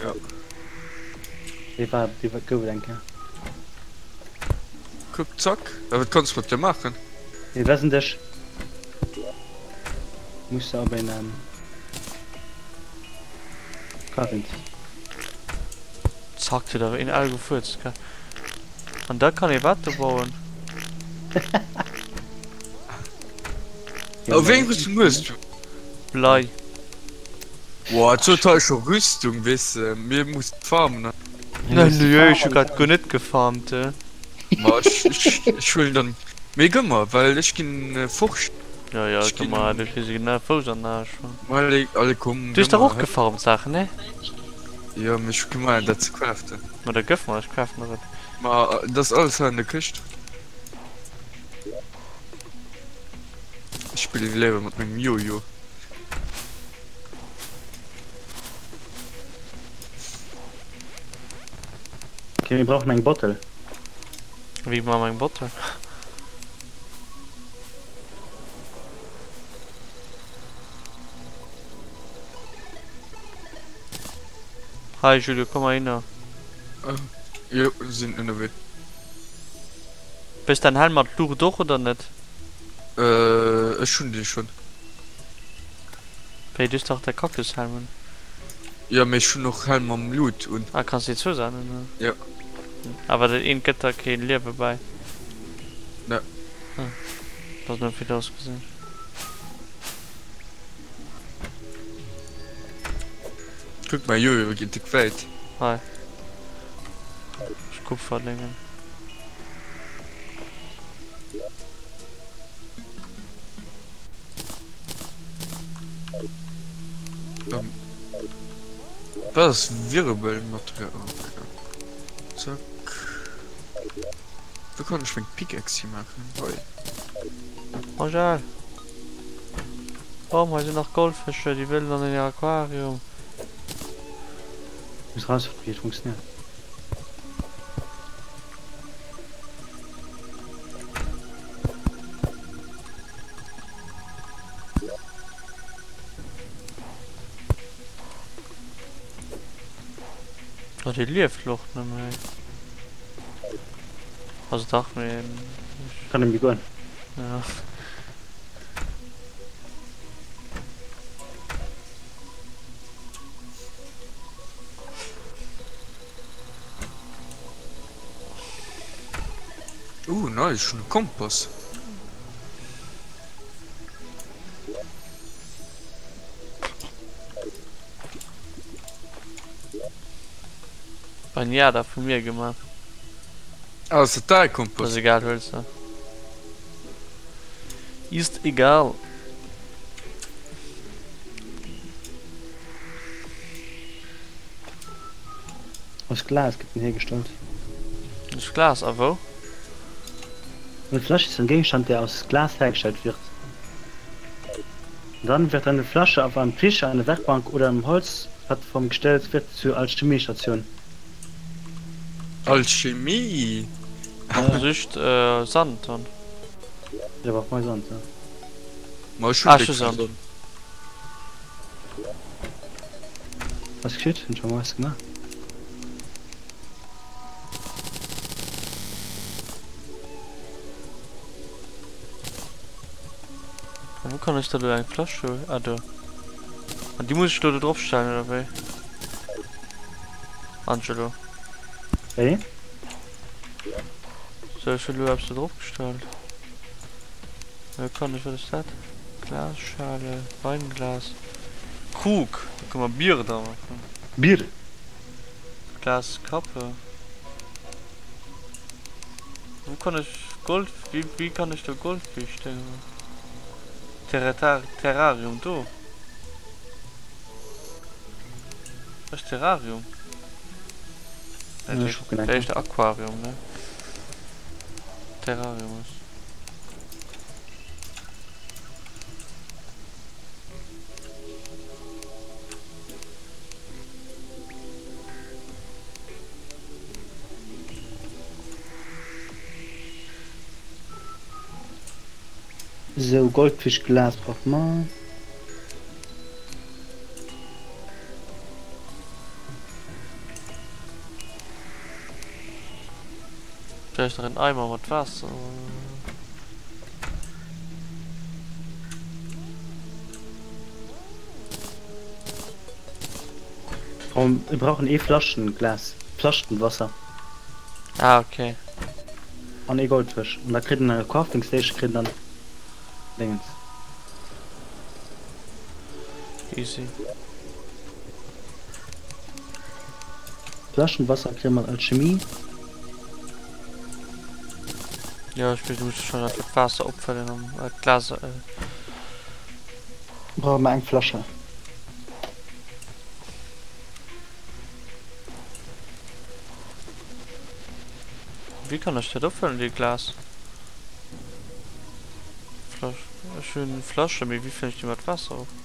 Ja. Déi war, déi war, gouf et eng Kéier. Kuck, zack. A wat kanns du mat där maachen? Ee Vasendësch. Muss se op een, Crafting. Zack, huet awer een al gefuerzt, gell? An da kann ee wat do bauen? Oh, wéi eng Rüstung hues du? Blei. Boah, et huet hei scho Rüstung, weess de, mir mussen farmen. Nee, nee, ech hu grad guer net gefarmt. Ma ech, ech, ech huelen dann, mee gëmm mer, well ech ginn forschen. Ja, ja, gëmm mer, du kriss genau Fouss an den Aarsch. Ma allez, allez komm, Du hues dach och gefarmt Saachen, ne? Jo, mee ech hu kee Moyen dat ze craften. Ma da gëff mer, ech craften der et. Ma dat ass alles hei an der Këscht. Ech spillen léiwer mat mengem Jojo. Okay, mir brauchen eng Bottle. Wéi maache mer eng Bottle? Hei Julio, komm heihinner. Jo, sinn ënnerwee. Hues däin Helm mat Luucht och oder net? Ech hunn dee schonn. Wéi, du hues dach däi Kaktushelm un? Jo, mee ech hunn och Helm mam Luut un. Ah, kanns déi zwou Saachen un hunn? Jo. Awer dat eent gëtt der kee Liewe bäi? Ne. Ah, dat ass nëmme fir d'Ausgesinn. Kuck mäi Jojo geet déck wäit. Hei. Ech Kupferdéngen. Wat ass Wirbelmaterial? Oh, okay. Zack. Wou kann ech meng Pickaxe hi maachen? Hei. Angèle! Komm, hei sinn nach Goldfëscher, déi wëllen an den Aquarium. Muss rausfannen wéi et funktioniert. Oh, déi lieft och net méi. Also dach, mee. Kann net méi goen. Ja. Uh, nice, schon e Kompass. Banjada vu mir gemaach. Ah, ass dat däi Kompass? Ass egal, huel se. Ist egal. Aus Glas gëtt en hiergestallt. Aus Glas? A wou? Eine Flasche ist ein Gegenstand, der aus Glas hergestellt wird. Dann wird eine Flasche auf einem Tisch, einer Werkbank oder einem Holzplattform gestellt, wird zur Alchemiestation. Alchemie? Sicht Sand dann. Jo, brauch mei Sand, ja. Ma ech hunn Ah, ech déck hu vill Sand. Sand. Was geschitt? Hunn scho was gemaach. A wou kann ech da lo eng Fläsch huelen? Ah do. An déi muss ech lo do drop stellen oder wéi? Angelo. Wéi? Sou, ech hunn elo eppes do drop gestallt. Lo kann ech, wat ass dat? Glasschale, Weinglas, Krug, do kënne mer Bier dra maachen. Bier? Glaskappe. Wou kann ech Gold, wéi, wéi kann ech do Goldfisch déngen? Terretar, Terrarium, do. Ass Terrarium? Ech kucken eng Kéier. Aquarium, ne? Terrarium ass. Sou, Goldfischglas brauche mer. Vielleicht nach en Eimer mat Waasser. Wir brauchen eh Flaschenglas, Flaschenwasser. Ah, okay. An ee Goldfësch. An da kritt en eng Crafting Station, kritt en dann Dingens. Easy. Flaschenwasser kritt man Alchemie. Ja, ich muss schon dat Waasser opfëllen am äh, Glas. Äh. Brauche mer eng Flasche. Wéi kann ech dat opfëllen, déi Glas? Flasch. Ech hunn Flasche, mee wéi fëllen ech déi mat Waasser op?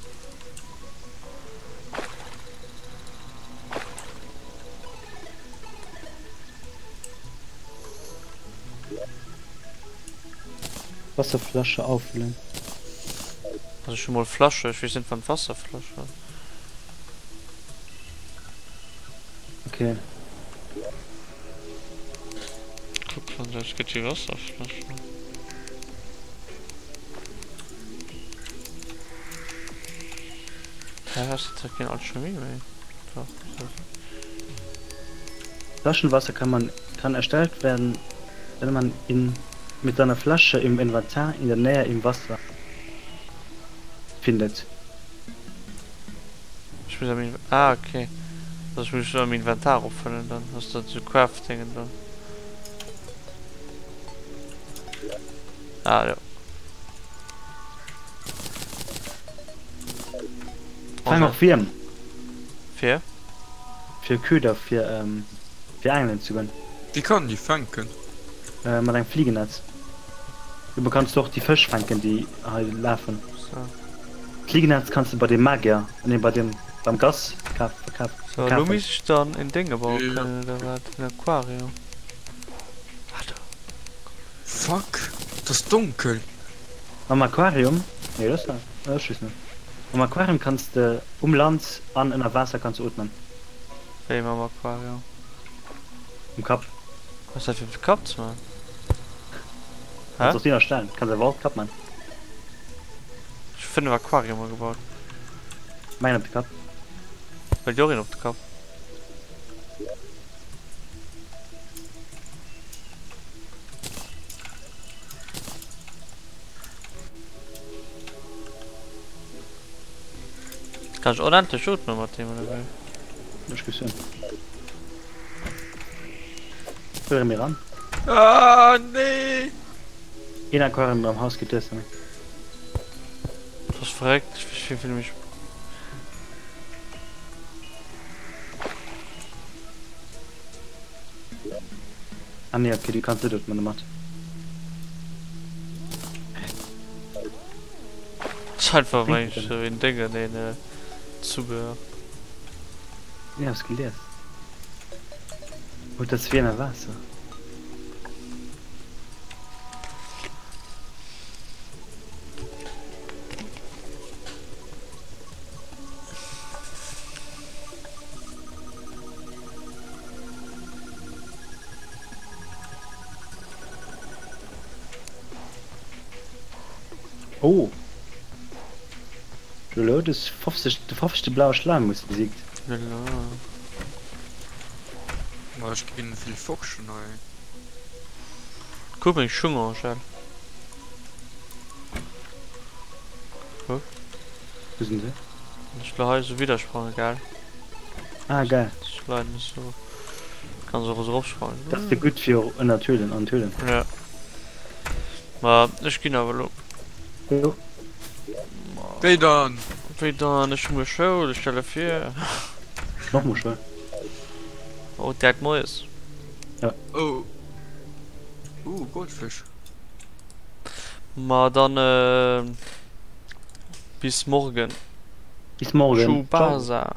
Wasserflasche auffüllen. Also ech hu mol Flasche, ech weess net wann d'Wasserfläsch ass. Okay. Kuck wann das gëtt déi Wasserfläsch. Hä ass dat keen Alchemie méi? Doch. Flaschenwasser kann man kann erstellt werden, wenn man in mit seiner Flasche im Inventar in der Nähe im Wasser findet. Ech muss am Inv ah okay. Also ech muss am Inventar opfëllen dann ass dat sou Craftingen dann. Ah jo. Fang och Wierm. Fir? Fir Köder fir ähm, fir Aangelen ze goen. Wéi kann een déi fänken? Äh, mat engem Fliegennetz. Du kanns du och déi Fësch fänken déi hei lafen. So. D'Fliegennetz kanns du bei dem Magier, nee bei dem beim Gas kaf verkaf So, elo verkafen. misst ech dann en Dénge baue Ja. kënnen oder wat? En Aquarium. Alter. Fuck, et ass donkel. Mam Aquarium, nee dat ass dat, ech weess net. Mam Aquarium kanns de um Land an ënner Waasser kanns de ootmen. Wéi mam Aquarium? Um Kapp. Was ass dat fir op de Kapp ze man? Hä? Kanns och dir erstellen, kanns awer och op Kapp man. Ech hu 5 Aquariumer gebaut. Meng op de Kapp. Wëllt dir och een op de Kapp? Kann ech onendlech ootmen mat deem oder wéi? Ech géif soen. Huele mir ran. Ah nee! Een Aquarium am Haus geet duer, Sammy. Dat ass verréckt, ech fillen mech. Ah nee, okay, du kanns net ootmen domat. Ass einfach wéi een Déngen, een Zubehör. Nee, hab's gelies. Oh, dat ass wéi ënner Waasser. Oh! Lolo, du hues 50, de fofzegte blaue Schlaangmus besiegt. Lolo. Ma ech ginn vill forschen hei. Kuck meng Schung, Angèle. Kuck. Wou sinn se? Ech lo hei sou widdersprange, gell? Ah, geil. Ech leiden sou. Kanns och esou eropsprangen. Dat ass de gutt fir ënner d'Höhlen, an d'Höhlen. Ja. Ma ech ginn awer elo. Jo. Wéi dann? Wéi dann? Ech hu muer Schoul, ech stelle vir. Ech och muer Schoul. Oh, direkt moies. Ja. Oh. Uh, Goldfësch. Ma dann bis morgen. Bis morgen. Tschubasa.